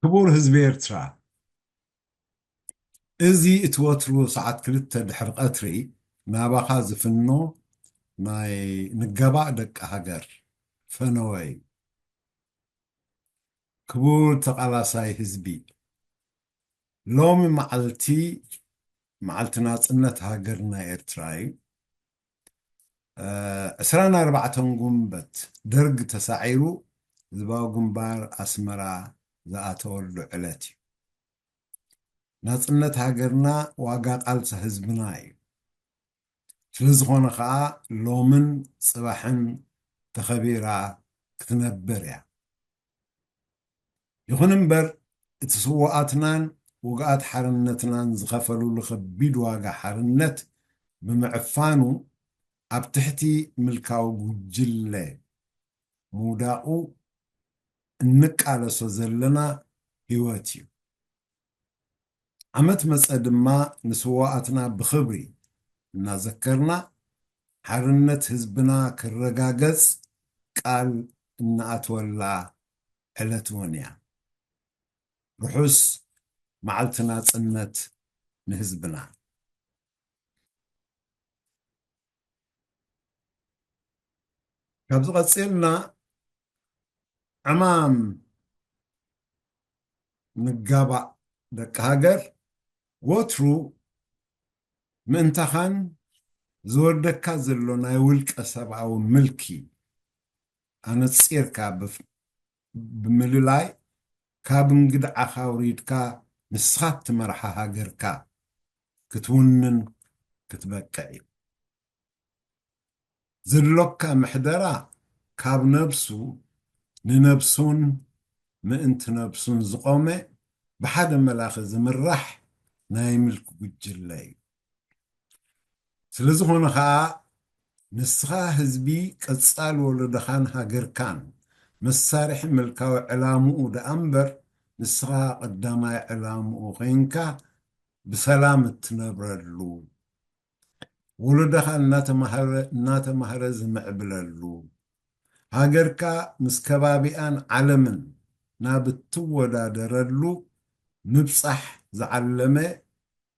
ክቡር ህዝቢ ኤርትራ፣ እዚ እቲ ወትሩ ሰዓት ክልተ ድሕሪ ቀትሪ ናባኻ ዝፍኖ ናይ ንጋባእ ደቂ ሃገር ፈነወ እዩ። ክቡር ተቓላሳይ ህዝቢ፣ ሎሚ መዓልቲ፣ መዓልቲ ናጽነት ሃገርና ኤርትራ እዩ። እ፣ ዕስራን ኣርባዕተን ጉንበት ደርግ ተሳዒሩ ህዝባዊ ግንባር ኣስመራ ዝኣተወሉ ዕለት እዩ። ናጽነት ሃገርና ዋጋ ቃልሲ ህዝብና እዩ። ስለ ዝኾነ ኸኣ ሎምን ጽባሕን ተኸቢራ ክትነብር እያ። ይኹን እምበር፣ እቲ ስዉኣትናን ውግኣት ሓርነትናን ዝኸፈሉሉ ከቢድ ዋጋ ሓርነት ብምዕፋኑ፣ ኣብ ትሕቲ ምልካዊ ጉጅለ ምውዳቑ እንቃለሶ ዘለና ህይወት እዩ። ዓመት መጸ ድማ ንስዉኣትና ብኽብሪ እናዘከርና፣ ሓርነት ህዝብና ክረጋገጽ ቃል እንኣትወላ ዕለት እውን እያ። ርሑስ መዓልቲ ናጽነት ንህዝብና። ካብዚ ቀጺልና፣ ዕማም ንጋባእ ደቂ ሃገር፣ ወትሩ ምእንታኻን ዝወርደካ ዘሎ ናይ ውልቀ ሰብኣዊ ምልኪ ኣነጺርካ ብፍ-፣ ብምልላይ፣ ካብ እንግድዓኻ ኣውሪድካ ንስኻ እትመርሓ ሃገርካ ክትውንን ክትበቅዕ እዩ። ዘሎካ ምሕደራ ካብ ነብሱ ንነብሱን ምእንቲ ነብሱን ዝቖመ ብሓደ መላኺ ዝምራሕ ናይ ምልኪ ጉጅለ እዩ። ስለ ዝኾነ ኸኣ ንስኻ ህዝቢ ቀጻል ወለዶኻን ሃገርካን መሳርሒ ምልካዊ ዕላምኡ ደኣ እምበር ንስኻ ቀዳማይ ዕላምኡ ኾይንካ ብሰላም እትነብረሉ፣ ወለዶኻ እናተማህረ፣ እናተማህረ ዝምዕብለሉ፣ ሃገርካ ምስ ከባቢኣን ዓለምን ናብ እትወዳደረሉ ምብጻሕ ዝዓለመ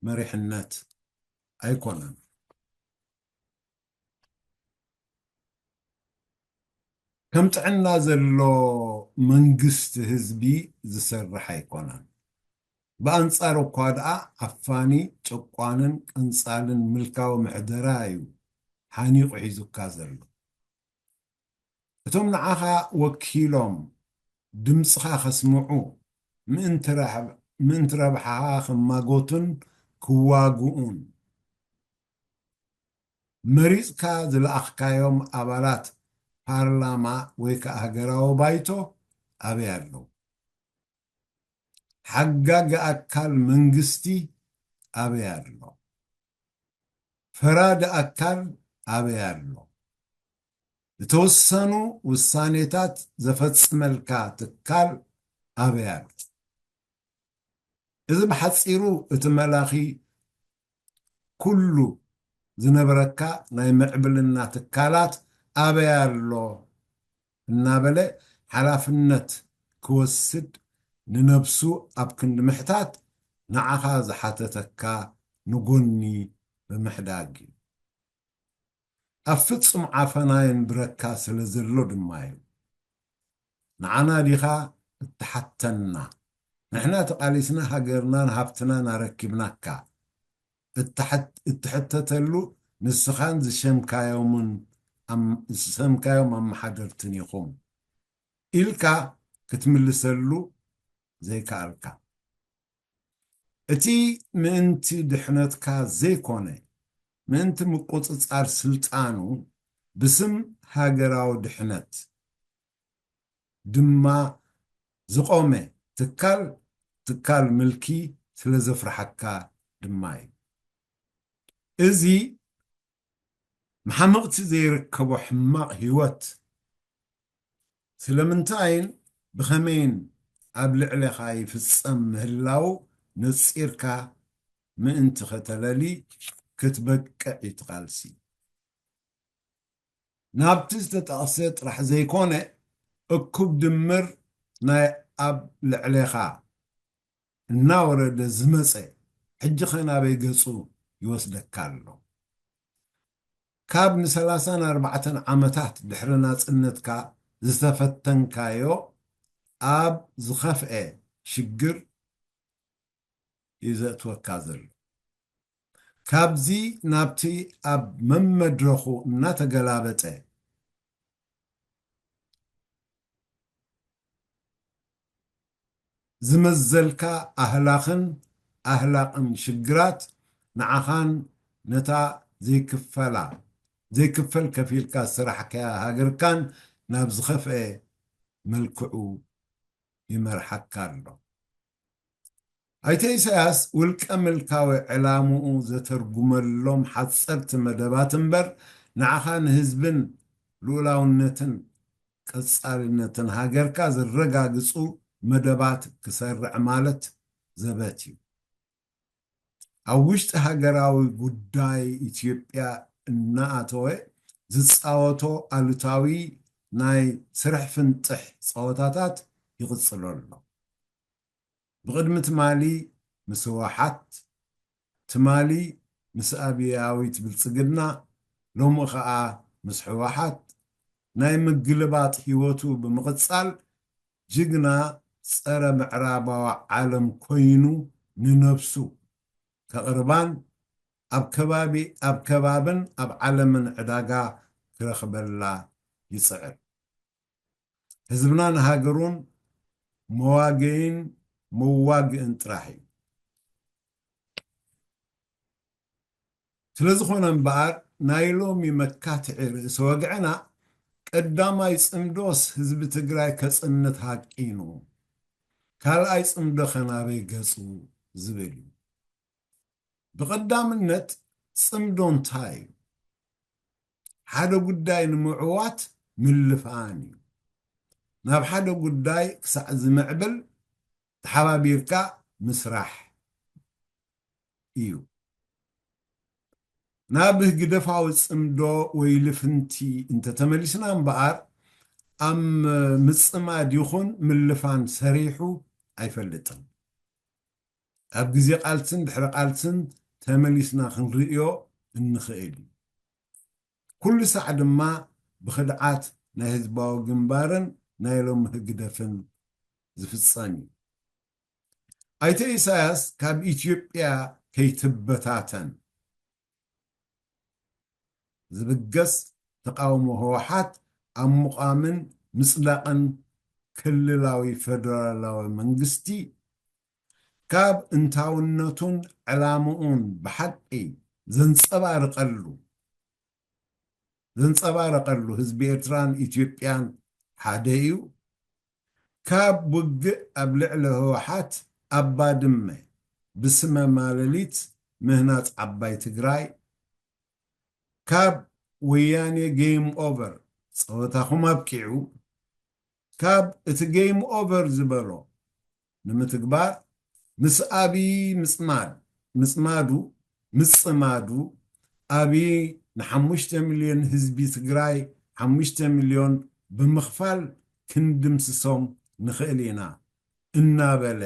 መሪሕነት ኣይኮነን። ከም ጥዕና ዘሎ መንግስቲ ህዝቢ ዝሰርሕ ኣይኮነን። ብኣንጻሩ እኳ ደኣ ዓፋኒ፣ ጨቋንን ቀንጻልን ምልካዊ ምሕደራ እዩ ሓኒቑ ሒዙካ ዘሎ። እቶም ንዓኻ ወኪሎም ድምጽኻ ከስምዑ፣ ምእንቲ ረብ-፣ ምእንቲ ረብሓኻ ክማጎቱን ክዋግኡን መሪጽካ ዝለኣኽካዮም ኣባላት ፓርላማ ወይ ከኣ ሃገራዊ ባይቶ ኣበይ ኣለዉ? ሓጋጊ ኣካል መንግስቲ ኣበይ ኣሎ? ፈራዲ ኣካል ኣበይ ኣሎ? ዝተወሰኑ ውሳኔታት ዘፈጽመልካ ትካል ኣበይ ኣሎ? እዚ ብሓጺሩ እቲ መላኺ ኩሉ ዝነበረካ ናይ ምዕብልና ትካላት ኣበይ ኣሎ እናበለ ሓላፍነት ክወስድ ንነብሱ ኣብ ክንዲ ምሕታት ንዓኻ ዝሓተተካ ንጎኒ ብምሕዳግ እዩ። ኣብ ፍጹም ዓፈና የንብረካ ስለ ዘሎ ድማ እዩ። ንዓና ዲኻ እትሓተና? ንሕና ተቓሊስና ሃገርናን ሃብትናን ኣረኪብናካ። እትሐት-፣ እትሕተተሉ ንስኻን ዝሸምካዮምን ኣም-፣ ዝሰምካዮም ኣመሓደርትን ኢኹም ኢልካ ክትምልሰሉ ዘይከኣልካ። እቲ ምእንቲ ድሕነትካ ዘይኮነ፣ ምእንቲ ምቁጽጻር ስልጣኑ ብስም ሃገራዊ ድሕነት ድማ ዝቖመ ትካል፣ ትካል ምልኪ ስለ ዘፍርሓካ ድማ እዩ። እዚ መሓመቕቲ ዘይርከቦ ሕማቕ ህይወት ስለምንታይን ብኸመይን ኣብ ልዕሌኻ ይፍጸም ምህላዉ ነጺርካ ምእንቲ ከተለሊ ክትበቅዕ እዩ እቲ ቃልሲ። ናብቲ ዝተጠቕሰ ጥራሕ ዘይኮነ፣ እኩብ ድምር ናይ ኣብ ልዕሌኻ እናወረደ ዝመጸ፣ ሕጂ ኸ ናበይ ገጹ ይወስደካ ኣሎ? ካብ ንሰላሳን ኣርባዕተን ዓመታት ድሕሪ ናጽነትካ ዝተፈተንካዮ ኣብ ዝኸፍኤ ሽግር እዩ ዘእትወካ ዘሎ። ካብዚ ናብቲ ኣብ መመድረኹ እናተገላበጠ ዝመዘልካ ኣህላኽን ኣህላቕን ሽግራት ንዓኻን ነታ ዘይክፈላ ዘይክፈል ከፊልካ ዝሰራሕካያ ሃገርካን ናብ ዝኸፍአ መልክዑ ይመርሓካ ኣሎ። ኣይተ ኢሳያስ ውልቀ ምልካዊ ዕላምኡ ዘተርጉመሎም ሓጸርቲ መደባት እምበር ንዓኻ ንህዝብን ልኡላውነትን ቀጻልነትን ሃገርካ ዘረጋግጹ መደባት ክሰርዕ ማለት ዘበት እዩ። ኣብ ውሽጢ ሃገራዊ ጉዳይ ኢትዮጵያ እናኣተወ ዝጻወቶ ኣሉታዊ ናይ ስርሕ ፍንጥሕ ጸወታታት ይቕጽሎ ኣሎ። ብቕድሚ ትማሊ ምስ ህወሓት፣ ትማሊ ምስ ኣብያዊት ብልጽግና፣ ሎሚ ኸኣ ምስ ህወሓት ናይ ምግልባጥ ህይወቱ ብምቕጻል ጅግና ጸረ ምዕራባዊ ዓለም ኮይኑ ንነብሱ ከቕርባን ኣብ ከባቢ ኣብ ከባብን ኣብ ዓለምን ዕዳጋ ክረኽበላ ይጽዕር። ህዝብናን ሃገሩን መዋገይን መዋግእን ጥራሕ እዩ። ስለ ዝኾነ እምበኣር ናይ ሎሚ መካትዒ ርእሲ ወግዕና ቀዳማይ ጽምዶስ ህዝቢ ትግራይ ከጽንት ሃቂኑ፣ ካልኣይ ጽምዶ ኸናበይ ገጹ ዝብል እዩ። ብቐዳምነት ጽምዶ እንታይ እዩ? ሓደ ጉዳይ ንምዕዋት ምልፋን እዩ። ናብ ሓደ ጉዳይ ክሳዕ ዝምዕብል ተሓባቢርካ ምስራሕ እዩ። ናብ ህግደፋዊ ጽምዶ ወይ ልፍንቲ እንተተመሊስና እምበኣር ኣብ ምጽማድ ይኹን ምልፋን ሰሪሑ ኣይፈልጥን። ኣብ ግዜ ቃልስን ድሕሪ ቃልስን ተመሊስና ክንርእዮ እንኽእል እዩ። ኩሉ ሳዕ ድማ ብኽድዓት ናይ ህዝባዊ ግንባርን ናይ ሎሚ ህግደፍን ዝፍጸም እዩ። ኣይተ ኢሳያስ ካብ ኢትዮጵያ ከይትበታተን ዝብገስ ተቓውሞ ህወሓት ኣብ ምቋምን ምጽዳቕን ክልላዊ ፈደራላዊ መንግስቲ ካብ እንታውነቱን ዕላምኡን ብሓቂ ዘንጸባርቐሉ ዘንጸባረቐሉ ህዝቢ ኤርትራን ኢትዮጵያን ሓደ እዩ። ካብ ውግእ ኣብ ልዕሊ ህወሓት ኣብ ባድመ ብስመ ማለሊት ምህናጽ ዓባይ ትግራይ፣ ካብ ወያኔ ጌም ኦቨር ጸወታኹም ኣብቂዑ፣ ካብ እቲ ጌም ኦቨር ዝበሎ ንምትግባር ምስ ኣብይ ምጽማድ ምጽማዱ ምጽማዱ ኣብይ ንሓሙሽተ ሚልዮን ህዝቢ ትግራይ ሓሙሽተ ሚልዮን ብምኽፋል ክንድምስሶም ንኽእል ኢና እናበለ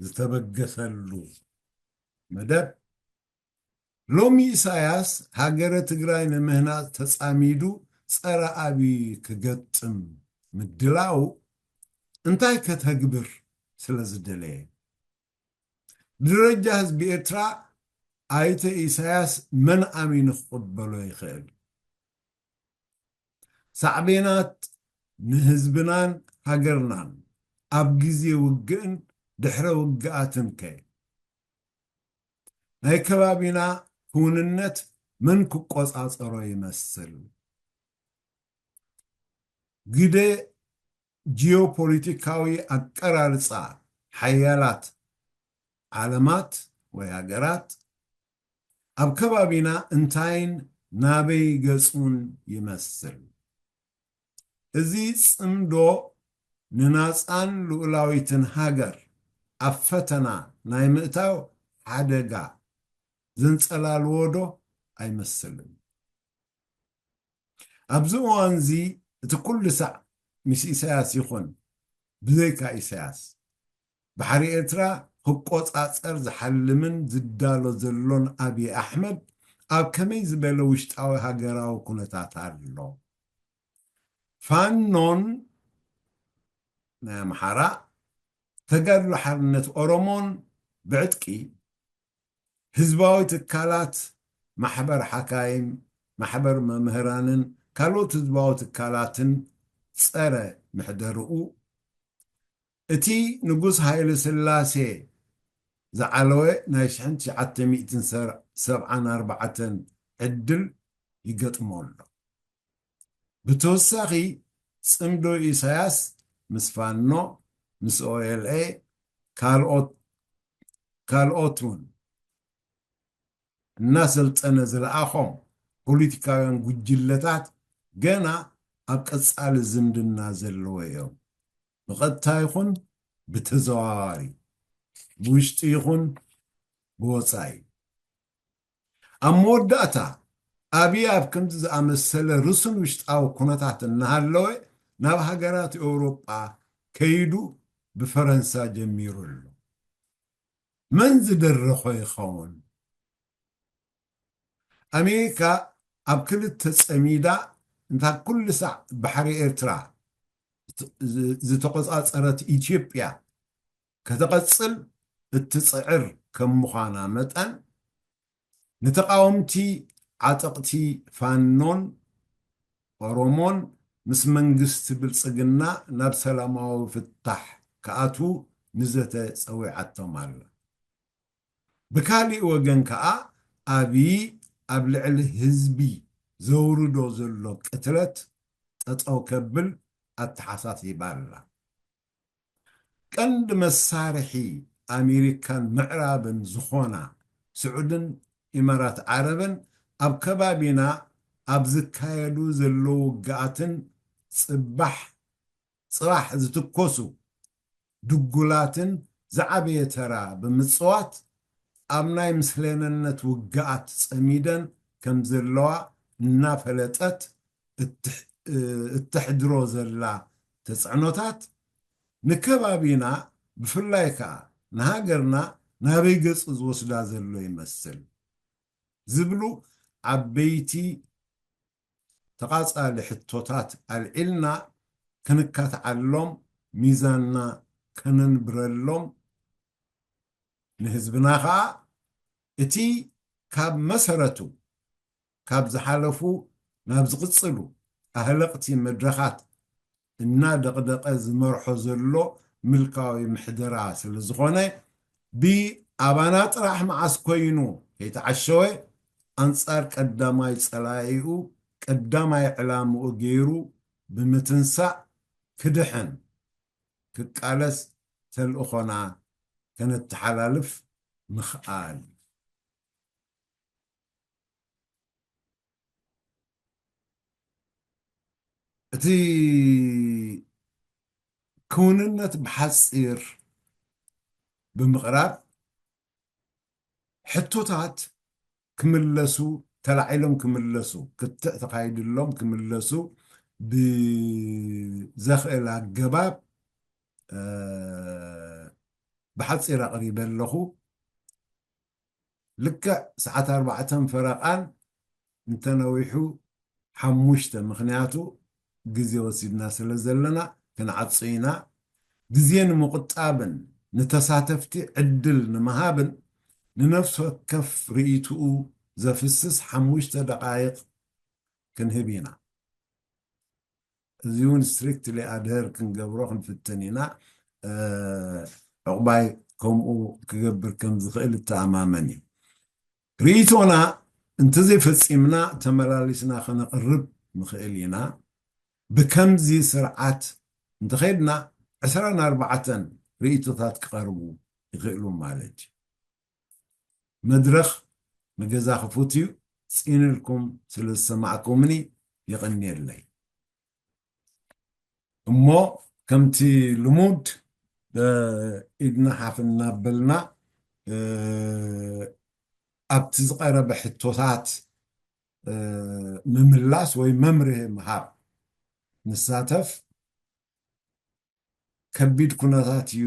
ዝተበገሰሉ መደብ ሎሚ ኢሳያስ ሃገረ ትግራይ ንምህናጽ ተጻሚዱ ጸረ ኣብይ ክገጥም ምድላው እንታይ ከተግብር ስለ ዝደለየ? ብደረጃ ህዝቢ ኤርትራ ኣይተ ኢሳያስ መን ኣሚኑ ክቕበሎ ይኽእል? ሳዕቤናት ንህዝብናን ሃገርናን ኣብ ግዜ ውግእን ድሕረ ውግኣትን ከ? ናይ ከባቢና ክውንነት መን ክቆጻጸሮ ይመስል? ግደ ጂኦፖለቲካዊ ኣቀራርጻ ሓያላት ዓለማት ወይ ሃገራት ኣብ ከባቢና እንታይን ናበይ ገጹን ይመስል? እዚ ጽምዶ ንናጻን ልኡላዊትን ሃገር ኣብ ፈተና ናይ ምእታው ሓደጋ ዘንጸላልዎ ዶ ኣይመስልን? ኣብዚ እዋንዚ እቲ ኩሉ ሳዕ ምስ ኢሳያስ ይኹን ብዘይካ ኢሳያስ ባሕሪ ኤርትራ ክቆጻጸር ዝሓልምን ዝዳሎ ዘሎን ኣብይ ኣሕመድ ኣብ ከመይ ዝበለ ውሽጣዊ ሃገራዊ ኩነታት ኣሎ? ፋኖን ናይ ኣምሓራ፣ ተጋድሎ ሓርነት ኦሮሞን ብዕጥቂ፣ ህዝባዊ ትካላት፣ ማሕበር ሓካይም፣ ማሕበር መምህራንን ካልኦት ህዝባዊ ትካላትን ጸረ ምሕደርኡ፣ እቲ ንጉስ ሃይለ ስላሴ ዝዓለወ ናይ ሽሕን ትሽዓተ ሚእትን ሰብዓን ኣርባዕተን ዕድል ይገጥሞ ኣሎ። ብተወሳኺ፣ ጽምዶ ኢሳያስ ምስ ፋኖ፣ ምስ ኦኤልኤ፣ ካልኦት ካልኦት እውን እናሰልጠነ ዝለኣኾም ፖለቲካውያን ጉጅለታት ገና ኣብ ቀጻሊ ዝምድና ዘለዎ እዮም። ብቐጥታ ይኹን ብተዘዋዋሪ፣ ብውሽጢ ይኹን ብወጻኢ። ኣብ መወዳእታ፣ ኣብይ ኣብ ከምዚ ዝኣመሰለ ርሱን ውሽጣዊ ኩነታት እናሃለወ ናብ ሃገራት ኤውሮጳ ከይዱ ብፈረንሳ ጀሚሩ ኣሎ። መን ዝደረኾ ይኸውን? ኣሜሪካ ኣብ ክልተ ጸሚዳ፣ እንታ ኩሉ ሳዕ ባሕሪ ኤርትራ ዝተቆጻጸረት ኢትዮጵያ ከተቐጽል እትጽዕር ከም ምዃና መጠን፣ ንተቓወምቲ ዓጠቕቲ ፋኖን ኦሮሞን ምስ መንግስቲ ብልጽግና ናብ ሰላማዊ ፍታሕ ክኣትዉ ንዘተ ጸዊዓቶም ኣላ። ብካሊእ ወገን ከኣ፣ ኣብይ ኣብ ልዕሊ ህዝቢ ዘውርዶ ዘሎ ቅትለት ጠጠው ከብል ኣተሓሳሲባ ኣላ። ቀንዲ መሳርሒ ኣሜሪካን ምዕራብን ዝኾና ስዑድን ኢማራት ዓረብን፣ ኣብ ከባቢና ኣብ ዝካየዱ ዘለዉ ውግኣትን ጽባሕ ጽባሕ ዝትኮሱ ድጉላትን ዝዓበየ ተራ ብምጽዋት፣ ኣብ ናይ ምስሌነነት ውግኣት ጸሚደን ከም ዘለዋ እናፈለጠት እትሕ-፣ እተሕድሮ ዘላ ተጽዕኖታት፣ ንከባቢና፣ ብፍላይ ከኣ ንሃገርና፣ ናበይ ገጹ ዝወስዳ ዘሎ ይመስል ዝብሉ ዓበይቲ ተቓጻሊ ሕቶታት ኣልዒልና፣ ክንካትዓሎም፣ ሚዛንና ከነንብረሎም፣ ንህዝብና ኸኣ እቲ ካብ መሰረቱ፣ ካብ ዝሓለፉ ናብ ዝቕጽሉ ኣህለቕቲ መድረኻት እናደቕደቐ ዝመርሖ ዘሎ ምልካዊ ምሕደራ ስለ ዝኾነ፣ ብኣባና ጥራሕ መዓስ ኮይኑ ከይተዓሸወ፣ ኣንጻር ቀዳማይ ጸላኢኡ፣ ቀዳማይ ዕላምኡ ገይሩ ብምትንሳእ ክድሕን ክቃለስ ተልእኾና ከነተሓላልፍ ምኽኣል። እቲ ክውንነት ብሓጺር ብምቕራብ፣ ሕቶታት ክምለሱ፣ ተላዒሎም ክምለሱ፣ ክትዕ ተኻይድሎም ክምለሱ ብዘኽእል ኣገባብ፣ እ፣ ብሓጺር ኣቕሪበ ኣለኹ። ልክዕ ሰዓት ኣርባዕተን ፈረቓን እንተነዊሑ ሓሙሽተ፣ ምኽንያቱ ግዜ ወሲድና ስለ ዘለና ክንዓጹ ኢና። ግዜ ንምቑጣብን ንተሳተፍቲ ዕድል ንምሃብን፣ ንነፍሲ ወከፍ ርእይትኡ ዘፍስስ ሓሙሽተ ደቓይቕ ክንህብ ኢና። እዚ እውን ስትሪክትሊ ኣድሄር ክንገብሮ ክንፍትን ኢና። እ፣ ዕቑባይ ከምኡ ክገብር ከም ዝኽእል እተኣማመን እዩ። ርእይቶና እንተዘይፈጺምና፣ ተመላሊስና ከነቕርብ ንኽእል ኢና። ብከምዚ ስርዓት እንተኸይድና፣ ዕስራን ኣርባዕተን ርእይቶታት ክቐርቡ ይኽእሉ ማለት እዩ። መድረኽ ንገዛ ክፉት እዩ። ጽን ኢልኩም ስለ ዝሰማዕኩምኒ የቐንየለይ። እሞ ከምቲ ልሙድ፣ እ፣ ኢድና ሓፍ እናበልና፣ እ፣ ኣብቲ ዝቐረበ ሕቶታት፣ እ፣ ምምላስ ወይ መምርሂ ምሃብ ንሳተፍ። ከቢድ ኩነታት እዩ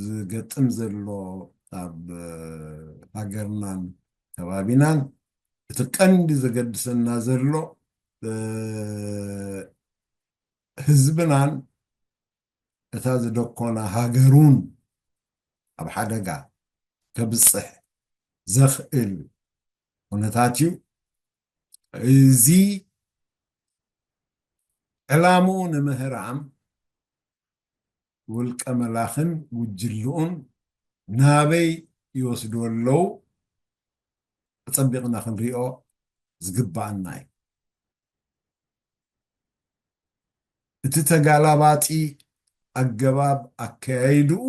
ዝገጥም ዘሎ ኣብ ሃገርናን ከባቢናን። እቲ ቀንዲ ዘገድሰና ዘሎ ህዝብናን እታ ዝደኮና ሃገሩን ኣብ ሓደጋ ከብፅሕ ዘኽእል ኩነታት እዩ። እዚ ዕላምኡ ንምህራም ውልቀ መላኽን ጉጅልኡን ናበይ ይወስድዎ ኣለዉ? ኣጸቢቕና ክንሪኦ ዝግባኣና እዩ። እቲ ተጋላባጢ ኣገባብ ኣከያይድኡ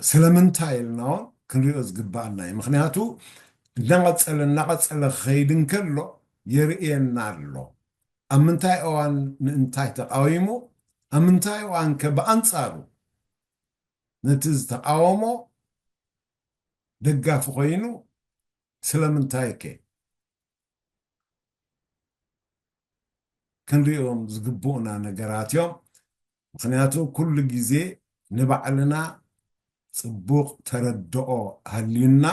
ስለምንታይ ኢልና እውን ክንሪኦ ዝግባኣና እዩ። ምክንያቱ እናቐጸለ እናቐጸለ ክኸይድ እንከሎ የርእየና ኣሎ። ኣብ ምንታይ እዋን ንእንታይ ተቃዊሙ፣ ኣብ ምንታይ እዋን ከ ብኣንጻሩ ነቲ ዝተቃወሞ ደጋፊ ኮይኑ፣ ስለምንታይ ከ? ክንሪኦም ዝግብኡና ነገራት እዮም። ምክንያቱ ኩሉ ግዜ ንባዕልና ጽቡቕ ተረድኦ ሃልዩና፣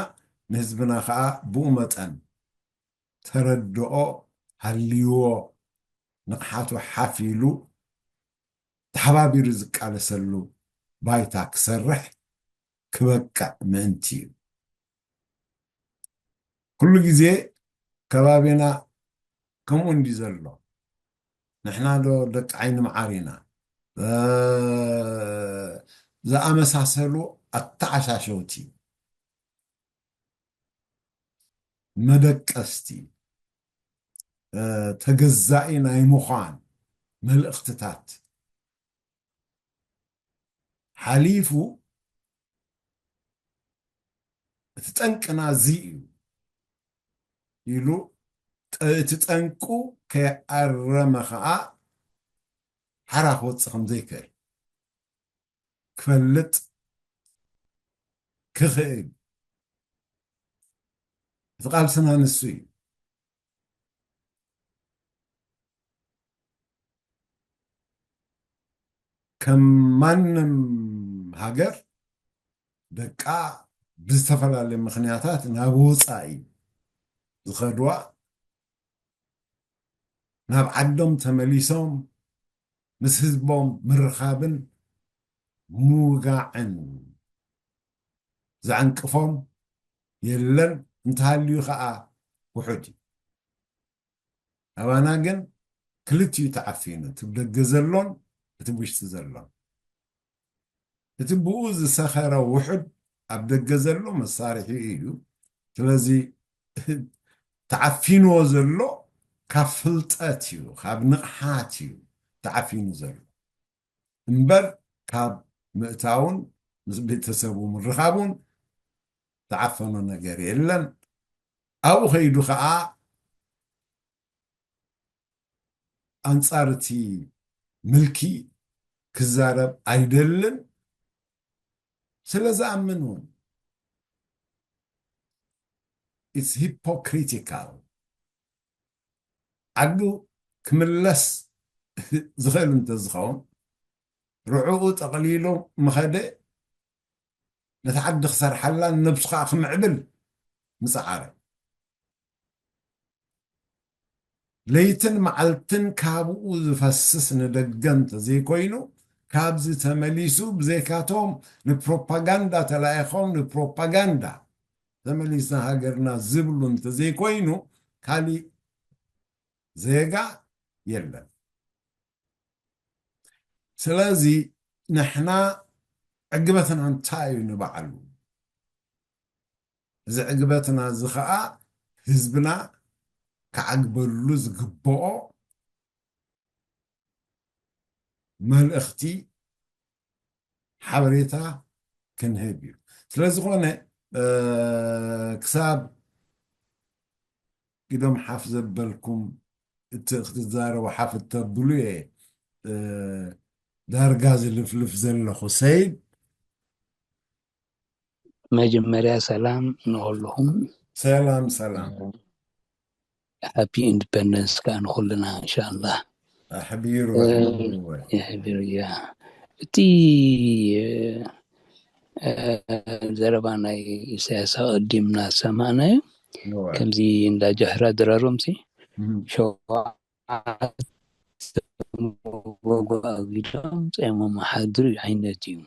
ንህዝብና ከኣ ብኡ መጠን ተረድኦ ሃልይዎ፣ ንቕሓቱ ሓፍ ኢሉ ተሓባቢሩ ዝቃለሰሉ ባይታ ክሰርሕ ክበቅዕ ምእንቲ እዩ። ኩሉ ግዜ ከባቢና ከምኡ እንዲ ዘሎ፣ ንሕና ዶ ደቂ ዓይኒ መዓር ኢና? እ፣ ዝኣመሳሰሉ ኣተዓሻሸውቲ፣ መደቀስቲ፣ እ፣ ተገዛኢ ናይ ምዃን መልእኽትታት ሓሊፉ፣ እቲ ጠንቅና እዚ እዩ ኢሉ፣ ጠ-፣ እቲ ጠንቁ ከይኣረመ ኸኣ ሓራ ክወጽእ ከም ዘይክእል ክፈልጥ ክኽእል፣ እቲ ቃልስና ንሱ እዩ። ከም ማንም ሃገር፣ ደቃ ብዝተፈላለየ ምኽንያታት ናብ ወጻኢ ዝኸድዋ፣ ናብ ዓዶም ተመሊሶም ምስ ህዝቦም ምርኻብን ምውጋዕን ዘዕንቅፎም የለን፣ እንተሃልዩ ኸኣ ውሑድ እዩ። ኣባና ግን ክልቲኡ ተዓፊኑ፣ እቲ ብደገ ዘሎን እቲ ብውሽጢ ዘሎን። እቲ ብኡ ዝሰኸረ ውሑድ ኣብ ደገ ዘሎ መሳርሒ እዩ። ስለዚ ተዓፊንዎ ዘሎ ካብ ፍልጠት እዩ፣ ካብ ንቕሓት እዩ ተዓፊኑ ዘሎ እምበር፣ ካብ ምእታውን ምስ ቤተሰቡ ምርኻቡን ዝዓፈኖ ነገር የለን። ኣብኡ ከይዱ ኸዓ ኣንጻር እቲ ምልኪ ክዛረብ ኣይደልን። ስለ ዝኣምን እውን፣ it's hypocritical። ዓዱ ክምለስ ዝኽእል እንተዝኸውን፣ ርዕኡ ጠቕሊሉ ምኸደ፣ ነቲ ዓዲ ክሰርሓላ፣ ንነብሱ ከዓ ክምዕብል ምጸዓረ። ለይትን መዓልትን ካብኡ ዝፈስስ ንደገ እንተዘይኮይኑ፣ ካብዚ ተመሊሱ ብዘይካቶም ንፕሮፓጋንዳ ተላኢኾም ንፕሮፓጋንዳ ተመሊስና ሃገርና ዝብሉ እንተዘይኮይኑ፣ ካሊእ ዜጋ የለን። ስለዚ ንሕና ዕግበትና እንታይ እዩ ንባዕሉ? እዚ ዕግበትና እዚ ኸዓ ህዝብና ክዓግበሉ ዝግብኦ መልእኽቲ፣ ሓበሬታ ክንህብ እዩ። ስለ ዝኾነ፣ እ፣ ክሳብ ኢዶም ሓፍ ዘበልኩም፣ እቲ ክትዛረቡ ሓፍ እተብሉ እየ፣ እ፣ ዳርጋ ዝልፍልፍ ዘለኹ። ሰይድ። መጀመርያ ሰላም ንኹልኹም። ሰላም፣ ሰላም። ሃፒ ኢንዲፐንደንስ ከኣ ንኹልና፣ ኢንሻኣላህ። ኣሕቢሩ ይሕብር እያ። እቲ ዘረባ ናይ ኢሳያስ ኣቐዲምና ዝሰማዕናዮ ከምዚ እንዳ ጃህራ ድራሮምሲ ሸውዓተ መጎጎ ኣጊዶም ጸሞም ሓድሩ ዓይነት እዩ።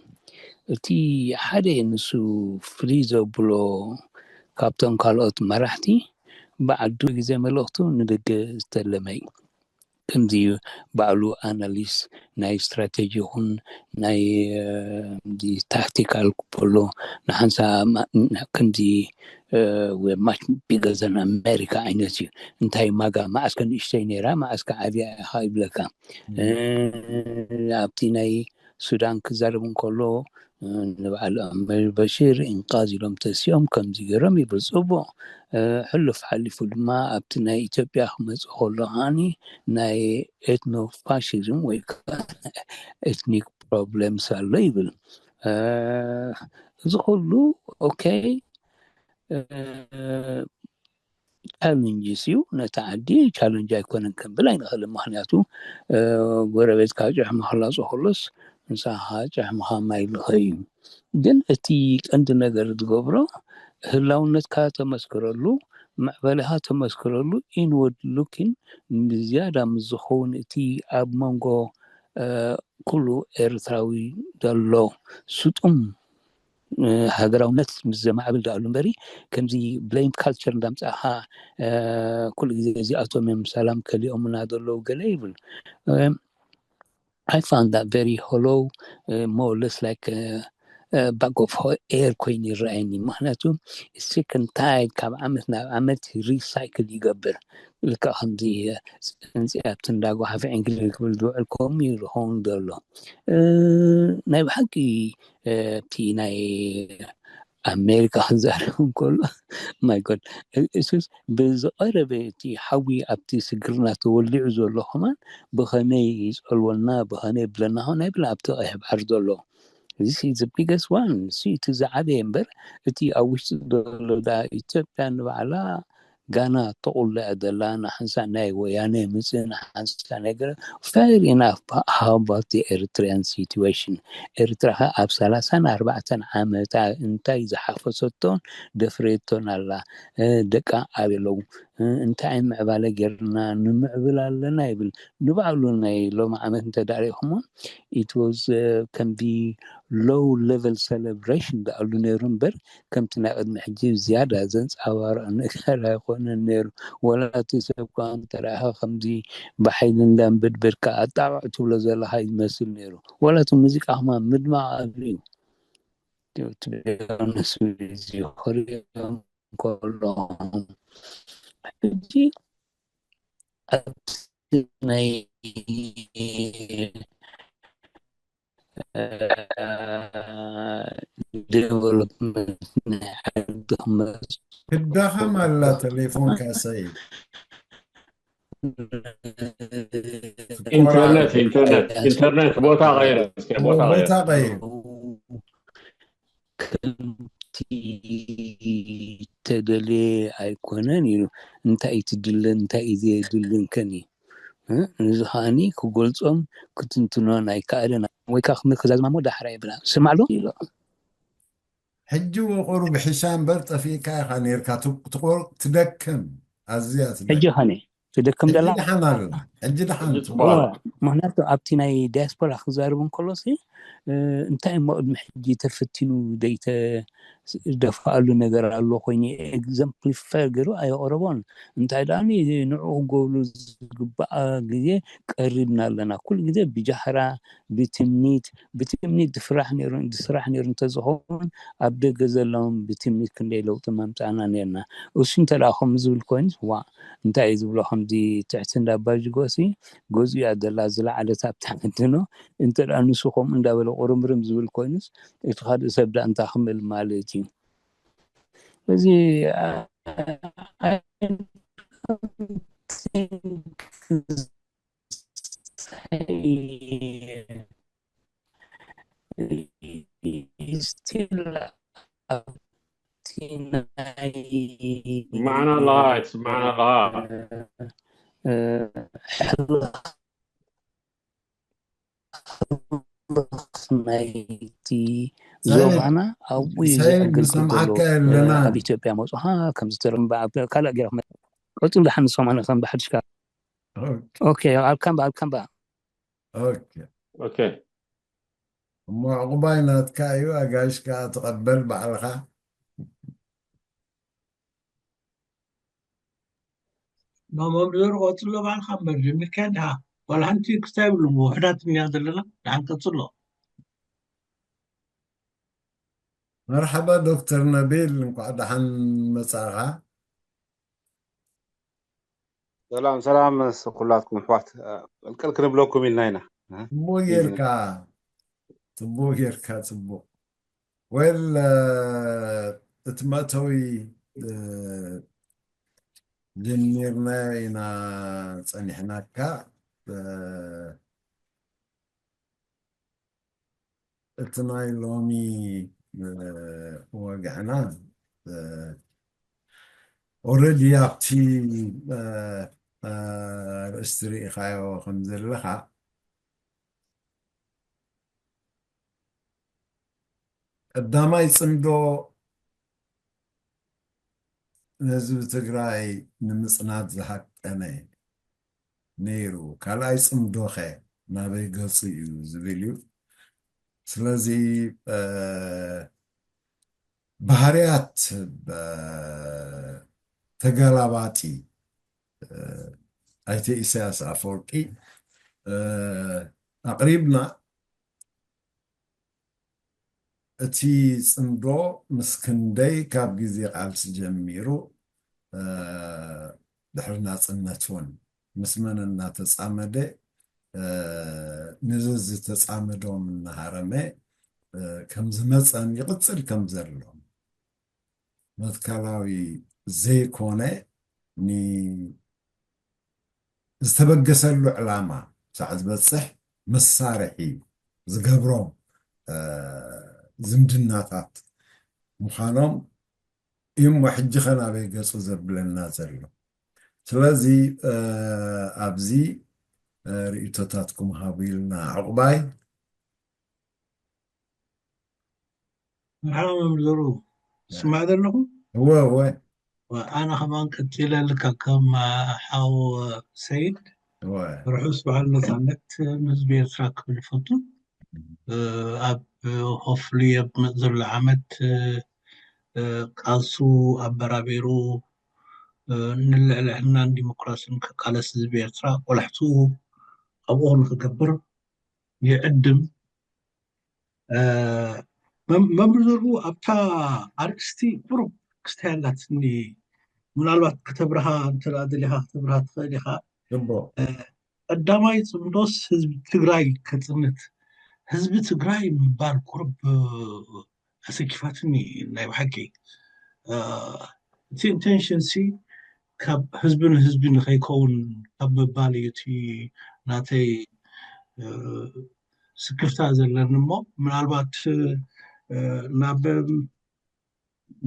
እቲ ሓደ ንሱ ፍልይ ዘብሎ ካብቶም ካልኦት መራሕቲ ብዓዱ ግዜ መልእኽቱ ንደገ ዝተለመ እዩ። ከምዚ ባዕሉ ኣናሊስ ናይ ስትራቴጂ ይኹን ናይ ታክቲካል ክበሎ ንሓንሳ ከምዚ ማች ቢገዘን ኣሜሪካ ዓይነት እዩ። እንታይ ማጋ መዓስከ ንእሽተይ ነይራ መዓስከ ዓብያ ኢኻ ይብለካ። ኣብቲ ናይ ሱዳን ክዛረብ እንከሎ ንበዓል ዑመር በሽር ኢንቃዝ ኢሎም ተሲኦም ከምዚ ገይሮም ይብል። ጽቡቕ። ሕሉፍ ሓሊፉ ድማ ኣብቲ ናይ ኢትዮጵያ ክመጽእ ከሎ ከዓኒ ናይ ኤትኖ ፋሽዝም ወይ ከዓ ኤትኒክ ፕሮብለምስ ኣሎ ይብል። እዚ ኩሉ ኦኬ ቻለንጅስ እዩ። ነቲ ዓዲ ቻለንጅ ኣይኮነን ክንብል ኣይንኽእልን። ምክንያቱ ጎረቤትካ ጭሕሚ ክላጾ ከሎስ ንስኻ ጭሕምኻ ማይ ልኸ እዩ። ግን እቲ ቀንዲ ነገር ዝገብሮ ህላውነትካ ተመስክረሉ፣ ምዕባለኻ ተመስክረሉ፣ ኢንወርድ ሉኪን ብዝያዳ ምስ ዝኸውን እቲ ኣብ መንጎ ኩሉ ኤርትራዊ ዘሎ ስጡም ሃገራውነት ምስ ዘማዕብል ደኣሉ እምበሪ ከምዚ ብሌም ካልቸር እንዳምፃእኻ ኩሉ ግዜ እዚኣቶም እዮም ሰላም ከሊኦምና ዘለዉ ገለ ይብል። I found that very hollow, uh, more or less like a, a bag of air ኮይኑ ይረኣየኒ። ምክንያቱ second tide ካብ ዓመት ናብ ዓመት ሪሳይክል ይገብር። ልክዕ ከምዚ ፅንፅያት እንዳጓሓፈ ዕንክሊል ክብል ዝውዕል ከምኡ እዩ ዝኸውን ዘሎ። ናይ ብሓቂ እቲ ናይ ኣሜሪካ ክዛረብ እንከሎ ማይ ጎድ እሱስ ብዝቐረበ እቲ ሓዊ ኣብቲ ስግርና ተወሊዑ ዘሎ ከማን ብኸመይ ይፀልወልና ብኸመይ ብለና ሆን ኣይብል ኣብቲ ቀይሕ ባሕሪ ዘሎ። This is the biggest one። እቲ ዝዓበየ እምበር እቲ ኣብ ውሽጢ ዘሎ ዳ ኢትዮጵያ ንባዕላ ጋና ተቑልዕ ዘላ ንሓንሳእ ናይ ወያነ ምፅእ ንሓንሳእ ናይ ገለ fair enough. How about the Eritrean situation? ኤርትራ ከ ኣብ ሰላሳን ኣርባዕተን ዓመታ እንታይ ዝሓፈሰቶን ደፍሬቶን ኣላ? ደቃ ኣበይ ኣለዉ? እንታይ ምዕባለ ጌርና ንምዕብል ኣለና ይብል። ንባዕሉ ናይ ሎሚ ዓመት እንተዳሪኹሞ it was ከምዚ low level celebration ደኣሉ ነይሩ እምበር ከምቲ ናይ ቅድሚ ሕጂ ዝያዳ ዘንፃባርቕ ነገር ኣይኮነን ነይሩ። ወላ እቲ ሰብ ከዓ እንተረኣኻ ከምዚ ብሓይሊ እንዳንበድበድካ ኣጣቕዕ ትብሎ ዘለኻ ይመስል ነይሩ። ወላ እቲ ሙዚቃ ከማን ምድማቕ ኣብዩ። To be honest with you ክሪኦም ከለኹም ሕጂ ኣብቲ ናይ ዴቨሎፕመንት ናይ ዓዲ ክመፅእ ትዳኸም ኣላ ቴሌፎንካ ሰይድ። ኢንተርኔት ኢንተርኔት ኢንተርኔት ቦታ ቀይረ እስኪ ቦታ ቀይረ ቦታ ቀይር። ከምቲ ተደልየ ኣይኮነን ኢሉ እንታይ እዩ ትድልን እንታይ እዩ ዘየድልን ከን እዩ። ነዚ ከዓኒ ክገልፆም ክትንትኖን ኣይከኣልን። ወይ ከዓ ክዛዝማ እሞ ዳሕራ ይብላ ስማዕ ዶ ኢሎ። ሕጂ እውን ቁሩብ ሒሻ እምበር ጠፊእካ ኢኻ ነይርካ። ትቆ- ትደክም ኣዝያ ትደክም። ሕጂ ኸነ ትደክም ሕጂ ደላ ደሓን ኣላ። ሕጂ ደሓን ሕጂ ትብል። ጽቡቕ። ምኽንያቱ ኣብቲ ናይ ዲያስፖራ ክዛርብ እንከሎ ሲ እንታይ እሞ ቅድሚ ሕጂ ተፈቲኑ ዘይተደፍኣሉ ነገር ኣሎ ኮይኑ ኤግዘምፕሊፋየር ገይሩ ኣየቕረቦን። እንታይ ደኣ ንዕኡ ክገብሉ ዝግባኣ ግዜ ቀሪብና ኣለና። ኩሉ ግዜ ብጃህራ ብትምኒት ብትምኒት ዝፍራሕ ነይሩ ዝስራሕ ነይሩ እንተዝኸውን ኣብ ደገ ዘለውን ብትምኒት ክንደይ ለውጢ መምፃእና ነርና። እሱ እንተ ደኣ ከምኡ ዝብል ኮይኑ ዋ እንታይ እዩ ዝብሎ ከምዚ ትሕቲ እንዳ ባጅጎ ሲ ገዝኡ እያ ዘላ ዝለዓለት ኣብታ ዓድኖ እንተ ደኣ ንሱ ከምኡ እንዳበለ ቁርምርም ዝብል ኮይኑስ እቲ ካልእ ሰብ ደኣ እንታይ ክምል ማለት እዩ። እዚ ስማዕና ኣለኻ ኣይትስማዕና ኣለኻ። ሕልኽ ናይቲ ዞባና ኣብኡ እዩ ዘዕግልግል ዘሎ። ኣብ ኢትዮጵያ መፅኻ ከምዚ ተረምባ ካልእ ገይረ ክመ- ቀፅሉ ደሓን ንሰማዕና ከም ብሓድሽካ። ኦኬ፣ ኣብ ካምባ፣ ኣብ ካምባ። ኦኬ። እሞ ዕቑባይ ናትካ እዩ፣ ኣጋይሽ ከኣ ትቐበል ባዕልኻ። መምህር ቀጽሎ ባዕልኻ እምበር ጀሚርካ እንዲኻ። ዋላ ሓንቲ ክስታይ የብሉን፣ ውሑዳት እንዲና ዘለና። ደሓን ቀጽሎ። መርሓባ ዶክተር ነቢል፣ እንኳዕ ደሓን መጻእኻ። ሰላም ሰላም ኩላትኩም ኣሕዋት፣ ቅልቅል ክንብለኩም ኢልና ኢና። ጽቡቕ ጌርካ፣ ጽቡቕ ጌርካ፣ ጽቡቕ። ወል እቲ መእተዊ ጀሚርናዮ ኢና ጸኒሕናካ። እቲ ናይ ሎሚ ወግዕና ኦረዲ ኣብቲ ኣርእስቲ ርኢኻዮ ከም ዘለኻ ቀዳማይ ጽምዶ ንህዝቢ ትግራይ ንምጽናት ዝሃቀነ ነይሩ፣ ካልኣይ ጽምዶኸ ናበይ ገጹ እዩ ዝብል እዩ። ስለዚ ባህርያት ተገላባጢ ኣይተ ኢሳያስ ኣፈወርቂ ኣቕሪብና እቲ ጽምዶ ምስ ክንደይ ካብ ግዜ ቃልሲ ጀሚሩ ድሕሪ ናጽነት እውን ምስ መን እናተጻመደ ንዝዝተጻመዶም እናሃረመ ከም ዝመጸን ይቕጽል ከም ዘሎን መትከላዊ ዘይኮነ ዝተበገሰሉ ዕላማ ሳዕ ዝበፅሕ መሳርሒ ዝገብሮም ዝምድናታት ምዃኖም እዩ እሞ ሕጂ ኸ ናበይ ገፁ ዘብለና ዘሎ። ስለዚ ኣብዚ ርእይቶታትኩም ሃቡ ኢልና ዕቑባይ መርሓባ መምህር ዘሩ ትስማዕ ዘለኹ? እወ እወ። ኣነ ከማን ቀፂለ ልካ ከም ሓው ሰይድ ርሑስ በዓል ነፃነት ንህዝቢ ኤርትራ ክብል ይፈቱ። ኣብ ሆፍሊ ኣብ መፅ ዘሎ ዓመት ቃልሱ ኣበራቢሩ ንልዕልዕናን ዲሞክራሲን ክቃለስ ህዝቢ ኤርትራ ቆላሕትኡ ኣብኡ ንክገብር ይዕድም። መምህር ዘርኡ ኣብታ ኣርእስቲ ቁሩብ ክስታይ ኣላትኒ፣ ምናልባት ከተብርሃ እንተ ደሊኻ ከተብርሃ ትኽእል ኢኻ። ቀዳማይ ጽምዶስ ህዝቢ ትግራይ ከጽንት፣ ህዝቢ ትግራይ ምባል ቁሩብ ኣሰኪፋትኒ ናይ ብሓቂ። እቲ ኢንቴንሽን ሲ ካብ ህዝቢ ንህዝቢ ንኸይከውን ካብ ምባል እዩ እቲ ናተይ ስክፍታ ዘለኒ እሞ ምናልባት ናብ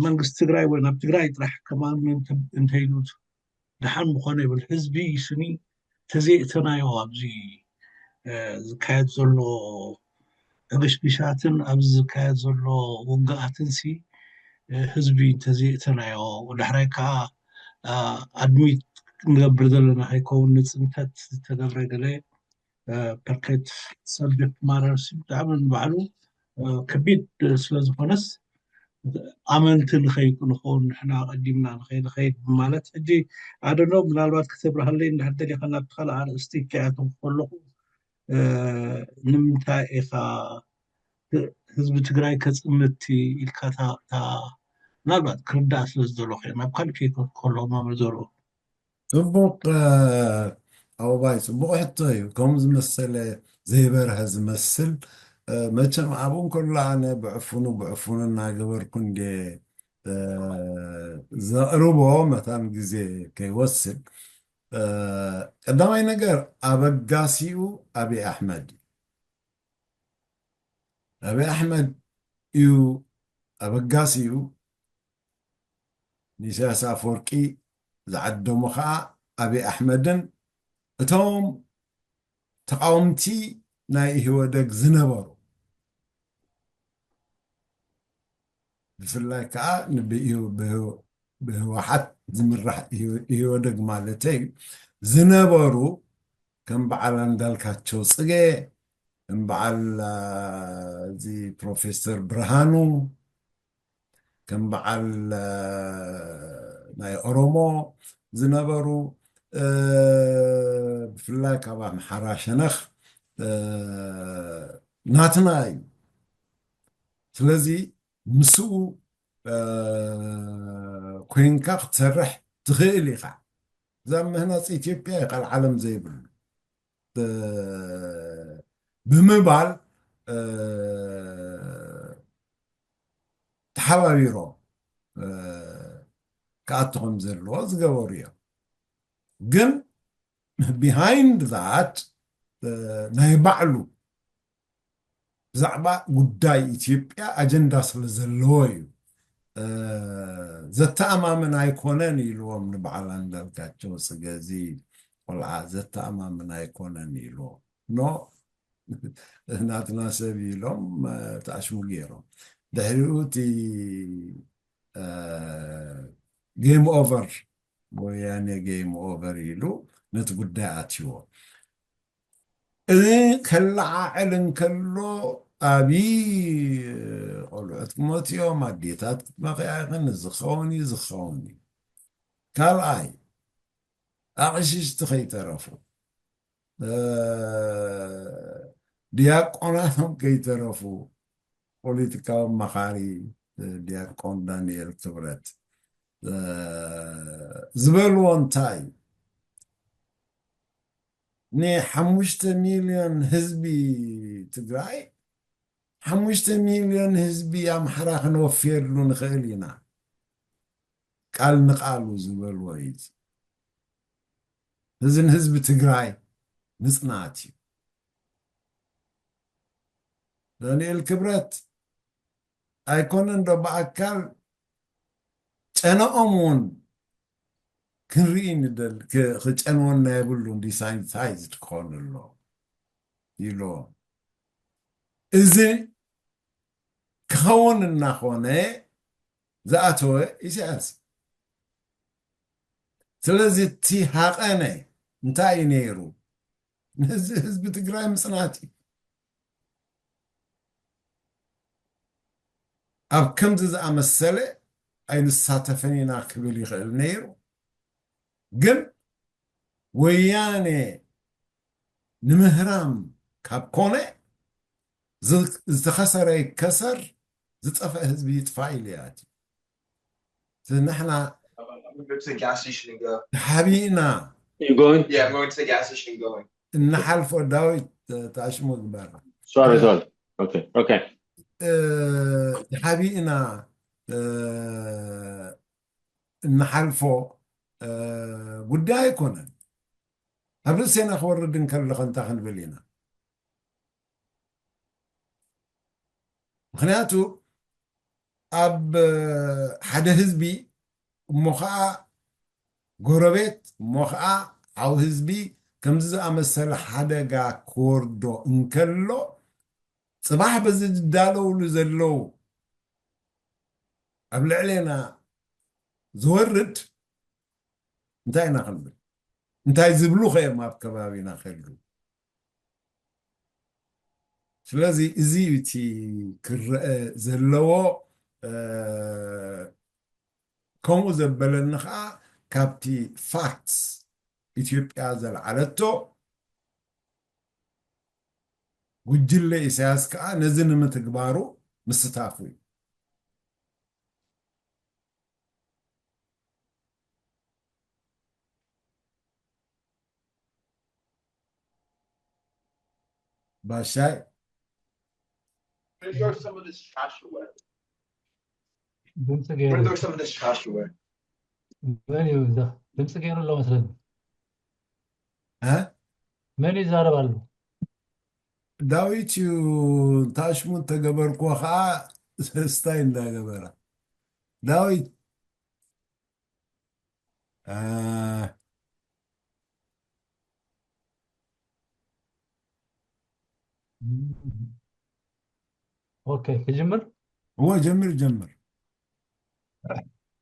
መንግስቲ ትግራይ ወይ ናብ ትግራይ ጥራሕ ከማን እንተይሉ ደሓን ምኾነ ይብል። ህዝቢ ስኒ ተዘይእተናዮ ኣብዚ ዝካየድ ዘሎ ሕግሽግሻትን ኣብዚ ዝካየድ ዘሎ ውግኣትን ሲ ህዝቢ እንተዘይእተናዮ ዳሕራይ ከዓ ኣድሚት ንገብር ዘለና ከይከውን ንፅንተት ዝተገብረ ገለ ፐርፌክት ሰብጀክት ማተር ሲ ብጣዕሚ ንባዕሉ ከቢድ ስለዝኾነስ ኣመንቲ ንኸይንኸውን ንሕና ቀዲምና ንኸይንኸይድ ማለት ሕጂ ኣደኖ ምናልባት ክተብርሃለይ እንድሕር ደሊኻ ናብቲ ካልእ ኣርእስቲ ከኣትው ከለኹ ንምንታይ ኢኻ ህዝቢ ትግራይ ከፅምት ኢልካ ምናልባት ክርዳእ ስለ ዝደለኹ ናብ ካልእ ከይከሎ መምህር ዘርኡ ፅቡቅ ኣበባይ ፅቡቅ ሕቶ እዩ። ከምኡ ዝመሰለ ዘይበርሀ ዝመስል መቸም ኣብኡ እንከሎ ኣነ ብዕፉኑ ብዕፉኑ እናገበርኩ እንደ ዘቕርቦ መታን ግዜ ከይወስድ ቀዳማይ ነገር ኣበጋሲኡ ኣብይ ኣሕመድ እዩ። ኣብይ ኣሕመድ እዩ ኣበጋሲኡ ንኢሳያስ ኣፈወርቂ ዝዓደሙ ከዓ ኣብይ ኣሕመድን እቶም ተቃወምቲ ናይ ኢህወደግ ዝነበሩ፣ ብፍላይ ከዓ ንብኢሁ-፣ ብህወ-፣ ብህወሓት ዝምራሕ ኢህወ-፣ ኢህወደግ ማለተይ ዝነበሩ፣ ከም በዓል ኣንዳልካቸው ጽጌ፣ ከም በዓል፣ አ፣ እዚ ፕሮፌሰር ብርሃኑ፣ ከም በዓል፣ አ፣ ናይ ኦሮሞ ዝነበሩ፣ እ፣ ብፍላይ ካብ ኣምሓራ ሸነኽ፣ እ፣ ናትና እዩ። ስለዚ ምስኡ፣ እ፣ ኮይንካ ክትሰርሕ ትኽእል ኢኻ። እዛ ምህናፅ ኢትዮጵያ እዩ ካልእ ዓለም ዘይብሉ፣ እ፣ ብምባል፣ እ፣ ተሓባቢሮም፣ እ፣ ክኣቱ ከም ዘለዎ ዝገበሩ እዮም። ግን behind that፣ እ፣ ናይ ባዕሉ ብዛዕባ ጉዳይ ኢትዮጵያ ኣጀንዳ ስለ ዘለዎ እዩ። እ፣ ዘተኣማምን ኣይኮነን ኢልዎም ንበዓል ኣንዳልካቸው ጽገ፣ እዚ ቆልዓ ዘተኣማምን ኣይኮነን ኢልዎም። ኖ፣ ናትና ሰብ ኢሎም፣ እ፣ ተኣሽሙ ገይሮም። ድሕሪኡ እቲ፣ እ፣ ጌም ኦቨር፣ ወያኔ ጌም ኦቨር ኢሉ ነቲ ጉዳይ ኣትይዎ። እዚ ከለዓዕል እንከሎ፣ ኣብይ ቆልዑት ክሞት እዮም፣ ኣዴታት ክትመኽያ ይኽን፣ እዚ ክኸውን እዩ፣ እዚ ክኸውን እዩ። ካልኣይ፣ ኣቕሽሽቲ ከይተረፉ፣ እ፣ ዲያቆናቶም ከይተረፉ፣ ፖለቲካዊ ኣማኻሪ፣ እ፣ ዲያቆን ዳንኤል ክብረት፣ እ፣ ዝበልዎ እንታይ እዩ? ንሓሙሽተ ሚልዮን ህዝቢ ትግራይ፣ ሓሙሽተ ሚልዮን ህዝቢ ኣምሓራ ክንወፍየሉ ንኽእል ኢና። ቃል ንቃሉ ዝበልዎ እዩ። እዚ ንህዝቢ ትግራይ ምጽናት እዩ። ዳንኤል ክብረት ኣይኮነን ዶ ብኣካል ጨነኦም እውን ክንርኢ ንደል-፣ ክ-፣ ክጨንወና የብሉን፣ ዲሳኒታይዝድ ክኾኑ ኣሎ ኢልዎም። እዚ ክኸውን እናኾነ ዝኣተወ ኢሳያስ። ስለዚ እቲ ሃቐነ እንታይ እዩ ነይሩ? ንህዝቢ፣ ህዝቢ ትግራይ ምጽናት እዩ። ኣብ ከምዚ ዝኣመሰለ ኣይንሳተፍን ኢና ክብል ይኽእል ነይሩ። ግን ወያኔ ንምህራም ካብ ኮነ፣ ዝ-፣ ዝተኸሰረ ይከሰር፣ ዝጠፍአ ህዝቢ ይጥፋእ ኢሉ ይኣትዩ። ንሕና I'm going to go to the gas station and go. ተሓቢእና You going? Yeah, I'm going to the gas station and going. እንሓልፎ። ዳዊት፣ ተ-፣ ተኣሽሙ ግበር። Sorry, sorry. Okay, okay. እ፣ ተሓቢእና፣ እ፣ እንሓልፎ፣ እ፣ ጉዳይ ኣይኮነን። ኣብ ርእሴና ክወርድ እንከሎ ከ እንታይ ክንብል ኢና? ምኽንያቱ ኣብ ሓደ ህዝቢ እሞ ኸዓ ጎረቤት እሞ ኸዓ ሓው ህዝቢ ከምዚ ዝኣመሰለ ሓደጋ ክወርዶ እንከሎ፣ ጽባሕ በዚ ዝዳለውሉ ዘለዉ ኣብ ልዕሌና ዝወርድ እንታይ ኢና ክንብል? እንታይ ዝብሉ ከ እዮም ኣብ ከባቢና ከሉ? ስለዚ እዚ እዩ እቲ ክረአ ዘለዎ። እ፣ ከምኡ ዘበለኒ ኸዓ ካብቲ ፋክትስ ኢትዮጵያ ዘልዓለቶ፣ ጉጅለ ኢሳያስ ከኣ ነዚ ንምትግባሩ ምስታፉ እዩ። ባሻይ፣ Bring some of this trash away. ድምፂ ገይሩ፣ Bring some of this trash away. መን እዩ እዛ? ድምፂ ገይሩ ኣሎ መስለኒ። እ? መን ይዛረብ ኣሎ? ዳዊት እዩ። ታሽሙ እንተገበርኩዎ ከዓ ስታይ እንዳገበረ። ዳዊት፣ እ፣ ኦኬ፣ ክጅምር? እወ፣ ጀምር፣ ጀምር።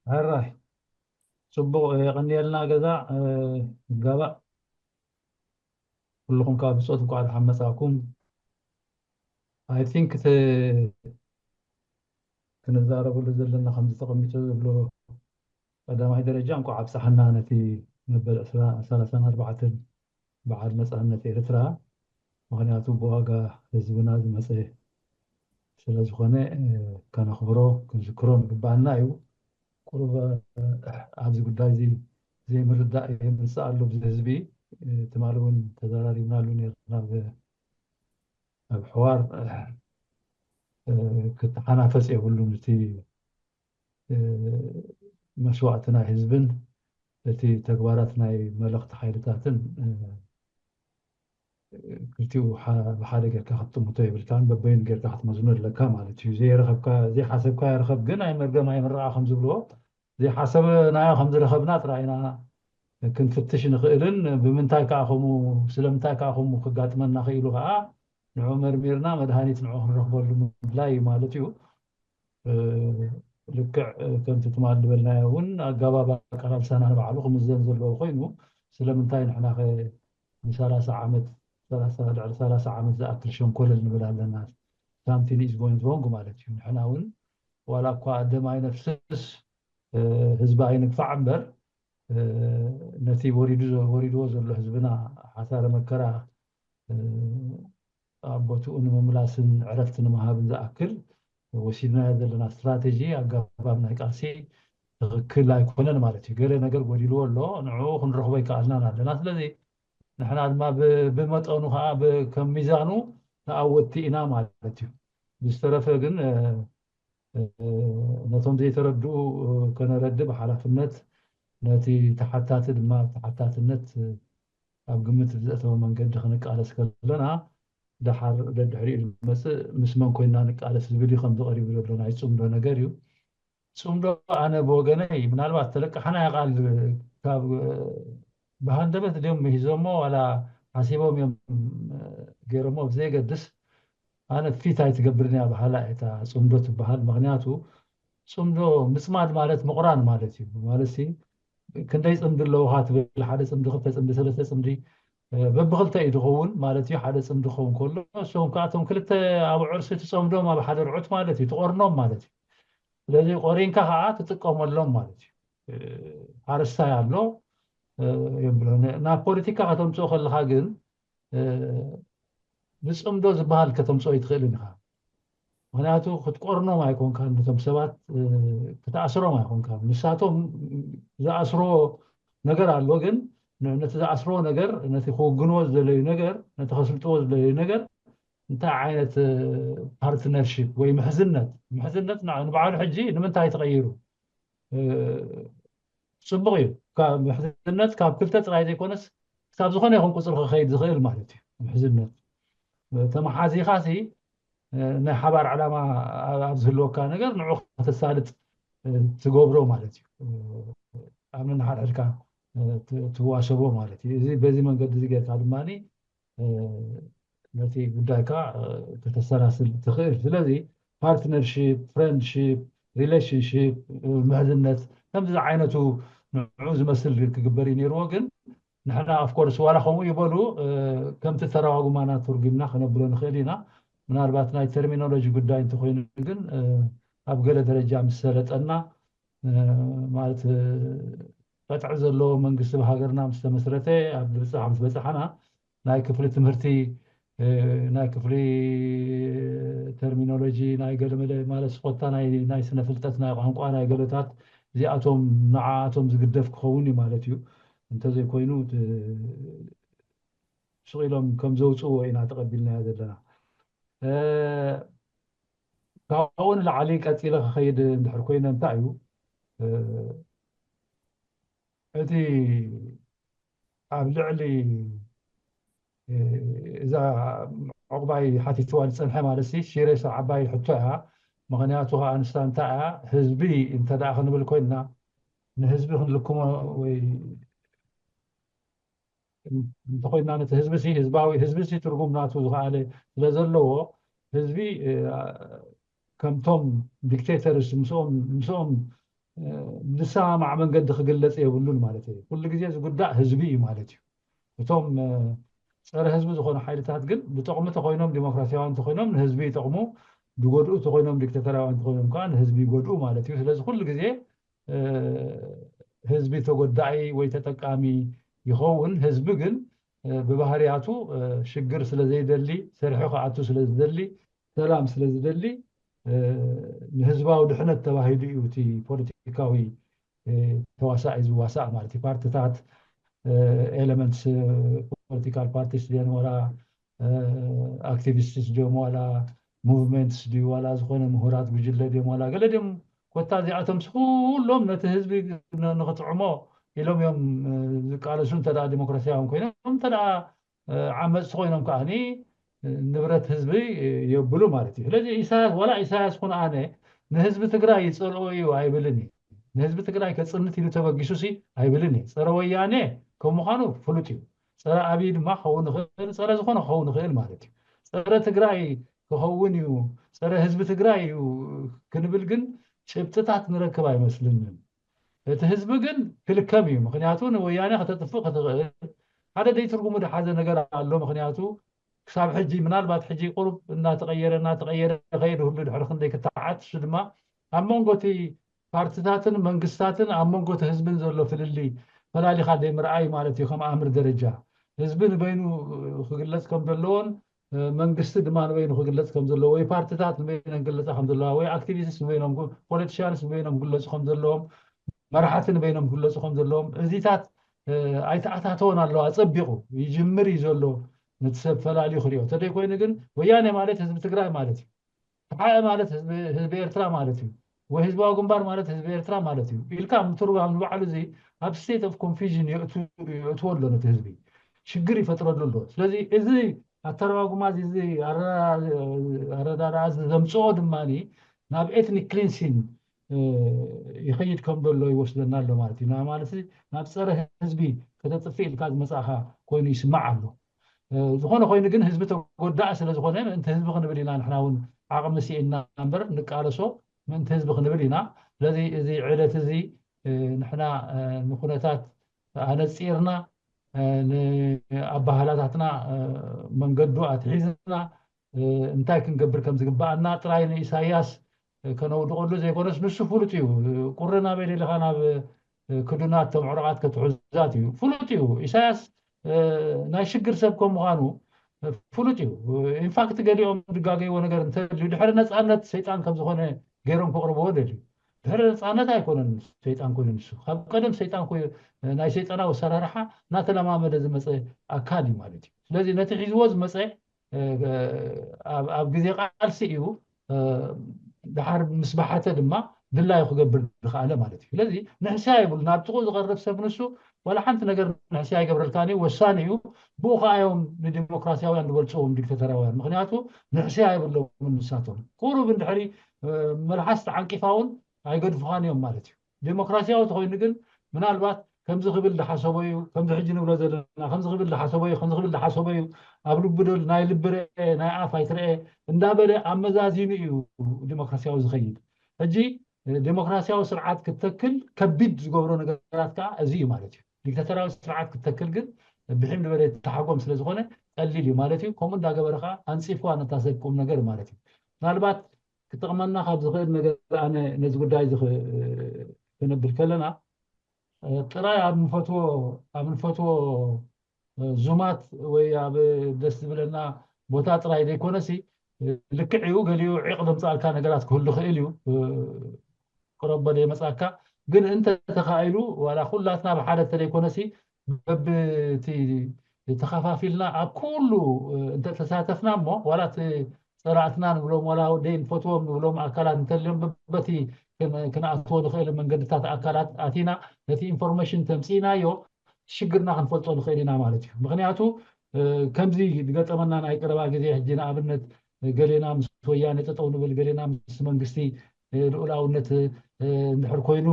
ሕራይ። ጽቡቕ፣ የቐንየልና ገዛ፣ እ፣ ይጋባእ። ኩልኹም ካብ ብጾት እንኳዕ ደሓን መጻእኩም። I think እቲ ክንዛረበሉ ዘለና ከምዚ ተቐሚጡ ዘሎ ቀዳማይ ደረጃ እንኳዕ ኣብጽሓና ነቲ መበል ዕስራ፣ ሰላሳን ኣርባዕተን በዓል ነጻነት ኤርትራ። ምኽንያቱ ብዋጋ ህዝብና ዝመጸ ስለ ዝኾነ፣ እ፣ ከነኽብሮ ክንዝክሮ ምግባኣና እዩ። ቁሩብ፣ እ፣ ኣብዚ ጉዳይ እዚ ዘይምርዳእ የምጽእ ኣሎ ኣብዚ ህዝቢ። እ፣ ትማሊ እውን ተዘራሪብናሉ ነርና ኣብ፣ ኣብ ሕዋር፣ እ፣ እ፣ ክተሓናፈጽ የብሉን እቲ፣ እ፣ መስዋእቲ ናይ ህዝብን እቲ ተግባራት ናይ መለኽቲ ሓይልታትን፣ እ፣ ክልቲኡ ሓ-፣ ብሓደ ጌርካ ክትጥምቶ የብልካን፣ በበይኑ ጌርካ ክትመዝኖ ኣለካ ማለት እዩ። ዘይረኸብካ፣ ዘይሓሰብካዮ ርኸብ ግን ኣይመርገም ኣይምረቓ ከም ዝብልዎ፣ ዘይሓሰብናዮ ከም ዝረኸብና ጥራይ ኢና ክንፍትሽ ንኽእልን፣ ብምንታይ ከኣ ከምኡ፣ ስለምንታይ ከኣ ከምኡ ክጋጥመና ክኢሉ ከኣ ንዑ መርሚርና መድሃኒት ንዑ ክንረኽበሉ ምድላይ እዩ ማለት እዩ። እ፣ ልክዕ፣ እ፣ ከምቲ ትማል ዝበልናዮ እውን ኣገባብ ኣቀላልሳና ንባዕሉ ክምዘን ዘለዎ ኮይኑ፣ ስለምንታይ ንሕና ኸ ንሰላሳ ዓመት፣ ሰላሳ፣ ልዕሊ ሰላሳ ዓመት ዝኣክል ሸንኮለል ንብል ኣለና? Something is going wrong ማለት እዩ። ንሕና እውን ዋላ እኳ ደም ኣይነፍስስ፣ እ፣ ህዝቢ ኣይንግፋዕ እምበር፣ እ፣ ነቲ ወሪዱ፣ ወሪድዎ ዘሎ ህዝብና ሓሳረ መከራ፣ እ፣ ኣብ ቦትኡ ንምምላስን ዕረፍቲ ንምሃብን ዝኣክል ወሲድናዮ ዘለና ስትራቴጂ ኣገባብ ናይ ቃልሲ ትኽክል ኣይኮነን ማለት እዩ። ገለ ነገር ጎዲልዎ ኣሎ፣ ንዕኡ ክንረኽቦ ኣይከኣልናን ኣለና። ስለዚ ንሕና ድማ ብ-፣ ብመጠኑ ከዓ ብ-፣ ከም ሚዛኑ ተኣወትቲ ኢና ማለት እዩ። ብዝተረፈ ግን፣ እ፣ እ፣ ነቶም ዘይተረድኡ፣ እ፣ ከነረድእ ብሓላፍነት ነቲ ተሓታቲ ድማ ተሓታትነት፣ እ፣ ኣብ ግምት ብዘእተወ መንገዲ ክንቃለስ ከለና፣ ደሓር ደድሕሪኡ ዝመጽእ ምስ መን ኮይንና ንቃለስ ዝብል እዩ ከምዚ ቀሪቡ ዘሎ ናይ ጽምዶ ነገር እዩ። ጽምዶ ኣነ ብወገነይ ምናልባት ተለቃሕናዮ ቃል ካብ፣ እ፣ ብሃንደበት ድዮም ምሂዞሞ ዋላ ሓሲቦም እዮም፣ እ፣ ገይሮሞ ብዘየገድስ፣ ኣነ ፊት ኣይትገብርን እያ በሃላይ እታ ጽምዶ ትበሃል። ምኽንያቱ ጽምዶ ምጽማድ ማለት ምቑራን ማለት እዩ። ማለት ሲ ክንደይ ጽምዲ ኣለውኻ ትብል፣ ሓደ ጽምዲ፣ ክልተ ጽምዲ፣ ሰለስተ ጽምዲ፣ እ፣ በብኽልተ እዩ ዝኸውን ማለት እዩ። ሓደ ጽምዲ ክኸውን ከሎ፣ እሶም ከኣ እቶም ክልተ ኣብ ዑርሲ ትጸምዶም ኣብ ሓደ ርዑት ማለት እዩ፣ ትቆርኖም ማለት እዩ። ስለዚ ቆሪንካ ከኣ ትጥቀመሎም ማለት እዩ። እ፣ ሓረስታይ ኣሎ፣ እ፣ የብሎ። ን-፣ ናብ ፖለቲካ ከተምጽኦ ከለኻ ግን፣ እ፣ ብጽምዶ ዝበሃል ከተምጽኦ ኣይትኽእልን ኢኻ። ምኽንያቱ ክትቆርኖም ኣይኮንካን፣ ነቶም ሰባት፣ እ፣ ክትኣስሮም ኣይኮንካን። ንሳቶም ዝኣስርዎ ነገር ኣሎ፣ ግን ን-፣ ነቲ ዝኣስርዎ ነገር፣ ነቲ ክውግንዎ ዝደለዩ ነገር፣ ነቲ ከስልጥዎ ዝደለዩ ነገር፣ እንታይ ዓይነት፣ እ፣ ፓርትነርሺፕ ወይ ምሕዝነት፣ ምሕዝነት ን-፣ ንባዕሉ ሕጂ ንምንታይ ተቐይሩ? እ፣ ጽቡቕ እዩ። ካብ ምሕዝነት ካብ ክልተ ጥራይ ዘይኮነስ ክሳብ ዝኾነ ይኹን ቁጽሪ ክኸይድ ዝኽእል ማለት እዩ። ምሕዝነት ተመሓዚኻሲ፣ እ፣ ናይ ሓባር ዕላማ ኣብ፣ ኣብ ዝህልወካ ነገር ንዑ ከተሳልጥ፣ እ፣ ትገብሮ ማለት እዩ። እ፣ ኣብ ነንሓድሕድካ፣ እ፣ ት-፣ ትዋሰቦ ማለት እዩ። እዚ በዚ መንገዲ እዚ ጌርካ ድማ፣ እ፣ ነቲ ጉዳይካ፣ እ፣ ከተሰላስል ትኽእል። ስለዚ ፓርትነርሺፕ፣ ፍሬንድሺፕ፣ ሪሌሽንሺፕ፣ እ፣ ምሕዝነት ከምዚ ዓይነቱ ንዑ ዝመስል ክግበር እዩ ነይርዎ። ግን ንሕና ኦፍኮርስ ዋላ ከምኡ ይበሉ፣ እ፣ ከምቲ ተረጓጉማና ትርጉምና ከነብሎ ንኽእል ኢና። ምናልባት ናይ ተርሚኖሎጂ ጉዳይ እንተኾይኑ ግን፣ እ፣ ኣብ ገለ ደረጃ ምስ ሰለጠና፣ እ፣ ማለት፣ እ፣ ቀጥዒ ዘለዎ መንግስቲ ብሃገርና ምስ ተመስረተ፣ ኣብ ብጽሕ ምስ በጽሓና፣ ናይ ክፍሊ ትምህርቲ፣ እ፣ ናይ ክፍሊ ተርሚኖሎጂ፣ ናይ ገለመለ ማለት ስቆታ ናይ፣ ናይ ስነ ፍልጠት፣ ናይ ቋንቋ፣ ናይ ገለታት እዚኣቶም ንዓኣቶም ዝግደፍ ክኸውን እዩ ማለት እዩ። እንተዘይኮይኑ፣ ት-፣ ስቕ ኢሎም ከም ዘውጽእዎ ኢና ተቐቢልናዮ ዘለና። እ፣ ካብኡ ንላዕሊ ቀጺለ ክኸይድ እንድሕር ኮይነ እንታይ እዩ፣ እ፣ እቲ ኣብ ልዕሊ፣ እ፣ እዛ ዕቑባይ ሓቲትዋ ዝጸንሐ ማለት ሲ፣ ሲሪየስ ዓባይ ሕቶ እያ። ምኽንያቱ ከኣ ንሳ እንታይ እያ፣ ህዝቢ እንተ ደኣ ክንብል ኮይንና፣ ንህዝቢ ክንልክሞ ወይ እንተኾይንና፣ ነቲ ህዝቢ ሲ፣ ህዝባዊ፣ ህዝቢ ሲ ትርጉም ናቱ ዝኸኣለ ስለ ዘለዎ፣ ህዝቢ፣ እ፣ ከምቶም ዲክቴተርስ ምስኦም ምስኦም ዝሰማማዕ መንገዲ ክግለጽ የብሉን ማለት እዩ። ኩሉ ግዜ ዝጉዳእ ህዝቢ እዩ ማለት እዩ። እቶም ፀረ ህዝቢ ዝኾኑ ሓይልታት ግን ብጠቕሚ ተኮይኖም ዲሞክራሲያውያን ተኮይኖም ንህዝቢ ይጠቕሙ፣ ዝጎድኡ ተኮይኖም ዲክታተራውያን ተኮይኖም ከዓ ንህዝቢ ይጎድኡ ማለት እዩ። ስለዚ ኩሉ ግዜ ህዝቢ ተጎዳኢ ወይ ተጠቃሚ ይኸውን። ህዝቢ ግን ብባህርያቱ ሽግር ስለዘይደሊ፣ ሰሪሑ ክኣቱ ስለዝደሊ፣ ሰላም ስለዝደሊ፣ ንህዝባዊ ድሕነት ተባሂሉ እዩ እቲ ፖለቲካዊ ተዋሳኢ ዝዋሳእ ማለት እዩ። ፓርቲታት፣ ኤለመንትስ፣ ፖለቲካል ፓርቲስ ድዮን ዋላ ኣክቲቪስትስ ድዮም ዋላ ሙቭመንትስ ድዩ ዋላ ዝኾነ ምሁራት ጉጅለ ድዮም ዋላ ገለ ድዮም፣ ኮታ እዚኣቶም ኩሎም ነቲ ህዝቢ ንኽጥዕሞ ኢሎም እዮም ዝቃለሱ። እንተ ዲሞክራሲያውያን ኮይኖም፣ እንተ ዓመፅቲ ኮይኖም ከዓኒ ንብረት ህዝቢ የብሉ ማለት እዩ። ስለዚ ኢሳያስ ዋላ ኢሳያስ ኩን ኣነ ንህዝቢ ትግራይ ይፀልኦ እዩ ኣይብልን እዩ። ንህዝቢ ትግራይ ከፅንት ኢሉ ተበጊሱ ሲ ኣይብልን እዩ። ፀረ ወያኔ ከም ምዃኑ ፍሉጥ እዩ። ፀረ ኣብይ ድማ ክኸውን ይኽእል፣ ፀረ ዝኾነ ክኸውን ይኽእል ማለት እዩ። ፀረ ትግራይ ክኸውን እዩ፣ ፀረ ህዝቢ ትግራይ እዩ ክንብል ግን ጭብጥታት ንረክብ ኣይመስልንን። እቲ ህዝቢ ግን ክልከም እዩ። ምክንያቱ ንወያኔ ከተጥፍእ ክትኽእል ሓደ ደይ ትርጉሙ ዝሓዘ ነገር ኣሎ። ምክንያቱ ክሳብ ሕጂ ምናልባት ሕጂ ቁሩብ እናተቐየረ እናተቐየረ ከይድ ህሉ ድሕሪ ክንደይ ክተዓት እሱ ድማ ኣብ መንጎ እቲ ፓርቲታትን መንግስታትን ኣብ መንጎ እቲ ህዝብን ዘሎ ፍልልይ ፈላሊኻ ደይ ምርኣይ ማለት እዩ። ከም ኣምር ደረጃ ህዝቢ ንበይኑ ክግለጽ ከም ዘለዎን መንግስቲ ድማ ንበይኑ ክግለጽ ከም ዘለዎ ወይ ፓርቲታት ንበይነን ክግለጻ ከም ዘለዋ ወይ ኣክቲቪስት ንበይኖም ፖለቲሽያንስ ንበይኖም ክግለጹ ከም ዘለዎም መራሕቲ ንበይኖም ክግለጹ ከም ዘለዎም እዚታት ኣይተኣታተወን ኣለዋ። ኣጸቢቑ ይጅምር እዩ ዘሎ ነቲ ሰብ ፈላልዩ ክሪኦ ተደይ ኮይኑ ግን ወያኔ ማለት ህዝቢ ትግራይ ማለት እዩ። ተሓኤ ማለት ህዝቢ ኤርትራ ማለት እዩ ወይ ህዝባዊ ግንባር ማለት ህዝቢ ኤርትራ ማለት እዩ ኢልካ ምትርጓም ንባዕሉ እዚ ኣብ state of confusion የእትዎ ኣሎ ነቲ ህዝቢ ሽግር ይፈጥረሉ ኣሎ። ስለዚ እዚ ኣተረጓጉማ እዚ ኣረዳድኣ እዚ ዘምፅኦ ድማ ናብ ኤትኒክ ክሊንሲን ይኸይድ ከም ዘሎ ይወስደና ኣሎ ማለት እዩ። ማለት ናብ ፀረ ህዝቢ ከተጥፍእ ኢልካ ዝመፃእካ ኮይኑ ይስማዕ ኣሎ። ዝኾነ ኮይኑ ግን ህዝቢ ተጎዳእ ስለዝኾነ ምእንቲ ህዝቢ ክንብል ኢና ንሕና እውን ዓቕሚ ስኢንና እምበር ንቃለሶ ምእንቲ ህዝቢ ክንብል ኢና። ስለዚ እዚ ዕለት እዚ ንሕና ንኩነታት ኣነፂርና ንኣባህላታትና መንገዱ ኣትሒዝና እንታይ ክንገብር ከም ዝግባኣና ጥራይ ንኢሳያስ ከነውድቐሉ ዘይኮነስ ንሱ ፍሉጥ እዩ። ቁሪ ናበይ ደሊኻ ናብ ክዱናት ቶም ዕሩቓት ከትሕዛት እዩ ፍሉጥ እዩ። ኢሳያስ ናይ ሽግር ሰብ ከም ምዃኑ ፍሉጥ እዩ። ኢንፋክት ገሊኦም ዝጋገይዎ ነገር እንተልዩ ድሕሪ ነፃነት ሰይጣን ከም ዝኾነ ገይሮም ከቕርብዎ ደልዩ። ድሕሪ ነፃነት ኣይኮነን ሰይጣን ኮይኑ ንሱ ካብ ቀደም ሰይጣን ናይ ሰይጣናዊ ኣሰራርሓ እናተለማመደ ዝመፀ ኣካል እዩ ማለት እዩ። ስለዚ ነቲ ሒዝዎ ዝመፀ ኣብ ግዜ ቃልሲ እዩ። ድሓር ምስ በሓተ ድማ ድላዩ ክገብር ዝኸኣለ ማለት እዩ። ስለዚ ንሕስያ የብሉ ናብ ጥቕኡ ዝቐርብ ሰብ ንሱ ዋላ ሓንቲ ነገር ንሕስያ ይገብረልካን እዩ። ወሳኒ እዩ። ብኡ ከዓ እዮም ንዲሞክራሲያውያን ዝበልፅዎም ዲክተተራውያን። ምክንያቱ ንሕስያ የብሎምን ንሳቶም። ቁሩብ እንድሕሪ መልሓስ ተዓንቂፋ እውን ኣይገድፉኻን እዮም ማለት እዩ። ዴሞክራሲያዊ ተኮይኑ ግን ምናልባት ከምዚ ክብል ዝሓሰቦ እዩ፣ ከምዚ ሕጂ ንብሎ ዘለና ከምዚ ክብል ዝሓሰቦ እዩ፣ ከምዚ ክብል ዝሓሰቦ እዩ፣ ኣብ ልቡ ዶ ናይ ልቢ ርአ ናይ ኣፍ ኣይትርአ እንዳበለ ኣመዛዚኑ እዩ ዴሞክራሲያዊ ዝኸይድ። ሕጂ ዴሞክራሲያዊ ስርዓት ክትተክል ከቢድ ዝገብሮ ነገራት ከዓ እዚ እዩ ማለት እዩ። ዲክታተራዊ ስርዓት ክትተክል ግን ብሒም ዝበለ ተሓጎም ስለዝኾነ ቀሊል እዩ ማለት እዩ። ከምኡ እንዳገበረ ከዓ ኣንፂፍዋ ነታ ሰብ ቁም ነገር ማለት እዩ። ምናልባት ክጠቕመና ካብ ዝኽእል ነገር ኣነ ነዚ ጉዳይ እዚ ክነብል ከለና ጥራይ ኣብ ንፈትዎ ኣብ ንፈትዎ ዙማት ወይ ኣብ ደስ ዝብለና ቦታ ጥራይ ዘይኮነሲ ልክዕ እዩ። ገሊኡ ዒቕ ዘምፃእልካ ነገራት ክህሉ ክእል እዩ። ቅረቦ ዘይመፃካ ግን እንተ ተኻኢሉ ዋላ ኩላትና ብሓደ እንተዘይኮነሲ በብቲ ተኸፋፊልና ኣብ ኩሉ እንተተሳተፍና እሞ ዋላ እቲ ፀላእትና ንብሎም ዋላ ደይ ንፈትዎም ንብሎም ኣካላት እንተልዮም በበቲ ክንኣትዎ ንኽእል መንገድታት ኣካላት ኣቲና ነቲ ኢንፎርሜሽን ተምፂእናዮ ሽግርና ክንፈልጦ ንኽእል ኢና ማለት እዩ። ምክንያቱ ከምዚ ዝገጠመና ናይ ቀረባ ግዜ ሕጂ ንኣብነት ገሌና ምስ ወያነ ጠጠው ንብል፣ ገሌና ምስ መንግስቲ ልኡላውነት እንድሕር ኮይኑ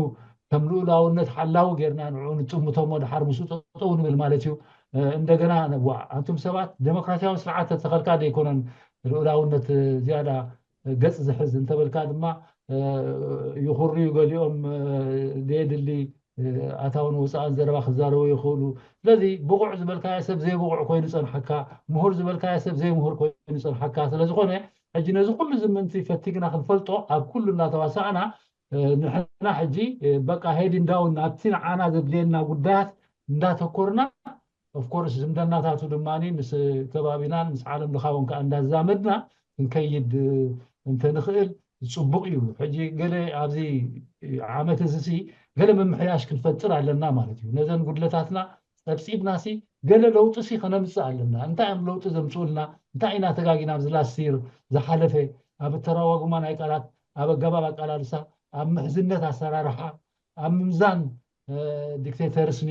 ከም ልኡላውነት ሓላዊ ጌርና ንዕኡ ንጥምቶሞ ድሓር ምስኡ ጠጠው ንብል ማለት እዩ። እንደገና ዋ ኣንቱም ሰባት ዴሞክራሲያዊ ስርዓት ተተኸልካ ዘይኮነን ልኡላውነት ዝያዳ ገጽ ዝሕዝ እንተበልካ ድማ ይኹርዩ፣ ገሊኦም ደየድሊ ኣታውን ወፃእን ዘረባ ክዛረቡ ይኽእሉ። ስለዚ ብቑዕ ዝበልካዮ ሰብ ዘይብቑዕ ኮይኑ ይፀንሓካ፣ ምሁር ዝበልካዮ ሰብ ዘይምሁር ኮይኑ ይፀንሓካ። ስለዝኾነ ሕጂ ነዚ ኩሉ ዝምንቲ ፈቲግና ክንፈልጦ ኣብ ኩሉ እናተዋሳእና ንሕና ሕጂ በቃ ሄድ እንዳውን ናብቲ ንዓና ዘድልየና ጉዳያት እንዳተኮርና ኦፍኮርስ ዝምደናታቱ ድማ ምስ ከባቢናን ምስ ዓለም ለኻውን ከዓ እንዳዛመድና ክንከይድ እንተንኽእል ፅቡቕ እዩ። ሕጂ ገለ ኣብዚ ዓመት እዚ ሲ ገለ ምምሕያሽ ክንፈጥር ኣለና ማለት እዩ። ነዘን ጉድለታትና ፀብፂብና ሲ ገለ ለውጢ ሲ ከነምፅእ ኣለና። እንታይ እዮም ለውጢ ዘምፅኡልና? እንታይ ኢና ተጋጊና ኣብዚ ላስት ይር ዝሓለፈ ኣብ ኣተረጓጉማ ናይ ቃላት፣ ኣብ ኣገባብ ኣቃላልሳ፣ ኣብ ምሕዝነት ኣሰራርሓ፣ ኣብ ምምዛን ዲክቴተርስኒ፣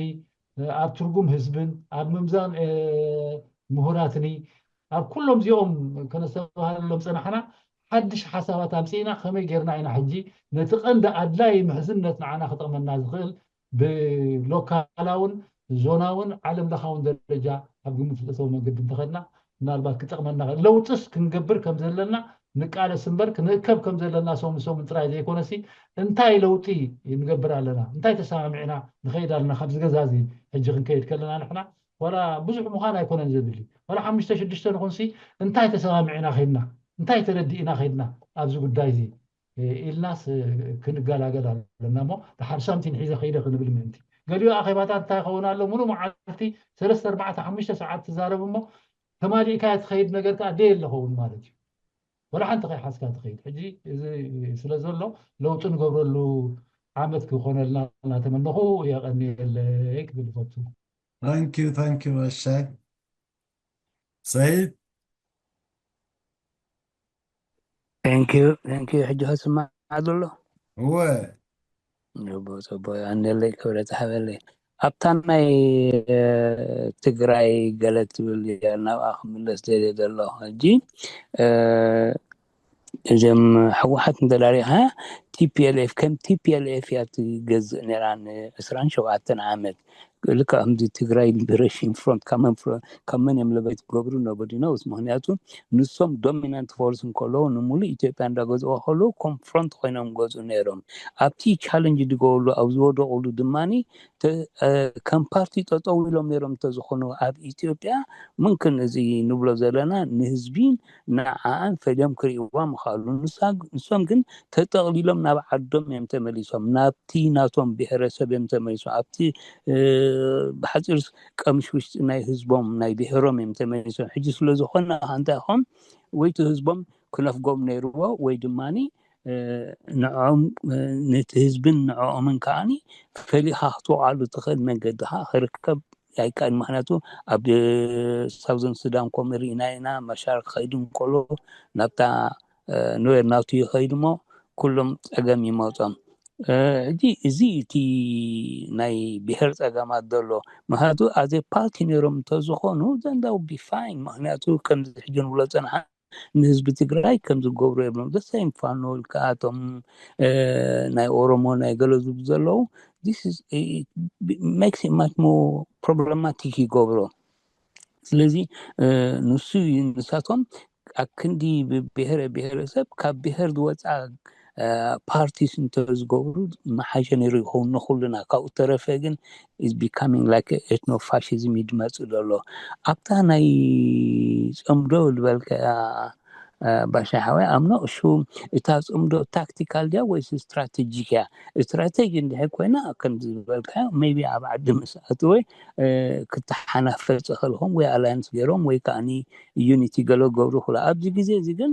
ኣብ ትርጉም ህዝብን ኣብ ምምዛን ምሁራትኒ፣ ኣብ ኩሎም እዚኦም ከነስተባህለሎም ፀናሕና ሓድሽ ሓሳባት ኣምፅእና ከመይ ጌርና ኢና ሕጂ ነቲ ቀንዲ ኣድላይ ምሕዝነት ንዓና ክጠቕመና ዝኽእል ብሎካላውን ዞናውን ዓለም ለኻውን ደረጃ ኣብ ግምት ዘእተወ መንገዲ እንተኸድና ምናልባት ክጠቕመና ይኽእል። ለውጥስ ክንገብር ከም ዘለና ንቃለስ እምበር ክንእከብ ከም ዘለና ሰሙን ሰሙን ጥራይ ዘይኮነሲ እንታይ ለውጢ ንገብር ኣለና፣ እንታይ ተሰማሚዕና ንኸይድ ኣለና። ካብዚ ገዛ እዚ ሕጂ ክንከይድ ከለና ንሕና ዋላ ብዙሕ ምዃን ኣይኮነን ዘድሊ፣ ዋላ ሓሙሽተ ሽዱሽተ ንኹንሲ እንታይ ተሰማሚዕና ከይድና፣ እንታይ ተረዲእና ከይድና ኣብዚ ጉዳይ እዚ ኢልናስ ክንገላገል ኣለና እሞ ድሓር ሳምቲን ሒዘ ከይደ ክንብል ምእንቲ። ገሊኡ ኣኼባታት እንታይ ይኸውን ኣሎ፣ ሙሉእ መዓልቲ ሰለስተ ኣርባዕተ ሓሙሽተ ሰዓት ትዛረብ እሞ ተማሊእካ ትኸይድ ነገር ከዓ ደየለ ኸውን ማለት እዩ። ወላ ሓንቲ ከይሓዝካ ትኸይድ። ሕጂ እዚ ስለ ዘሎ ለውጢ ንገብረሉ ዓመት ክኾነልና እናተመነኹ የቐንየለይ ክብል ይፈቱ። ታንኪዩ ታንኪዩ ባሻይ ሰይድ። Thank you thank you። ሕጂ ከስማዕ ዘሎ እወ ጽቡቅ ጽቡቅ። ኣንደለይ ክብረት ሓበለይ ኣብታ ናይ ትግራይ ገለ ትብል እያ፣ ናብኣ ክምለስ ደልየ ዘለኹ። ሕጂ እዞም ህወሓት እንተዳሪኻ ቲፒኤልኤፍ ከም ቲፒኤልኤፍ እያ ትገዝእ ነይራ ንዕስራን ሸውዓተን ዓመት። ልክዕ ከምዚ ትግራይ ሊበሬሽን ፍሮንት ካብ መን እዮም ለበይ ትገብሩ ነበዲ ነውስ። ምክንያቱ ንሶም ዶሚናንት ፎርስ እንከለዉ ንሙሉእ ኢትዮጵያ እንዳገዝኦ ከለዉ ኮንፍሮንት ኮይኖም ገዝኡ ነይሮም። ኣብቲ ቻለንጅ ዝገብርሉ ኣብ ዝወደቁሉ ድማኒ ከም ፓርቲ ጠጠው ኢሎም ነይሮም እንተዝኾኑ ኣብ ኢትዮጵያ ምንክን እዚ ንብሎ ዘለና ንህዝቢ ንዓኣን ፈልዮም ክርእይዋ ምኽኣሉ። ንሶም ግን ተጠቕሊሎም ናብ ዓዶም እዮም ተመሊሶም፣ ናብቲ ናቶም ብሄረሰብ እዮም ተመሊሶም፣ ኣብቲ ብሓፂር ቀምሽ ውሽጢ ናይ ህዝቦም ናይ ብሄሮም እዮም ተመሊሶም። ሕጂ ስለዝኾነ እንታይ ኾም ወይቲ ህዝቦም ክነፍጎም ነይርዎ ወይ ድማኒ ንዕኦም ነቲ ህዝብን ንዕኦምን ከዓኒ ፈሊኻ ክትወቕዓሉ ትኽእል መንገዲ ከዓ ክርከብ ኣይከኣል። ምክንያቱ ኣብ ሳውዘን ሱዳን ከምኡ ርኢና ኢና፣ ማሻር ክኸይድ እንከሎ ናብታ ኑዌር ናቱ ይኸይድ እሞ ኩሎም ፀገም ይመፆም። ሕጂ እዚ እቲ ናይ ብሄር ፀገማት ዘሎ ምክንያቱ ኣዘ ፓርቲ ነይሮም እንተዝኾኑ ዘንዳው ቢፋይን። ምክንያቱ ከምዚ ሕጂ ንብሎ ፀንሓ ንህዝቢ ትግራይ ከም ዝገብሩ የብሎም። ዘሳይም ፋኖ ኢልካ እቶም ናይ ኦሮሞ ናይ ገለ ዝብሉ ዘለዉ makes it much more problematic ይገብሮ። ስለዚ ንሱ ንሳቶም ኣብ ክንዲ ብብሄረ ብሄረሰብ ካብ ብሄር ዝወፃ ፓርቲስ እንተዝገብሩ መሓሸ ነይሩ ይኸውን ንኩልና። ካብኡ ተረፈ ግን is becoming like etno fascism ይድመፅ ዘሎ ኣብታ ናይ ፅምዶ ዝበልከያ ባሻ ሓወይ ኣምኖ እሹ እታ ፅምዶ ታክቲካል ድያ ወይስ ስትራቴጂክ እያ? ስትራቴጂ እንድሕር ኮይና ከምዚ ዝበልካዮ maybe ኣብ ዓዲ ምስ ኣተወ ክትሓናፈፅ ከልኹም ወይ ኣላያንስ ገይሮም ወይ ከዓኒ ዩኒቲ ገለ ክገብሩ ይኽእሉ። ኣብዚ ግዜ እዚ ግን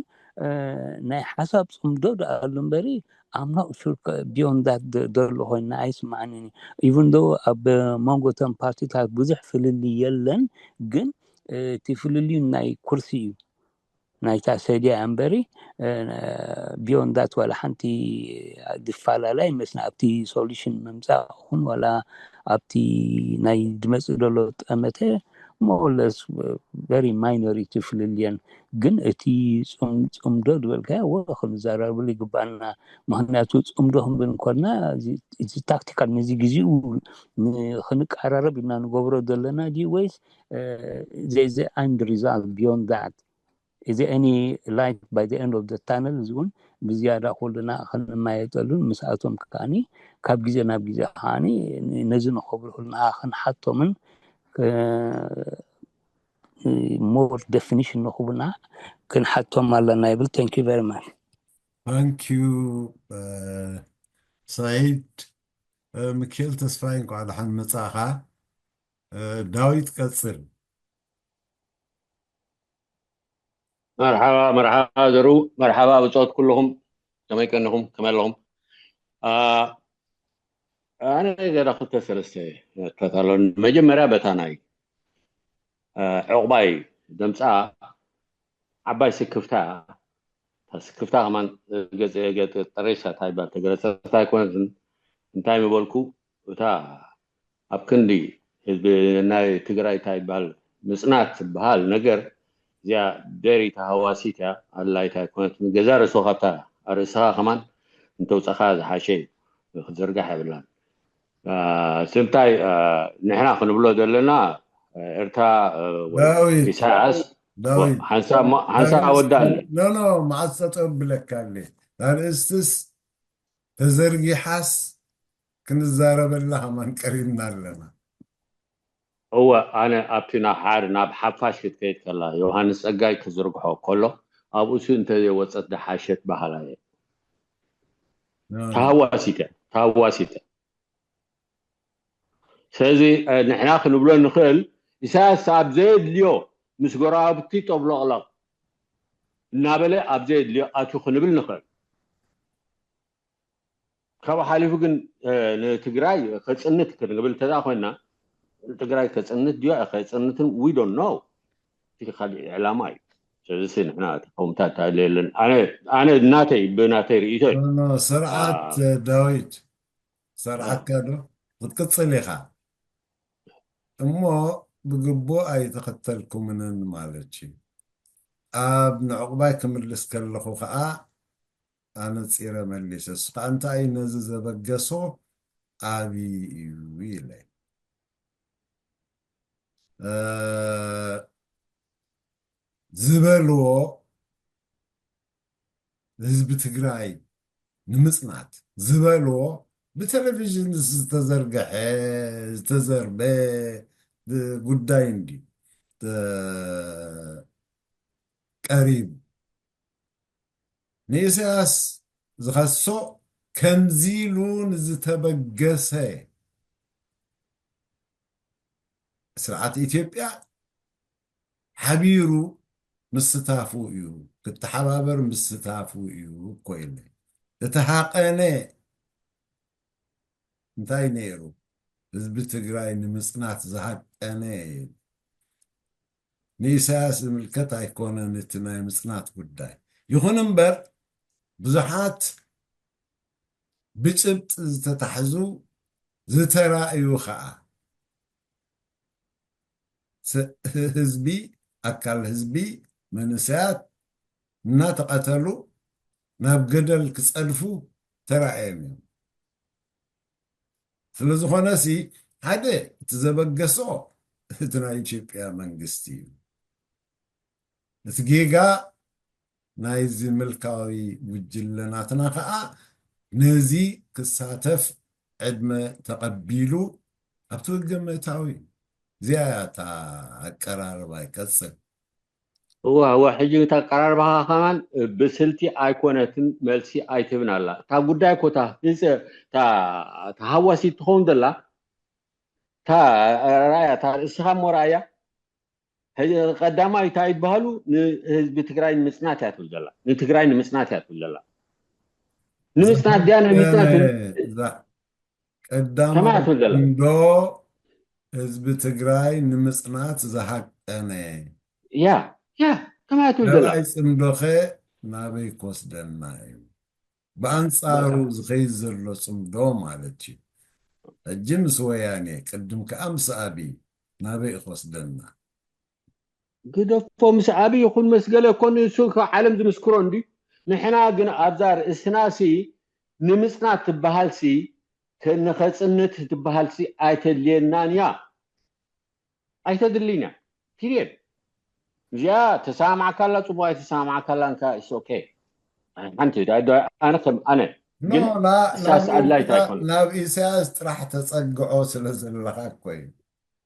ናይ ሓሳብ ፅምዶ ደኣ ኣሎ እምበሪ I'm not sure beyond that ዘሎ ኮይና ኣይስማዓንን እዩ። Even though ኣብ መንጎ እተን ፓርቲታት ብዙሕ ፍልልይ የለን ግን እቲ ፍልልዩ ናይ ኩርሲ እዩ ናይታ ሰድያ እምበሪ beyond that ዋላ ሓንቲ ዝፈላለ ኣይመስልን ኣብቲ ሶሉሽን ምምፃእ ይኹን ዋላ ኣብቲ ናይ ዝመፅእ ዘሎ ጠመተ more or less very minority ፍልልየን ግን እቲ ፅምዶ ዝበልካዮ ወ ክንዘራርብሉ ይግባና። ምክንያቱ ፅምዶ ክንብል እንኮልና እዚ ታክቲካል ነዚ ግዜኡ ክንቀራረብ ኢልና ንገብሮ ዘለና ድዩ ወይስ there is a end result beyond that? is there any light by the end of the tunnel? እዚ እውን ብዝያዳ ኩልና ክንማየጠሉን ምስኣቶም ከዓኒ ካብ ግዜ ናብ ግዜ ከዓኒ ነዚ ንኸብርሁልና ክንሓቶምን more definition ንኽቡና ክንሓቶም ኣለና ይብል። Thank you very much. Thank you ሰዒድ። ሚካኤል ተስፋይ እንኳዕ ደሓን መጻእኻ። ዳዊት ቀጽል። መርሓባ መርሓባ ዘሩ፣ መርሓባ ብጾት ኩልኹም። ከመይ ቀንኹም? ከመይ ኣለኹም? ኣነ ገዳ ክልተ ሰለስተ ነጥብታት ኣለኒ። መጀመርያ በታ ናይ ዕቑባይ ደምፃ ዓባይ ስክፍታ፣ ስክፍታ ከማን ገጠሬሳ ታይባል ተገለፀት ኣይኮነትን። እንታይ ምበልኩ፣ እታ ኣብ ክንዲ ህዝቢ ናይ ትግራይ እንታይ ይበሃል ምፅናት ዝበሃል ነገር እዚኣ ደሪ ተሃዋሲት እያ። ኣድላይት ኣይኮነትን። ገዛ ርእሱ ካብታ ኣርእስኻ ከማን እንተውፀኻ ዝሓሸ እዩ። ክትዝርጋሕ የብላን። ስምታይ ንሕና ክንብሎ ዘለና ኤርትራ ኢሳያስ ሓንሳ ወዳእ ኖ ኖ መዓስ ጠጠው ብለካ ኣርእስትስ ተዘርጊሓስ ክንዛረበላ ከማን ቀሪብና ኣለና። እወ ኣነ ኣብቲ ናብ ሓደ ናብ ሓፋሽ ክትከይድ ከላ ዮሃንስ ጸጋይ ክዝርግሖ ከሎ ኣብኡሱ እንተዘይወጸት ደሓሸት በሃላ እየ። ተሃዋሲተ ተሃዋሲተ ስለዚ ንሕና ክንብሎ ንኽእል ኢሳያስ ኣብ ዘየድልዮ ምስ ጎረባብቲ ጦብሎቕለቕ እናበለ ኣብ ዘየድልዮ ኣትዩ ክንብል ንኽእል። ካብኡ ሓሊፉ ግን ንትግራይ ከፅንት ክንብል እንተዳ ኮይና ትግራይ ከፅንት ድዮ ከፅንትን we don't know። እቲ ካሊእ ዕላማ እዩ። ስለዚ ንሕና ተቃውምታት የለን። ኣነ ናተይ ብናተይ ርእይቶ እዩ። ስርዓት ዳዊት ሰርዓካ ዶ ክትቅፅል ኢኻ እሞ ብግቡእ ኣይተኸተልኩምንን ማለት እዩ። ኣብ ንዕቑባይ ክምልስ ከለኹ ከዓ ኣነፂረ መሊሰ። እስኻ እንታይ ነዚ ዘበገሶ ኣብይ እዩ ኢለ ዝበልዎ ህዝቢ ትግራይ ንምፅናት ዝበልዎ ብቴሌቪዥን ዝተዘርገሐ ዝተዘርበ ጉዳይ እንዲ ቀሪቡ ንኢሳያስ ዝኸሶ ከምዚ ኢሉ ንዝተበገሰ ስርዓት ኢትዮጵያ ሓቢሩ ምስታፉ እዩ፣ ክተሓባበር ምስታፉ እዩ እኮ ኢለ። እቲ ሃቐነ እንታይ ነይሩ? ህዝቢ ትግራይ ንምፅናት ዝሃቀነ ንኢሳያስ ዝምልከት ኣይኮነን እቲ ናይ ምፅናት ጉዳይ። ይኹን እምበር ብዙሓት ብጭብጥ ዝተታሕዙ ዝተራእዩ ከዓ ህዝቢ ኣካል ህዝቢ መንእሰያት እናተቐተሉ ናብ ገደል ክፀድፉ ተራእዮም እዮም። ስለዝኾነ ሲ ሓደ እቲ ዘበገሶ እቲ ናይ ኢትዮጵያ መንግስቲ እዩ። እቲ ጌጋ ናይዚ ምልካዊ ጉጅለ ናትና ከዓ ነዚ ክሳተፍ ዕድመ ተቐቢሉ ኣብቲ ውግእ ምእታው እዩ። እዚኣ እያ እታ ኣቀራርባ ይቀፅል። እዋ እዋ ሕጂ እታ ኣቀራርባኻ ከማን ብስልቲ ኣይኮነትን መልሲ ኣይትህብን ኣላ። እታ ጉዳይ እኮ እታ ህፀ እታ እታ ሃዋሲት ትኸውን ዘላ እታ ራእያ እታ ርእስኻ እሞ ራእያ ሕጂ ቀዳማይ እንታይ ይበሃሉ ንህዝቢ ትግራይ ንምፅናት እያ ትብል ዘላ ንትግራይ ንምፅናት እያ ትብል ዘላ ንምፅናት ድያ ንምፅናት ቀዳማይ ጽምዶ ህዝቢ ትግራይ ንምፅናት ዝሃቀነ ያ ያ ከማያት ውልደላ ካልኣይ ፅምዶኸ ናበይ ክወስደና እዩ? ብኣንፃሩ ዝኸይድ ዘሎ ፅምዶ ማለት እዩ። ሕጂ ምስ ወያኔ ቅድም ከዓ ምስ ኣብይ ናበይ ክወስደና? ግደፎ ምስ ኣብይ ይኹን ምስ ገለ እኮ ንሱ ዓለም ዝምስክሮ እንዲ ንሕና ግን ኣብዛ ርእስና ሲ ንምፅናት ትበሃል ሲ ንኸፅንት ትበሃል ሲ ኣይተድልየናን እያ ኣይተድልይን እያ period እዚኣ ተሰማማዕካላ ጽቡቅ ኣይተሰማማዕካላን ከኣ it's okay። ሓንቲ ኣነ ከም ኣነ ግን እሳስ ኣድላይ ኣይኮነ ናብ ኢሳያስ ጥራሕ ተጸግዖ ስለ ዘለኻ እኮ እዩ።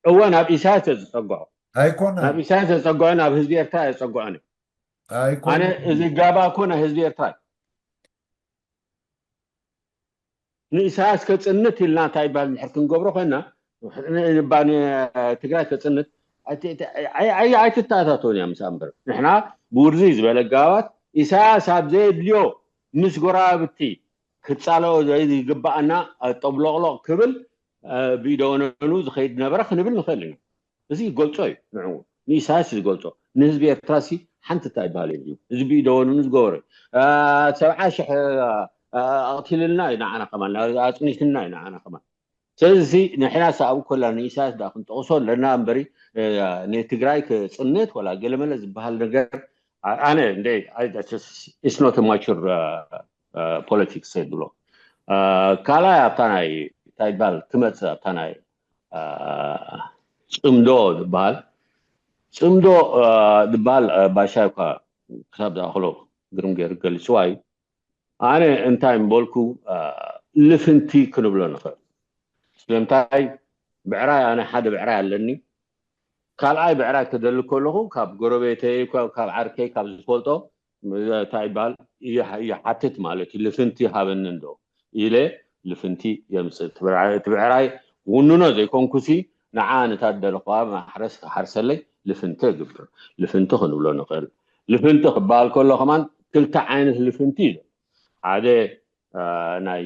እወ ናብ ኢሳያስ ተዝጸግዖ ኣይኮነ ናብ ኢሳያስ ተጸግዖ ናብ ህዝቢ ኤርትራ የጸግዖ ነ ኣነ እዚ ጋባ እኮ ናይ ህዝቢ ኤርትራ እዩ። ንኢሳያስ ከጽንት ኢልና እንታይ ይባል ንድሕር ክንገብሮ ኮይና ትግራይ ከጽንት ኣይትተኣታተውን እያ ምሳ እምበር ንሕና ብውርዚ ዝበለ ጋባት ኢሳያስ ኣብ ዘየድልዮ ምስ ጎረባብቲ ክጻለኦ ዘይግባኣና ጠብሎቕሎቕ ክብል ብኢደወነኑ ዝኸይድ ነበረ ክንብል ንኽእል ኢና። እዚ ይገልጾ እዩ ንዕኡ ንኢሳያስ ዝገልጾ ንህዝቢ ኤርትራ ሲ ሓንቲ እንታይ ይበሃል እዩ እዚ ብኢደወነኑ ዝገበረ ሰብዓ ሽሕ ኣቕቲልልና እዩ ንዓና ከማን ኣጽኒትና እዩ ንዓና ከማን ስለዚ ንሕና ሰ ኣብኡ ኮላ ንኢሳያስ ዳ ክንጠቕሶ ኣለና እምበሪ ንትግራይ ክጽንት ወላ ገለመለ ዝበሃል ነገር ኣነ እንደ it's not mature politics ይብሎ ካልኣይ ኣብታ ናይ እንታይ ይባል ትመፅእ ኣብታ ናይ ፅምዶ ዝበሃል ፅምዶ ዝበሃል ባሻ እኳ ክሳብ ዝኣኽሎ ግርም ገይሩ ገሊፅዋ እዩ ኣነ እንታይ ምበልኩ ልፍንቲ ክንብሎ ንኽእል ስለምንታይ ብዕራይ ኣነ ሓደ ብዕራይ ኣለኒ ካልኣይ ብዕራይ ክደሊ ከለኹ ካብ ጎረቤተይ ካብ ዓርከይ ካብ ዝፈልጦ እንታይ ይበሃል ይሓትት ማለት እዩ ልፍንቲ ሃበኒ እንዶ ኢለ ልፍንቲ የምፅእ እቲ ብዕራይ ውንኖ ዘይኮንኩሲ ንዓ ነታ ዝደለኹዋ ማሕረስ ክሓርሰለይ ልፍንቲ እግብር ልፍንቲ ክንብሎ ንኽእል ልፍንቲ ክበሃል ከሎ ከማን ክልተ ዓይነት ልፍንቲ እዩ ሓደ ናይ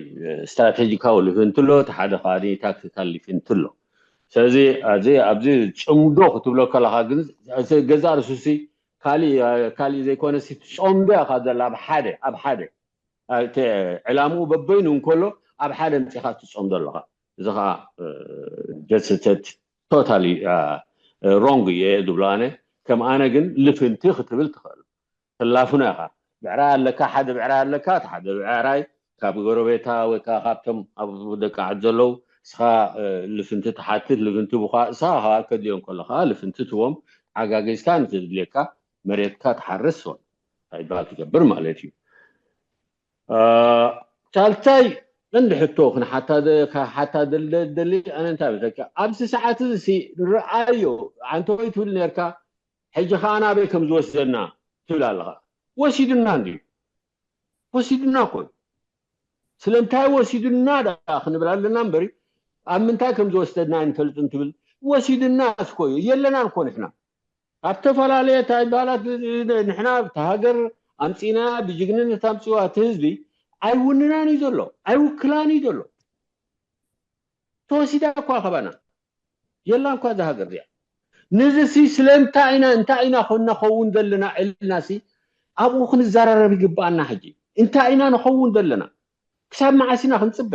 ስትራቴጂካዊ ልፍንቲ ኣሎ እቲ ሓደ ከዓ ታክቲካል ልፍንቲ ኣሎ ስለዚ ኣብዚ ኣብዚ ፅምዶ ክትብሎ ከለካ ግን ገዛእ ርእሱሲ ካሊእ ዘይኮነ ትፀምዶ ኢኻ ዘላ ኣብ ሓደ ኣብ ሓደ ዕላምኡ በበይኑ እንከሎ ኣብ ሓደ ምፂኻ ትፀምዶ ኣለኻ እዚ ከዓ ጀስተ ቶታሊ ሮንግ እየ ዝብሎ ኣነ ከም ኣነ ግን ልፍንቲ ክትብል ትኽእል ትላፍኖ ኢኻ ብዕራይ ኣለካ ሓደ ብዕራይ ኣለካ እቲ ሓደ ብዕራይ ካብ ጎረቤታ ወይ ከዓ ካብቶም ኣብ ደቂ ዓድ ዘለዉ እስኻ ልፍንቲ ትሓትት ልፍንቲ ብኳ እሳ ከድልዮ እንከሎ ከዓ ልፍንቲ ትቦም ዓጋገዝካ ንትድልየካ መሬትካ ትሓርስ ሆን ኣይበሃል ትገብር ማለት እዩ ሳልሳይ እንዲ ሕቶ ክንሓታ ሓታ ደሊ ኣነ እንታይ በለካ ኣብዚ ሰዓት እዚ ንረኣዮ ኣንተ ወይ ትብል ነርካ ሕጂ ከዓ ናበይ ከም ዝወስደና ትብል ኣለኻ ወሲድና እንድዩ ወሲድና እኮ እዩ ስለምንታይ ወሲድና ዳ ክንብል ኣለና እምበሪ ኣብ ምንታይ ከም ዝወስደና ኣይንፈልጥን ትብል ወሲድና እኮ እዩ የለናን እኮ ንሕና ኣብ ዝተፈላለየ ታይባላት ንሕና እታ ሃገር ኣምፂና ብጅግንነት ኣምፅዋ እቲ ህዝቢ ኣይውንናን እዩ ዘሎ ኣይውክላን እዩ ዘሎ ተወሲዳ እኳ ከባና የላን እኳ እዛ ሃገር እዚኣ ንዝሲ ስለምንታይ ኢና እንታይ ኢና ንኸውን ዘለና ዕልና ሲ ኣብኡ ክንዘራረብ ይግባኣና ሕጂ እንታይ ኢና ንኸውን ዘለና ክሳብ መዓስ ኢና ክንፅበ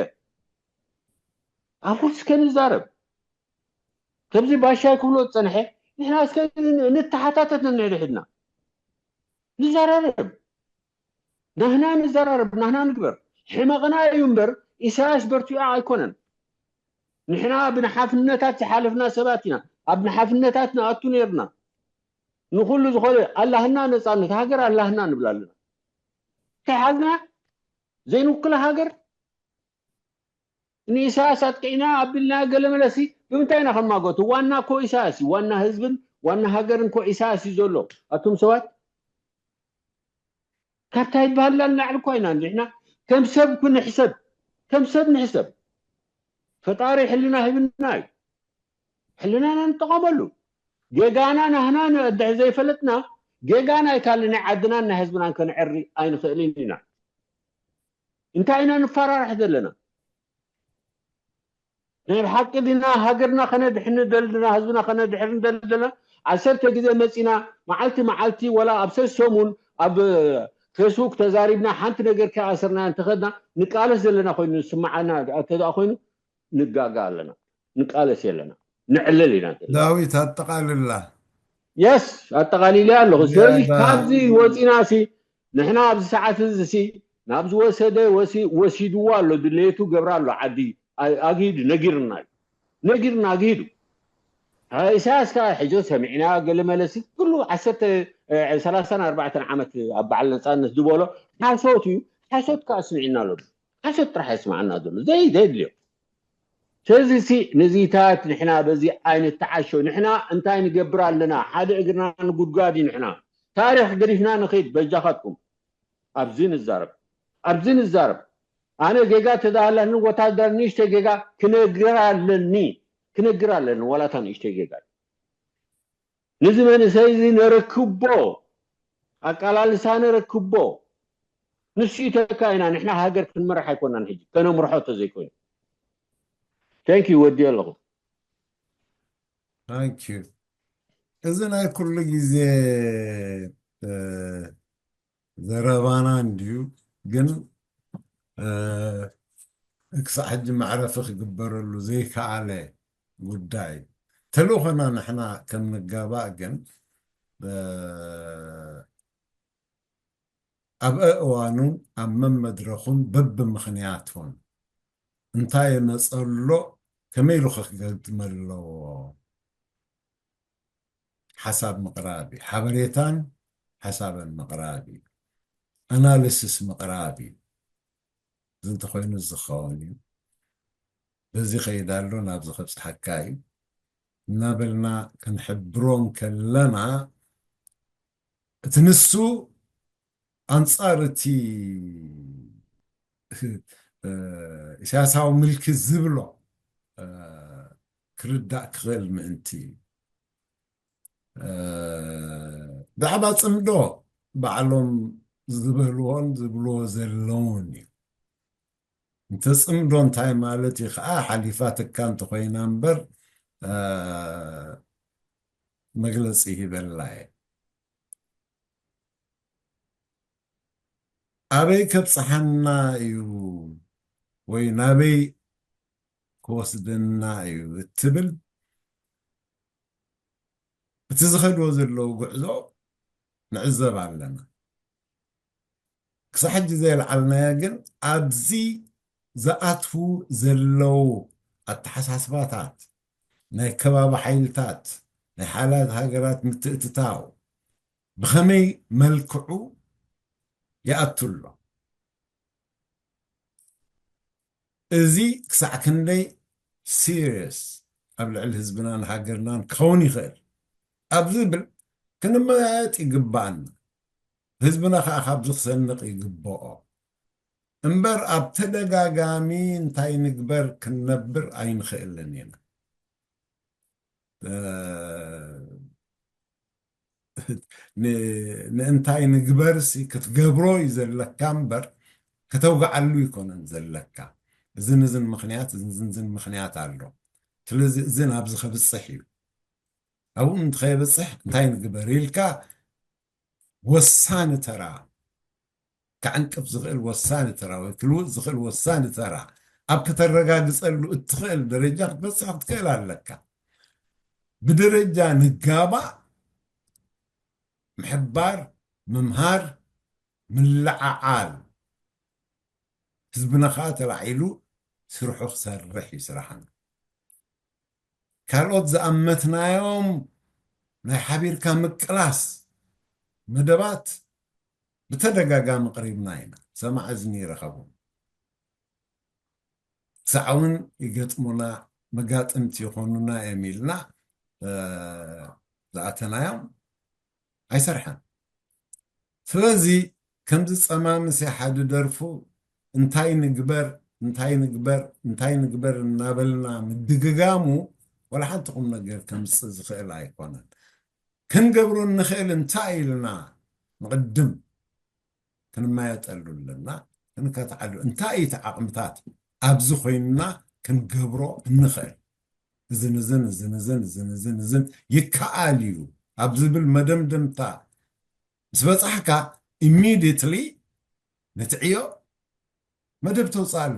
ኣብኡ እስከ ንዛረብ ከምዚ ባሻይ ክብሎ ዝፀንሐ ንሕና እስከ ንተሓታተት ነንሕድሕድና ንዘራረብ ናህና ንዘራረብ ናህና ንግበር ሕመቕና እዩ እምበር ኢሳያስ በርቲዑ ኣይኮነን ንሕና ብንሓፍነታት ዝሓለፍና ሰባት ኢና ኣብ ንሓፍነታት ንኣቱ ነርና ንኩሉ ዝኾነ ኣላህና ነፃነት ሃገር ኣላህና ንብል ኣለና እንታይ ሓዝና ዘይንውክላ ሃገር ንኢሳያስ ኣጥቂዕና ኣቢልና ገለ መለሲ ብምንታይ ኢና ከማጎቱ ዋና እኮ ኢሳያስ እዩ ዋና ህዝብን ዋና ሃገርን እኮ ኢሳያስ እዩ ዘሎ ኣቱም ሰባት ካብታ ይበሃልና ንላዕሊ እኳ ኢና ንሕና ከም ሰብ ክንሕሰብ ከም ሰብ ንሕሰብ ፈጣሪ ሕልና ሂብና እዩ ሕልናና ንጠቐመሉ ጌጋና ናህና ንድሕ ዘይፈለጥና ጌጋ ናይ ካልእ ናይ ዓድናን ናይ ህዝብናን ከነዕሪ ኣይንኽእልን ኢና እንታይ ኢና ንፈራራሕ ዘለና ናይ ብሓቂ ዲና ሃገርና ከነድሕን ንደሊ ዲና ህዝብና ከነድሕር ንደሊ ዘለና ዓሰርተ ግዜ መፂና መዓልቲ መዓልቲ ወላ ኣብ ሰሰሙን ኣብ ፌስቡክ ተዛሪብና ሓንቲ ነገር ከይኣሰርና እንተኸድና ንቃለስ ዘለና ኮይኑ ዝስምዓና እንተደኣ ኮይኑ ንጋጋ ኣለና ንቃለስ የለና ንዕልል ኢና ዘለና ዳዊት ኣጠቓልላ የስ ኣጠቓሊለ ኣለኹ ስለዚ ካብዚ ወፂና ሲ ንሕና ኣብዚ ሰዓት እዚ ሲ ናብ ዝወሰደ ወሲድዋ ኣሎ ድሌቱ ገብራ ኣሎ ዓዲ ኣግሂዱ ነጊርና እዩ ነጊርና ኣግሂዱ ኢሳያስ ከዓ ሕጆ ሰሚዕና ገለ መለሲ ኩሉ ዓሰርተ ሰላሳን ኣርባዕተን ዓመት ኣብ በዓል ነፃነት ዝበሎ ሓሶት እዩ። ሓሶት ከዓ ስሚዕና ኣሎ። ሓሶት ጥራሕ የስማዓና ዘሎ ዘይ ዘድልዮ። ስለዚ ሲ ንዚታት ንሕና በዚ ዓይነት ተዓሾ ንሕና እንታይ ንገብር ኣለና? ሓደ እግርና ንጉድጓድ እዩ። ንሕና ታሪኽ ገዲፍና ንኸይድ በጃኻትኩም። ኣብዚ ንዛረብ ኣብዚ ንዛረብ ኣነ ጌጋ ተዳሃላኒ ወታደር ንእሽተ ጌጋ ክነግር ኣለኒ ክነግር ኣለኒ ዋላታ ንእሽተ ጌጋ። ንዚ መንእሰይ እዚ ነረክቦ ኣቃላልሳ ነረክቦ። ንሱ ይተካ ኢና ንሕና ሃገር ክንመርሕ ኣይኮናን ሕጂ ከነምርሖ ተዘይኮይኑ። Thank you ወዲ ኣለኹ። Thank you። እዚ ናይ ኩሉ ግዜ ዘረባና እንድዩ፣ ግን ክሳዕ ሕጂ መዕረፊ ክግበረሉ ዘይከኣለ ጉዳይ። ተልእኾና ንሕና ከም ንጋባእ ግን ኣብ ኣእዋኑን ኣብ መመድረኹን በብምኽንያቱን እንታይ የመፀሎ፣ ከመይ ኢሉ ክገጥመ ኣለዎ? ሓሳብ ምቕራብ እዩ። ሓበሬታን ሓሳብን ምቕራብ እዩ። ኣናሊሲስ ምቕራብ እዩ። እዚ እንተኾይኑ ዝኸውን እዩ። በዚ ከይድ ኣሎ ናብዚ ከብፅሓካ እዩ እናበልና ክንሕብሮ እንከለና እቲ ንሱ ኣንፃር እቲ ኢሳያሳዊ ምልኪ ዝብሎ ክርዳእ ክኽእል ምእንቲ እዩ። ብዛዕባ ፅምዶ ባዕሎም ዝበልዎን ዝብልዎ ዘለውን እዩ። እንተ ፅምዶ እንታይ ማለት እዩ ከዓ ሓሊፋትካ እንተኮይና እምበር መግለፂ ሂበላ እየ። ኣበይ ከብፅሓና እዩ ወይ ናበይ ክወስደና እዩ እትብል እቲ ዝኸድዎ ዘለዉ ጉዕዞ ንዕዘብ ኣለና። ክሳብ ሕጂ ዘየልዓልናዮ ግን ኣብዚ ዝኣትዉ ዘለዉ ኣተሓሳስባታት ናይ ከባቢ ሓይልታት ናይ ሓላት ሃገራት ምትእትታው ብኸመይ መልክዑ ይኣቱ ኣሎ? እዚ ክሳዕ ክንደይ ሲሪየስ ኣብ ልዕሊ ህዝብናን ሃገርናን ክኸውን ይኽእል ኣብ ዝብል ክንመያየጥ ይግባኣና። ህዝብና ከዓ ካብዚ ክሰንቕ ይግበኦ እምበር ኣብ ተደጋጋሚ እንታይ ንግበር ክንነብር ኣይንኽእልን ኢና። ንእንታይ ንግበርሲ ክትገብሮ እዩ ዘለካ እምበር ከተውግዓሉ ይኮነን ዘለካ። እዝን እዝን ምክንያት እዝን ምክንያት ኣሎ። ስለዚ እዝን ኣብዚ ከብፅሕ እዩ። ኣብኡ እንተኸየብፅሕ እንታይ ንግበር ኢልካ ወሳኒ ተራ ክዕንቅፍ ዝኽእል ወሳኒ ተራ ወይ ክልውጥ ዝኽእል ወሳኒ ተራ ኣብ ከተረጋግፀሉ እትኽእል ደረጃ ክትበፅሕ ክትክእል ኣለካ። ብደረጃ ንጋባእ ምሕባር፣ ምምሃር፣ ምልዓዓል ህዝብና ከዓ ተላዒሉ ስርሑ ክሰርሕ እዩ ስራሕና። ካልኦት ዝኣመትናዮም ናይ ሓቢርካ ምቅላስ መደባት ብተደጋጋሚ ቅሪብና ኢና። ሰማዕ እዝኒ ይረኸቡ። ክሳዕ እውን ይገጥሙና መጋጥምቲ ይኾኑና እዮም ኢልና ዝኣተናዮም ኣይሰርሐን። ስለዚ ከምዚ ጸማምሲ ሓደ ደርፉ እንታይ ንግበር እንታይ ንግበር እንታይ ንግበር እናበልና ምድግጋሙ ወላ ሓንቲ ቁም ነገር ከምፅእ ዝኽእል ኣይኮነን። ክንገብሮ እንኽእል እንታይ ኢልና ንቕድም ክንመያየጠሉ ኣለና። ክንከታዓሉ እንታይ እቲ ዓቕምታት ኣብዚ ኮይንና ክንገብሮ እንኽእል እዝን እዝን እዝን እዝን እዝን እዝን እዝን ይከኣል እዩ ኣብ ዝብል መደምደምታ ምስ በፃሕካ ኢሚድየትሊ ነቲ ዕዮ መደብ ተውፅኣሉ።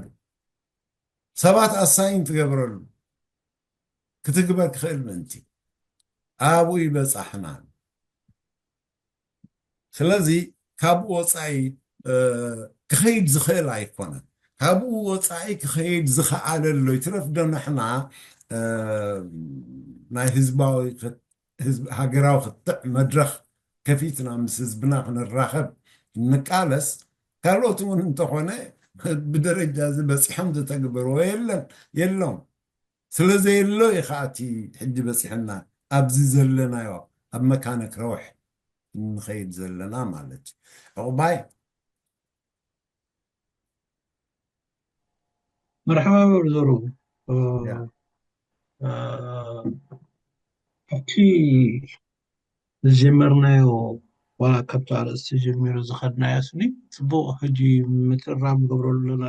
ሰባት ኣሳይን ትገብረሉ ክትግበር ክኽእል ምእንቲ ኣብኡ ይበፃሕና። ስለዚ ካብኡ ወፃኢ ክኸይድ ዝኽእል ኣይኮነን። ካብኡ ወፃኢ ክኸይድ ዝኸኣለሎ ይትረፍ ዶ ንሕና ናይ ህዝባዊ ሃገራዊ ክትዕ መድረኽ ከፊትና ምስ ህዝብና ክንራኸብ ንቃለስ። ካልኦት እውን እንተኾነ ብደረጃ እዚ በፂሖም ዝተግበርዎ የለን የሎም። ስለዘየሎ እዩ ከዓ እቲ ሕጂ በፂሐና ኣብዚ ዘለናዮ ኣብ መካነ ክረውሕ እንኸይድ ዘለና ማለት እዩ። ዕቑባይ መርሓባ መምህር ዘሩ ኣብቲ ዝጀመርናዮ ዋላ ካብቲ ኣርእስቲ ጀሚሩ ዝኸድናዮ ስኒ ፅቡቕ ሕጂ ምትእራም ንገብረሉ ኣለና።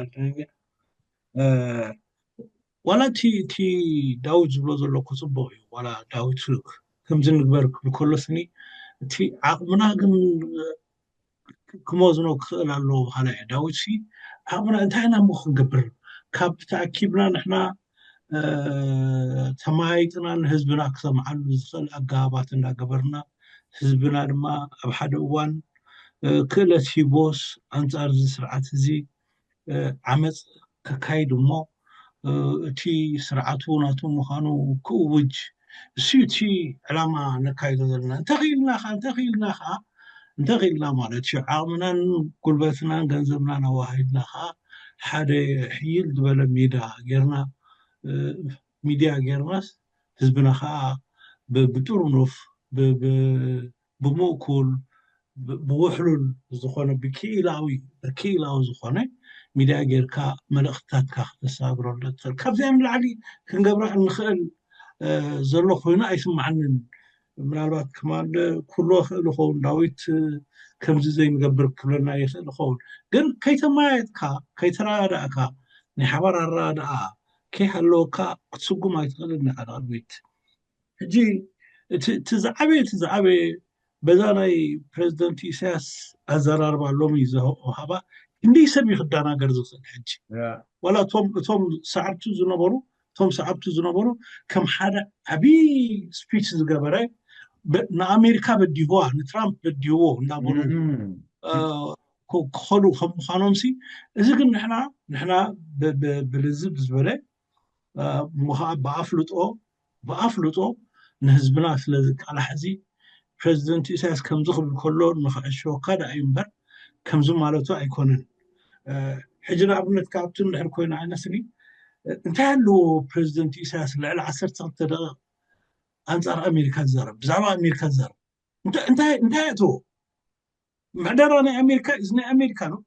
ዋላ እቲ ዳዊት ዝብሎ ዘሎ ክፅቡቕ እዩ። ዋላ ዳዊት ከምዚ ንግበር ክብል ከሎ ስኒ እቲ ዓቕምና ግን ክመዝኖ ክኽእል ኣለዎ በሃላይ እየ። ዳዊት ሲ ዓቕምና እንታይ ኢና እሞ ክንገብር? ካብ ተኣኪብና ንሕና ተመያይጥና ንህዝብና ክሰምዓሉ ዝኽእል ኣገባባት እንዳገበርና ህዝብና ድማ ኣብ ሓደ እዋን ክእለት ሂቦስ ኣንፃር እዚ ስርዓት እዚ ዓመፅ ከካይድ እሞ እቲ ስርዓቱ ናቱ ምዃኑ ክእውጅ እሱ እቲ ዕላማ ነካይዶ ዘለና። እንተኽኢልና ከዓ እንተኽኢልና ከዓ እንተኽኢልና ማለት እዩ ዓቕምናን ጉልበትናን ገንዘብናን ኣዋሃሂድና ከዓ ሓደ ሕይል ዝበለ ሜዳ ጌርና ሚድያ ጌርናስ ህዝብና ከዓ ብጥርኑፍ ብምእኩል ብውሕሉል ዝኾነ ብክኢላዊ ብክኢላዊ ዝኾነ ሚድያ ጌርካ መልእኽትታትካ ክተሰጋግረሉ ትኽእል። ካብዚኣ ንላዕሊ ክንገብራ እንኽእል ዘሎ ኮይኑ ኣይስማዓንን። ምናልባት ክማል ኩሎ ክእል ይኸውን ዳዊት ከምዚ ዘይንገብር ክብለና ይኽእል ይኸውን። ግን ከይተመያየጥካ ከይተረዳእካ ናይ ሓባር ኣረዳድኣ ከይሃለወካ ክትስጉም ኣይትኽእልን ኢኻ ንቕድሚት። ሕጂ እቲ ዝዓበየ እቲ ዝዓበየ በዛ ናይ ፕረዚደንት ኢሳያስ ኣዘራርባ ሎሚ ዝሃባ ክንደይ ሰብ እዩ ክደናገር ዝኽእል? ሕጂ ዋላ እቶም እቶም ሰዓብቱ ዝነበሩ እቶም ሰዓብቱ ዝነበሩ ከም ሓደ ዓብዪ ስፒች ዝገበረ ንኣሜሪካ በዲህዋ ንትራምፕ በዲህዎ እንዳበሉ ክኸዱ ከም ምዃኖም ሲ እዚ ግን ንሕና ንሕና ብልዝብ ዝበለ ብኣፍልጦ ብኣፍልጦ ንህዝብና ስለዚ ቃላሕ እዚ ፕረዚደንት ኢሳያስ ከምዚ ክብል ከሎ ንኽዕሸወካ ደኣ እዩ እምበር ከምዚ ማለቱ ኣይኮነን። ሕጂ ንኣብነት ካብቲ እንድሕር ኮይኑ ዓይነት ስኒ እንታይ ኣለዎ ፕረዚደንት ኢሳያስ ልዕሊ ዓሰርተ ክልተ ደቂቕ ኣንፃር ኣሜሪካ ዝዛረብ ብዛዕባ ኣሜሪካ ዝዛረብ እንታይ እንታይ ኣእተዎ? ምሕደራ ናይ ኣሜሪካ እዚ ናይ ኣሜሪካ ነው።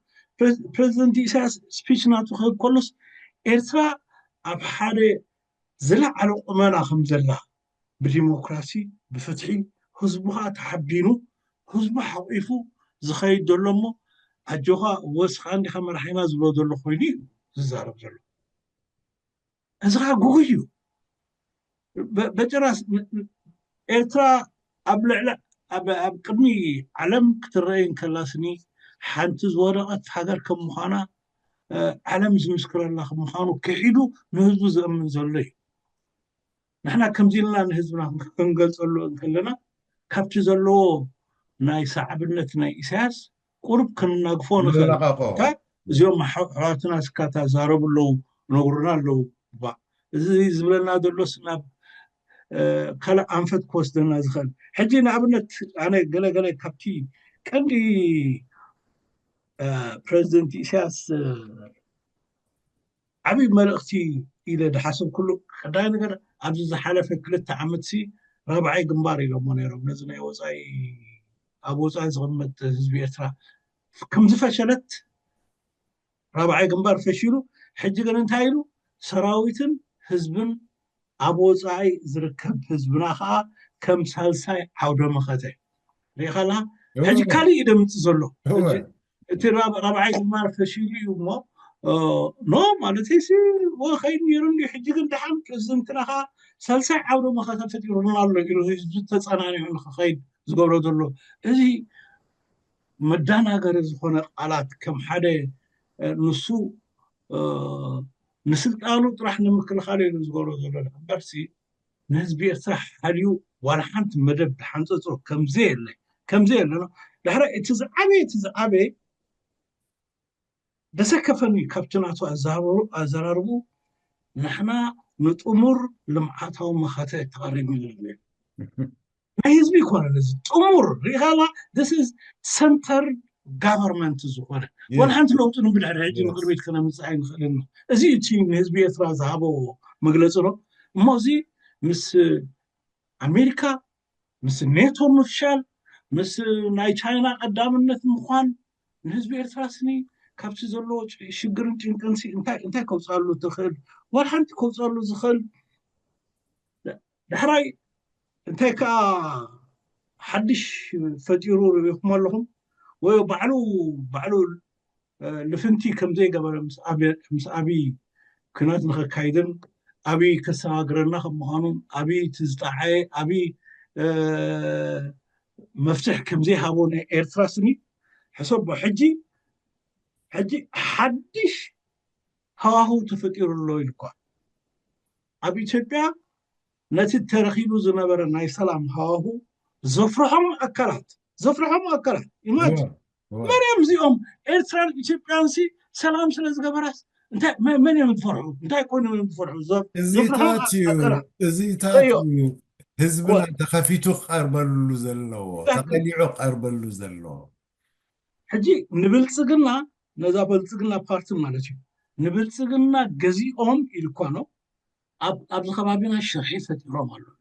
ፕረዚደንት ኢሳያስ ስፒች ናቱ ክህብ ከሎስ ኤርትራ ኣብ ሓደ ዝለዓለ ቁመና ከም ዘላ ብዲሞክራሲ ብፍትሒ ህዝቡ ከዓ ተሓቢኑ ህዝቡ ሓቂፉ ዝኸይድ ዘሎ እሞ ኣጆኻ ወስኻ እንዲኻ መራሒና ዝብሎ ዘሎ ኮይኑ እዩ ዝዛረብ ዘሎ። እዚ ከዓ ጉጉይ እዩ። በጭራስ ኤርትራ ኣብ ልዕሊ ኣብ ቅድሚ ዓለም ክትረአይ እንከላ ስኒ ሓንቲ ዝወደቐት ሃገር ከም ምዃና ዓለም ዝምስክረላ ከም ምዃኑ ክሒዱ ንህዝቡ ዘእምን ዘሎ እዩ። ንሕና ከምዚ ኢልና ንህዝብና ክንገልፀሉ እንከለና ካብቲ ዘለዎ ናይ ሰዓብነት ናይ ኢሳያስ ቁሩብ ክንናግፎ ንኽእል። እዚኦም ኣሕዋትና ስካታ ዛረቡ ኣለዉ ነግሩና ኣለዉ። እዚ ዝብለና ዘሎስ ናብ ካልእ ኣንፈት ክወስደና ዝኽእል ሕጂ ንኣብነት ኣነ ገለገለ ካብቲ ቀንዲ ፕረዚደንት ኢሳያስ ዓብዪ መልእኽቲ ኢለ ዝሓሰብኩሉ ቀዳይ ነገር ኣብዚ ዝሓለፈ ክልተ ዓመት ሲ ራብዓይ ግንባር ኢሎሞ ነይሮም ነዚ ናይ ወፃኢ ኣብ ወፃኢ ዝቕመጥ ህዝቢ ኤርትራ ከምዝፈሸለት ራብዓይ ግንባር ፈሺሉ ሕጂ ግን እንታይ ኢሉ ሰራዊትን ህዝብን ኣብ ወፃኢ ዝርከብ ህዝብና ከዓ ከም ሳልሳይ ዓውደ መኸተ ሪኢኻላ ሕጂ ካልእ እዩ ደምፅ ዘሎ እቲ ራብዓይ ግንባር ፈሺሉ እዩ እሞ ኖ ማለት ሲ ከይድ ነይሩ እንዲ ሕጂ ግን ደሓን ፕረዚደንትና ከዓ ሳልሳይ ዓውደ መኸተ ፈጢሩና ኣሎ ኢሉ ህዝቢ ተፀናኒዑ ንክኸይድ ዝገብሮ ዘሎ እዚ መዳናገሪ ዝኾነ ቃላት ከም ሓደ ንሱ ንስልጣኑ ጥራሕ ንምክልኻል ኢሉ ዝገብሮ ዘሎ እምበርሲ ንህዝቢ ኤርትራ ሓልዩ ዋላ ሓንቲ መደብ ዝሓንፀፆ ከምዘየለ ከምዘየለ ድሕሪ እቲ ዝዓበየ እቲ ዝዓበየ ደሰከፈኒ ካብቲ ናቱ ኣዘራርቡ ንሕና ንጥሙር ልምዓታዊ መኸተ ተቐሪቡ ይብል። ናይ ህዝቢ ይኮነ እዚ ጥሙር ሪኻላ፣ this is center government ዝኾነ ወላ ሓንቲ ለውጢ ንብድሕሪ ሕጂ ምክር ቤት ከነምፅእ ኣይንኽእልን። እዚ እቲ ንህዝቢ ኤርትራ ዝሃቦ መግለፂ ነው። እሞ እዚ ምስ ኣሜሪካ ምስ ኔቶ ምፍሻል፣ ምስ ናይ ቻይና ቀዳምነት ምዃን፣ ንህዝቢ ኤርትራ ስኒ ካብቲ ዘለዎ ሽግርን ጭንቅን እንታይ እንታይ ከውፅኣሉ ትኽእል? ዋላ ሓንቲ ከውፅኣሉ ዝኽእል? ዳሕራይ እንታይ ከዓ ሓድሽ ፈጢሩ ርኢኹም ኣለኹም ወይ? ባዕሉ ባዕሉ ልፍንቲ ከምዘይገበረ ምስ ኣብይ ኩናት ንኸካይድን ኣብይ ከሰጋግረና ከም ምዃኑ ኣብይ እቲ ዝጠዓየ ኣብይ መፍትሕ ከምዘይሃቦ ናይ ኤርትራ ስኒ ሕሰቦ። ሕጂ ሕጂ ሓድሽ ሃዋህው ተፈጢሩ ኣሎ ኢልኳ። ኣብ ኢትዮጵያ ነቲ ተረኺቡ ዝነበረ ናይ ሰላም ሃዋህው ዘፍርሖም ኣካላት ዘፍርሖም ኣካላት ኢማጅን መን እዮም እዚኦም? ኤርትራን ኢትዮጵያን ሲ ሰላም ስለ ዝገበራስ እንታይ መን እዮም ዝፈርሑ? እንታይ ኮይኖም እዮም ዝፈርሑ? እዚታት እዩ እዚታት እዩ ህዝብና ተኸፊቱ ክቐርበሉ ዘለዎ ተቐሊዑ ክቐርበሉ ዘለዎ። ሕጂ ንብልፅግና ነዛ ብልፅግና ፓርቲ ማለት እዩ ንብልፅግና ገዚኦም ኢልኳ ነው ኣብዚ ከባቢና ሽርሒ ፈጢሮም ኣለዉ።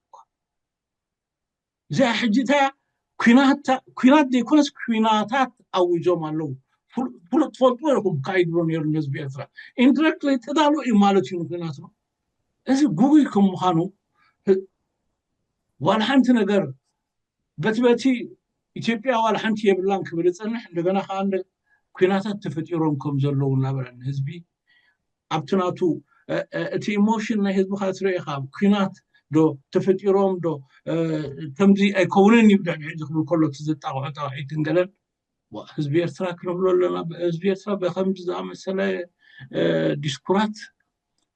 እዚኣ ሕጂ እታ ኩናት ዘይኮነስ ኩናታት ኣውጆም ኣለዉ። ፍሉጥ ትፈልጥዎ ኢኹም ካይድሮ ነይሩ ንህዝቢ ኤርትራ ኢንድረክትሊ ተዳሎ እዩ ማለት እዩ ንኩናት ነው። እዚ ጉጉይ ከም ምዃኑ ዋላ ሓንቲ ነገር በቲ በቲ ኢትዮጵያ ዋላ ሓንቲ የብላን ክብል ጸንሕ እንደገና ከዓ ኩናታት ተፈጢሮም ከም ዘለዉ እናበለ ንህዝቢ ኣብቲ ናቱ እቲ ኢሞሽን ናይ ህዝቢ ከዓ ትርኢ ኢኻ ኩናት ዶ ተፈጢሮም ዶ ከምዚ ኣይከውንን እዩ ብድሕሪ ሕጂ ክብል ከሎ እቲ ዘጣቕዖ ጣቕዒትን ገለን ህዝቢ ኤርትራ ክንብሎ ኣለና። ህዝቢ ኤርትራ ብከምዚ ዝኣመሰለ ዲስኩራት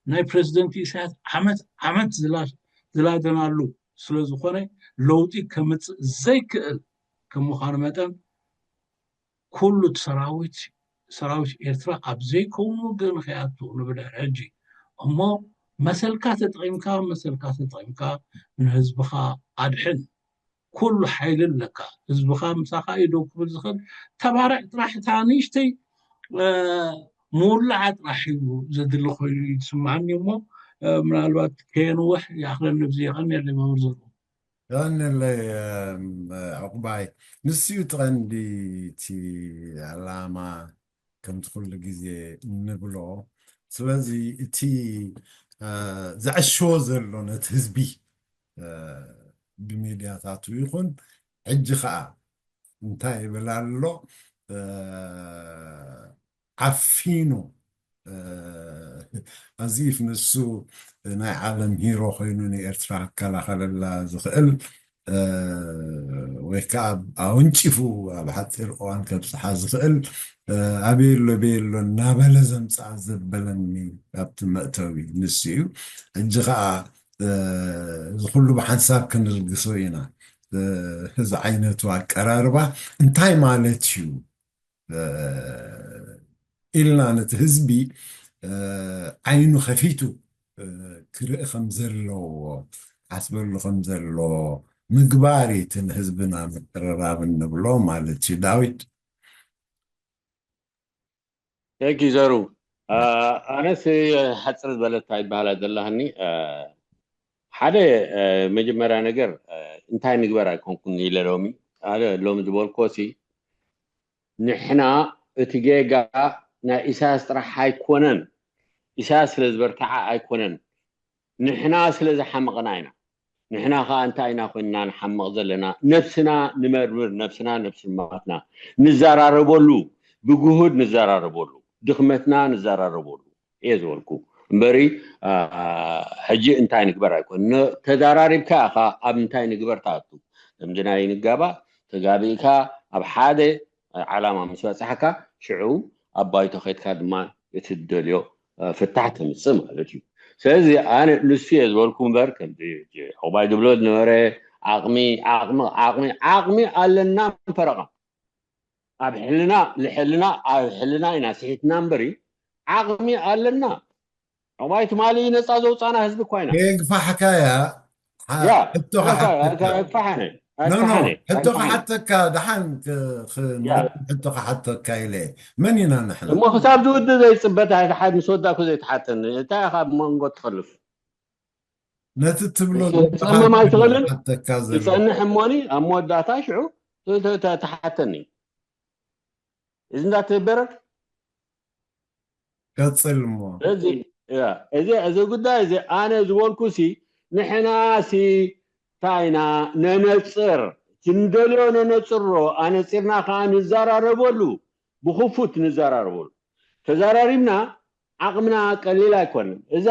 ናይ ፕረዚደንት ኢሳያስ ዓመት ዓመት ዝላደናሉ ስለ ዝኾነ ለውጢ ከምፅእ ዘይክእል ከም ምዃኑ መጠን ኩሉ እቲ ሰራዊት ሰራዊት ኤርትራ ኣብ ዘይከውን ውግእ ንኸይኣቱ ንብድሕሪ ሕጂ እሞ መሰልካ ተጠቒምካ መሰልካ ተጠቒምካ ንህዝብኻ ኣድሕን። ኩሉ ሓይሊ ኣለካ ህዝብኻ ምሳኻ እዩ ደው ክብል ዝኽእል ተባርዕ ጥራሕ እታ ንእሽተይ ምውላዓ ጥራሕ እዩ ዘድሊ ኮይኑ እዩ ዝስምዓኒ እሞ ምናልባት ከየንውሕ ይኣኽለኒ ብዚ የቐንየለይ መምህር ዘርኡ። የቐንየለይ ዕቑባይ። ንሱ እዩ እቲ ቀንዲ እቲ ዕላማ ከምቲ ኩሉ ግዜ እንብሎ። ስለዚ እቲ ዘዕሽዎ ዘሎ ነቲ ህዝቢ ብሚድያታቱ ይኹን ሕጂ ከዓ እንታይ ይብል ኣሎ ዓፊኑ ኣዚፍ ንሱ ናይ ዓለም ሂሮ ኮይኑ ንኤርትራ ክከላኸለላ ዝኽእል ወይ ከዓ ኣወንጪፉ ኣብ ሓፂር እዋን ከብፅሓ ዝኽእል ኣበየሎ በየሎ እናበለ ዘምፅኣ ዘበለኒ ኣብቲ መእተዊ ንሱ እዩ። ሕጂ ከዓ እዚ ኩሉ ብሓንሳብ ክንልግሶ ኢና። እዚ ዓይነቱ ኣቀራርባ እንታይ ማለት እዩ ኢልና ነቲ ህዝቢ ዓይኑ ከፊቱ ክርኢ ከም ዘለዎ ሓስበሉ ከም ዘለዎ ምግባር እቲ ንህዝብና ምቅርራብ እንብሎ ማለት እዩ። ዳዊት ቴንኪ ዘሩ ኣነስ ሓፅር ዝበለታ ይበሃላ ዘለሃኒ ሓደ መጀመርያ ነገር እንታይ ንግበር ኣይኮንኩን ኢለ ሎሚ ሎሚ ዝበልኮ ሲ ንሕና እቲ ጌጋ ናይ ኢሳያስ ጥራሕ ኣይኮነን ኢሳያስ ስለ ዝበርትዓ ኣይኮነን ንሕና ስለ ዝሓመቕና ኢና ንሕና ከዓ እንታይ ኢና ኮይንና ንሓምቕ ዘለና ነብስና ንመርምር ነብስና ነብስማትና ንዘራረበሉ ብግሁድ ንዘራረበሉ ድኽመትና ንዘራረበሉ እየ ዝበልኩ እምበሪ ሕጂ እንታይ ንግበር ኣይኮን ተዛራሪብካ ኢኻ ኣብ እንታይ ንግበር ትኣቱ ከምዚ ናይ ንጋባ ተጋቢእካ ኣብ ሓደ ዓላማ ምስ በፃሕካ ሽዑ ኣብ ባይቶ ከድካ ድማ እቲ ትደልዮ ፍታሕ ተምፅእ ማለት እዩ ስለዚ ኣነ ንሱ እየ ዝበልኩ እምበር ከምዚ ዕቁባይ ዝብሎ ዝነበረ ዓቕሚ ዓቕሚ ዓቕሚ ዓቕሚ ኣለና ፈረቓ ኣብ ሕልና ልሕልና ኣብ ሕልና ኢና ስሒትና እምበሪ ዓቕሚ ኣለና ከምኣይ ትማሊ ነፃ ዘውፃና ህዝቢ እኳ ኢና። የግፋሕካያ ያ ሕቶኻ ሓተካ ኣይግፋሕነ ኖ ኖ ኣይግፋሕነ ሕቶኻ ኣይግፋሕነ ሓተካ ደሓን ክ- ክ- ያ ሕቶኻ ሓተካ ኢለ መን ኢና ንሕና እሞ ክሳብ ዝውድእ ዘይፅበት ኣይትሓ ምስ ወዳእኩ ዘይትሓተኒ እንታይ ኢኻ ኣብ መንጎ ትኸልፍ ነቲ ትብሎ ትፀምም ኣይትኽእልን ሓተካ ዘሎ ትፀንሕ እሞኒ ኣብ መወዳእታ ሽዑ ተ- ተ- ተ- ትሓተኒ እዚ እንዳተበረድ ቀፅል እሞ ስለዚ ያ፣ እዚ እዚ ጉዳይ እዚ ኣነ ዝበልኩ ሲ ንሕና ሲ እንታይ ኢና ነነፅር እቲ ንደልዮ ነነፅሮ ኣነፂርና ከዓ ንዘራረበሉ ብክፉት ንዘራረበሉ ተዘራሪብና ዓቕምና ቀሊል ኣይኮነን እዛ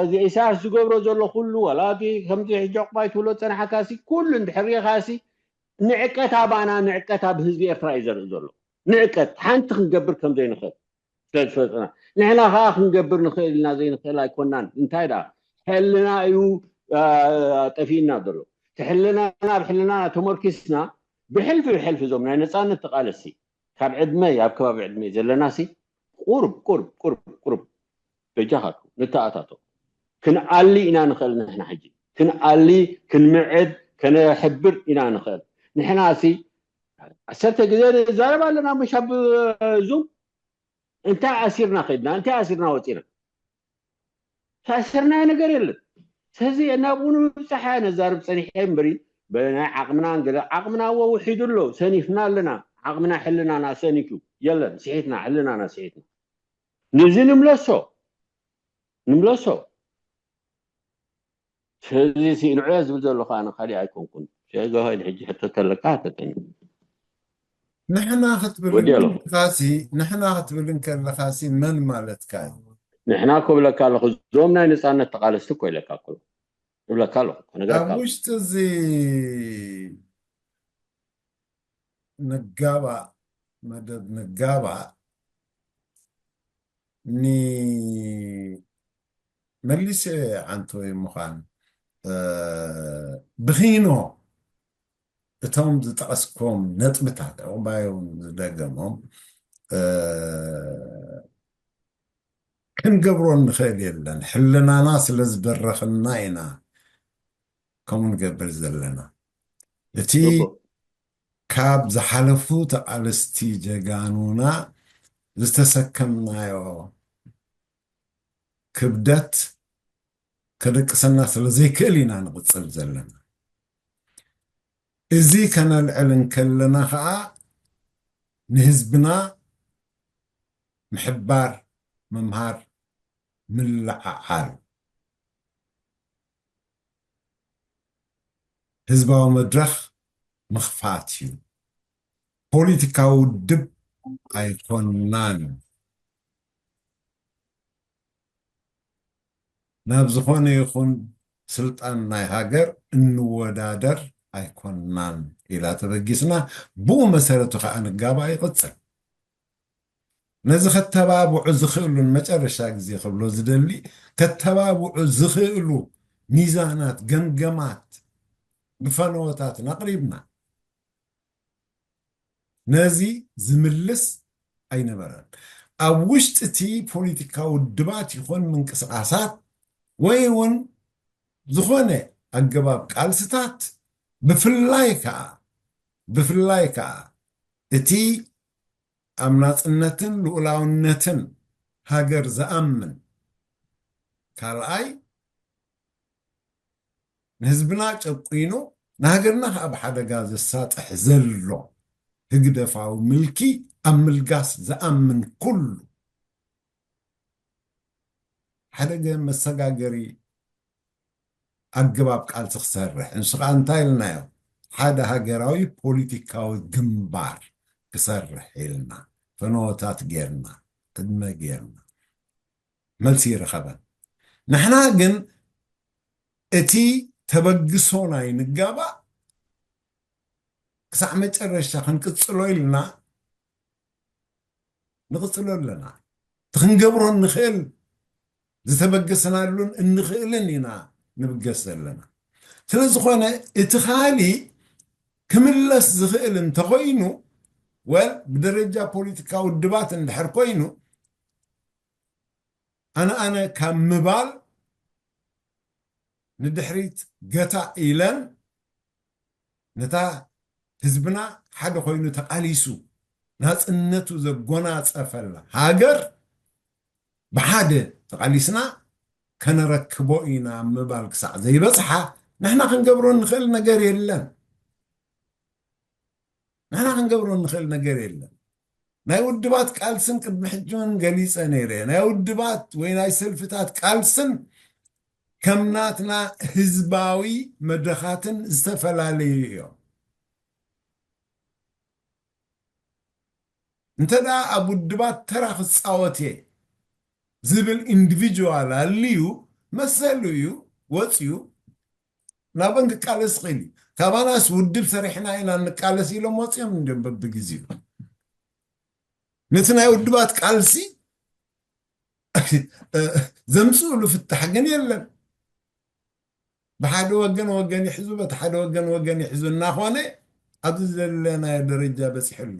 እዚ ኢሳያስ ዝገብሮ ዘሎ ኩሉ ዋላ እቲ ከምዚ ሕጂ ዕቑባይ ትብሎ ፀናሓካ ሲ ኩሉ እንድሕር ጌርካ ሲ ንዕቀት ኣባና ንዕቀት ኣብ ህዝቢ ኤርትራ እዩ ዘርኢ ዘሎ ንዕቀት ሓንቲ ክንገብር ከም ዘይንኽእል ስለ ዝፈለጥና ንሕና ከዓ ክንገብር ንኽእል ኢና ዘይንኽእል ኣይኮናን እንታይ ደኣ ሕልና እዩ ጠፊእና ዘሎ እቲ ሕልናና ኣብ ሕልናና ተመርኪስና ብሕልፊ ብሕልፊ እዞም ናይ ነፃነት ተቃለሲ ካብ ዕድመይ ኣብ ከባቢ ዕድመይ ዘለና ሲ ቁርብ ቁርብ ቁርብ ቁርብ በጃኻቱ ንተኣታቶ ክንኣሊ ኢና ንኽእል ንሕና ሕጂ ክንኣሊ ክንምዕድ ከነሕብር ኢና ንኽእል ንሕና ሲ ዓሰርተ ግዜ ንዛረብ ኣለና ምሽ ኣብ ዙም እንታይ ኣሲርና ከድና እንታይ ኣሲርና ወፂና ታሰርናዮ ነገር የለን ስለዚ ናብኡ ንምብፃሕ እያ ነዛርብ ፀኒሐ እምበሪ ብናይ ዓቕምና ገለ ዓቕምና እዎ ውሒዱ ኣሎ ሰኒፍና ኣለና ዓቕምና ሕልናና ሰኒፉ የለን ስሒትና ሕልናና ስሒትና ንዚ ንምለሶ ንምለሶ ስለዚ ንዕዮ ዝብል ዘለኹ ኣነ ካሊእ ኣይኮንኩን ሸገሆይድ ሕጂ ሕቶ ተለካ ተጠኒ ንሕና ክትብል ወዲ ኣሎ ከለኻሲ ንሕና ክትብል ከለኻሲ መን ማለትካ እዩ ንሕና ክብለካ ኣለኹ እዞም ናይ ነፃነት ተቃለስቲ እኮ ኢለካ እኮ ክብለካ ኣለኹ ኣብ ክነግረካ ኣለኹ ውሽጢ እዚ ንጋባእ መደብ ንጋባእ ን መሊሰ ዓንተወይ ምዃን እ፣ ብኺኖ እቶም ዝጠቐስኮም ነጥብታት ዕቑባይ እውን ዝደገሞም እ፣ ክንገብሮ ንኽእል የለን ሕልናና ስለ ዝበረኽና ኢና ከምኡ ንገብር ዘለና እቲ ጽቡቅ ካብ ዝሓለፉ ተቓለስቲ ጀጋኑና ዝተሰከምናዮ ክብደት ከደቅሰና ስለ ዘይክእል ኢና ንቕጽል ዘለና እዚ ከነልዕል እንከለና ኸዓ ንህዝብና ምሕባር ምምሃር ምልዓዓል ህዝባዊ መድረኽ ምኽፋት እዩ። ፖለቲካዊ ውድብ ኣይኮናን። ናብ ዝኾነ ይኹን ስልጣን ናይ ሃገር እንወዳደር ኣይኮናን ኢላ ተበጊስና፣ ብኡ መሰረቱ ከዓ ንጋባእ ይቕፅል። ነዚ ከተባብዑ ዝኽእሉን መጨረሻ ግዜ ክብሎ ዝደሊ ከተባብዑ ዝኽእሉ ሚዛናት፣ ገምገማት ብፈነወታትን ኣቕሪብና። ነዚ ዝምልስ ኣይነበረን። ኣብ ውሽጢ እቲ ፖለቲካዊ ውድባት ይኹን ምንቅስቃሳት ወይ እውን ዝኾነ ኣገባብ ቃልስታት ብፍላይ ከዓ ብፍላይ ከዓ እቲ ኣብ ናፅነትን ልኡላውነትን ሃገር ዝኣምን ካልኣይ ንህዝብና ጨቂኑ ንሃገርና ከዓ ብሓደጋ ዘሳጥሕ ዘሎ ህግደፋዊ ምልኪ ኣብ ምልጋስ ዝኣምን ኩሉ ሓደ ገ መሰጋገሪ ኣገባብ ቃልሲ ክሰርሕ ንሱ ከዓ እንታይ ኢልናዮ ሓደ ሃገራዊ ፖለቲካዊ ግንባር ክሰርሕ ኢልና ፈነወታት ጌርና ቅድመ ጌርና መልሲ ይረኸበን ንሕና ግን እቲ ተበግሶ ናይ ንጋባእ ክሳዕ መጨረሻ ክንቅፅሎ ኢልና ንቕፅሎ ኣለና እቲ ክንገብሮ እንኽእል ዝተበገስናሉን እንኽእልን ኢና ንብገስ ዘለና ስለ ዝኾነ እቲ ካሊ ክምለስ ዝኽእል እንተኾይኑ ወል ብደረጃ ፖለቲካ ውድባት እንድሕር ኮይኑ ኣነ ኣነ ካብ ምባል ንድሕሪት ገታ ኢለን ነታ ህዝብና ሓደ ኮይኑ ተቓሊሱ ናጽነቱ ዘጎናጸፈላ ሃገር ብሓደ ተቓሊስና ከነረክቦ ኢና ምባል ክሳዕ ዘይበጽሓ ንሕና ክንገብሮ ንኽእል ነገር የለን። ንሕና ክንገብሮ ንኽእል ነገር የለን። ናይ ውድባት ቃልስን ቅድሚ ሕጂ እውን ገሊጸ ነይረ። ናይ ውድባት ወይ ናይ ሰልፍታት ቃልስን ከም ናትና ህዝባዊ መድረኻትን ዝተፈላለዩ እዮም። እንተ ደኣ ኣብ ውድባት ተራ ክጻወት እየ ዝብል ኢንዲቪጁዋል ኣልዩ መሰሉ እዩ፣ ወጽዩ ናበን ክቃለስ ይኽእል እዩ። ካባናስ ውድብ ሰሪሕና ኢና ንቃለስ ኢሎም ወጽዮም እንዲም በብግዜኡ። ነቲ ናይ ውድባት ቃልሲ ዘምጽእሉ ፍታሕ ግን የለን። ብሓደ ወገን ወገን ይሕዙ፣ በቲ ሓደ ወገን ወገን ይሕዙ እናኾነ ኣብዚ ዘለናዮ ደረጃ በጺሑ ኣሎ።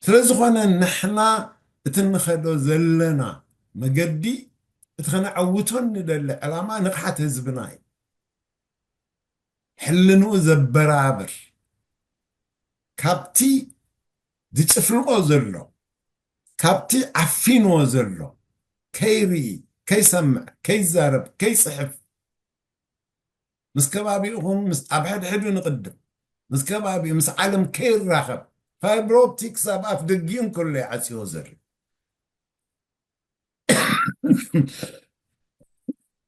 ስለ ዝኾነ ንሕና እቲ ንኸዶ ዘለና መገዲ እቲ ከነዐውቶ ንደሊ ዕላማ ንቕሓት ህዝብና እዩ። ሕልንኡ ዘበራብር ካብቲ ዝጭፍልቆ ዘሎ ካብቲ ዓፊንዎ ዘሎ ከይርኢ ከይሰምዕ ከይዛረብ ከይፅሕፍ ምስ ከባቢኡ ኹን ምስ ኣብ ሕድሕዱ ንቕድም ምስ ከባቢኡ ምስ ዓለም ከይራኸብ ፋይብሮ ኦፕቲክስ ኣብ ኣፍ ደጊኡ እንከሎ ይዓፅዎ ዘሎ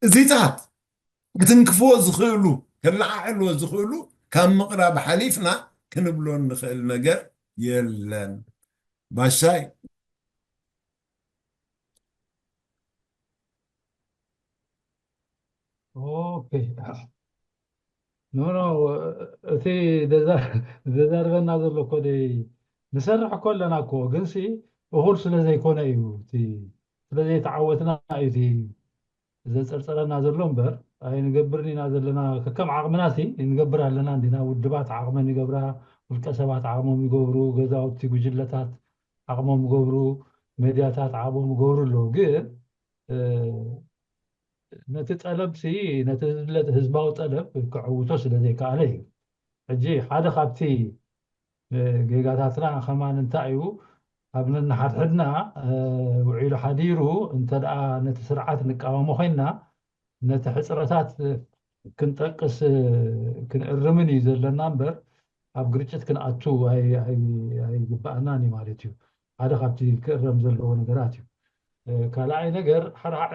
እዚታት ክትንክፍዎ ዝኽእሉ ከለዓዕልዎ ዝኽእሉ ካብ ምቕራብ ሓሊፍና ክንብሎ እንኽእል ነገር የለን ባሻይ ኦኬ ኖ ኖ እቲ ዘዛርበና ዘሎ እኮ ደይ ንሰርሕ እኮ ኣለና እኮ ግንሲ እኹል ስለ ዘይኮነ እዩ እቲ ስለ ዘይተዓወትና እዩ እቲ ዘፀርፀረና ዘሎ እምበር ኣይንገብርን ኢና ዘለና ከከም ዓቕምና ሲ ንገብር ኣለና እንዲና ውድባት ዓቕመን ይገብራ ውልቀ ሰባት ዓቕሞም ይገብሩ ገዛውቲ ጉጅለታት ዓቕሞም ይገብሩ መድያታት ዓቕሞም ይገብሩ ኣለዉ ግን ነቲ ጠለብ ሲ ነቲ ዝድለ ህዝባዊ ጠለብ ክዕውቶ ስለ ዘይከኣለ እዩ ሕጂ ሓደ ካብቲ ጌጋታትና ከማን እንታይ እዩ ኣብ ነንሓድሕድና ውዒሉ ሓዲሩ እንተ ደኣ ነቲ ስርዓት ንቃወሞ ኮይንና ነቲ ሕፅረታት ክንጠቅስ ክንእርምን እዩ ዘለና እምበር ኣብ ግርጭት ክንኣቱ ኣይግባኣናን እዩ ማለት እዩ ሓደ ካብቲ ክእረም ዘለዎ ነገራት እዩ ካልኣይ ነገር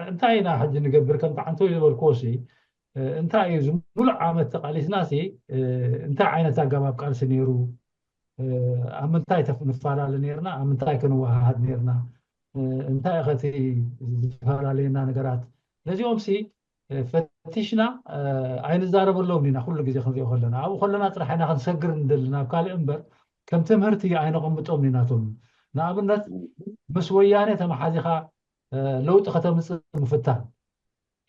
እንታይ ኢና ሕጂ ንገብር ከም ተዓንቶ ዝበልክዎ ሲ እንታይ እዩ እዚ ሙሉእ ዓመት ተቃሊስና ሲ እንታይ ዓይነት ኣገባብ ቃልሲ ነይሩ ኣብ ምንታይ ንፈላለ ነርና ኣብ ምንታይ ክንወሃሃድ ነርና እንታይ ከቲ ዝተፈላለየና ነገራት ነዚኦም ሲ ፈቲሽና ኣይንዛረበሎም ኢና ኩሉ ግዜ ክንሪኦ ከለና ኣብኡ ከለና ጥራሕ ኢና ክንሰግር ንደሊ ናብ ካልእ እምበር ከም ትምህርቲ ኣይነቐምጦም ኢና ቶም ንኣብነት ምስ ወያነ ተመሓዚኻ ለውጢ ከተምፅእ ምፍታን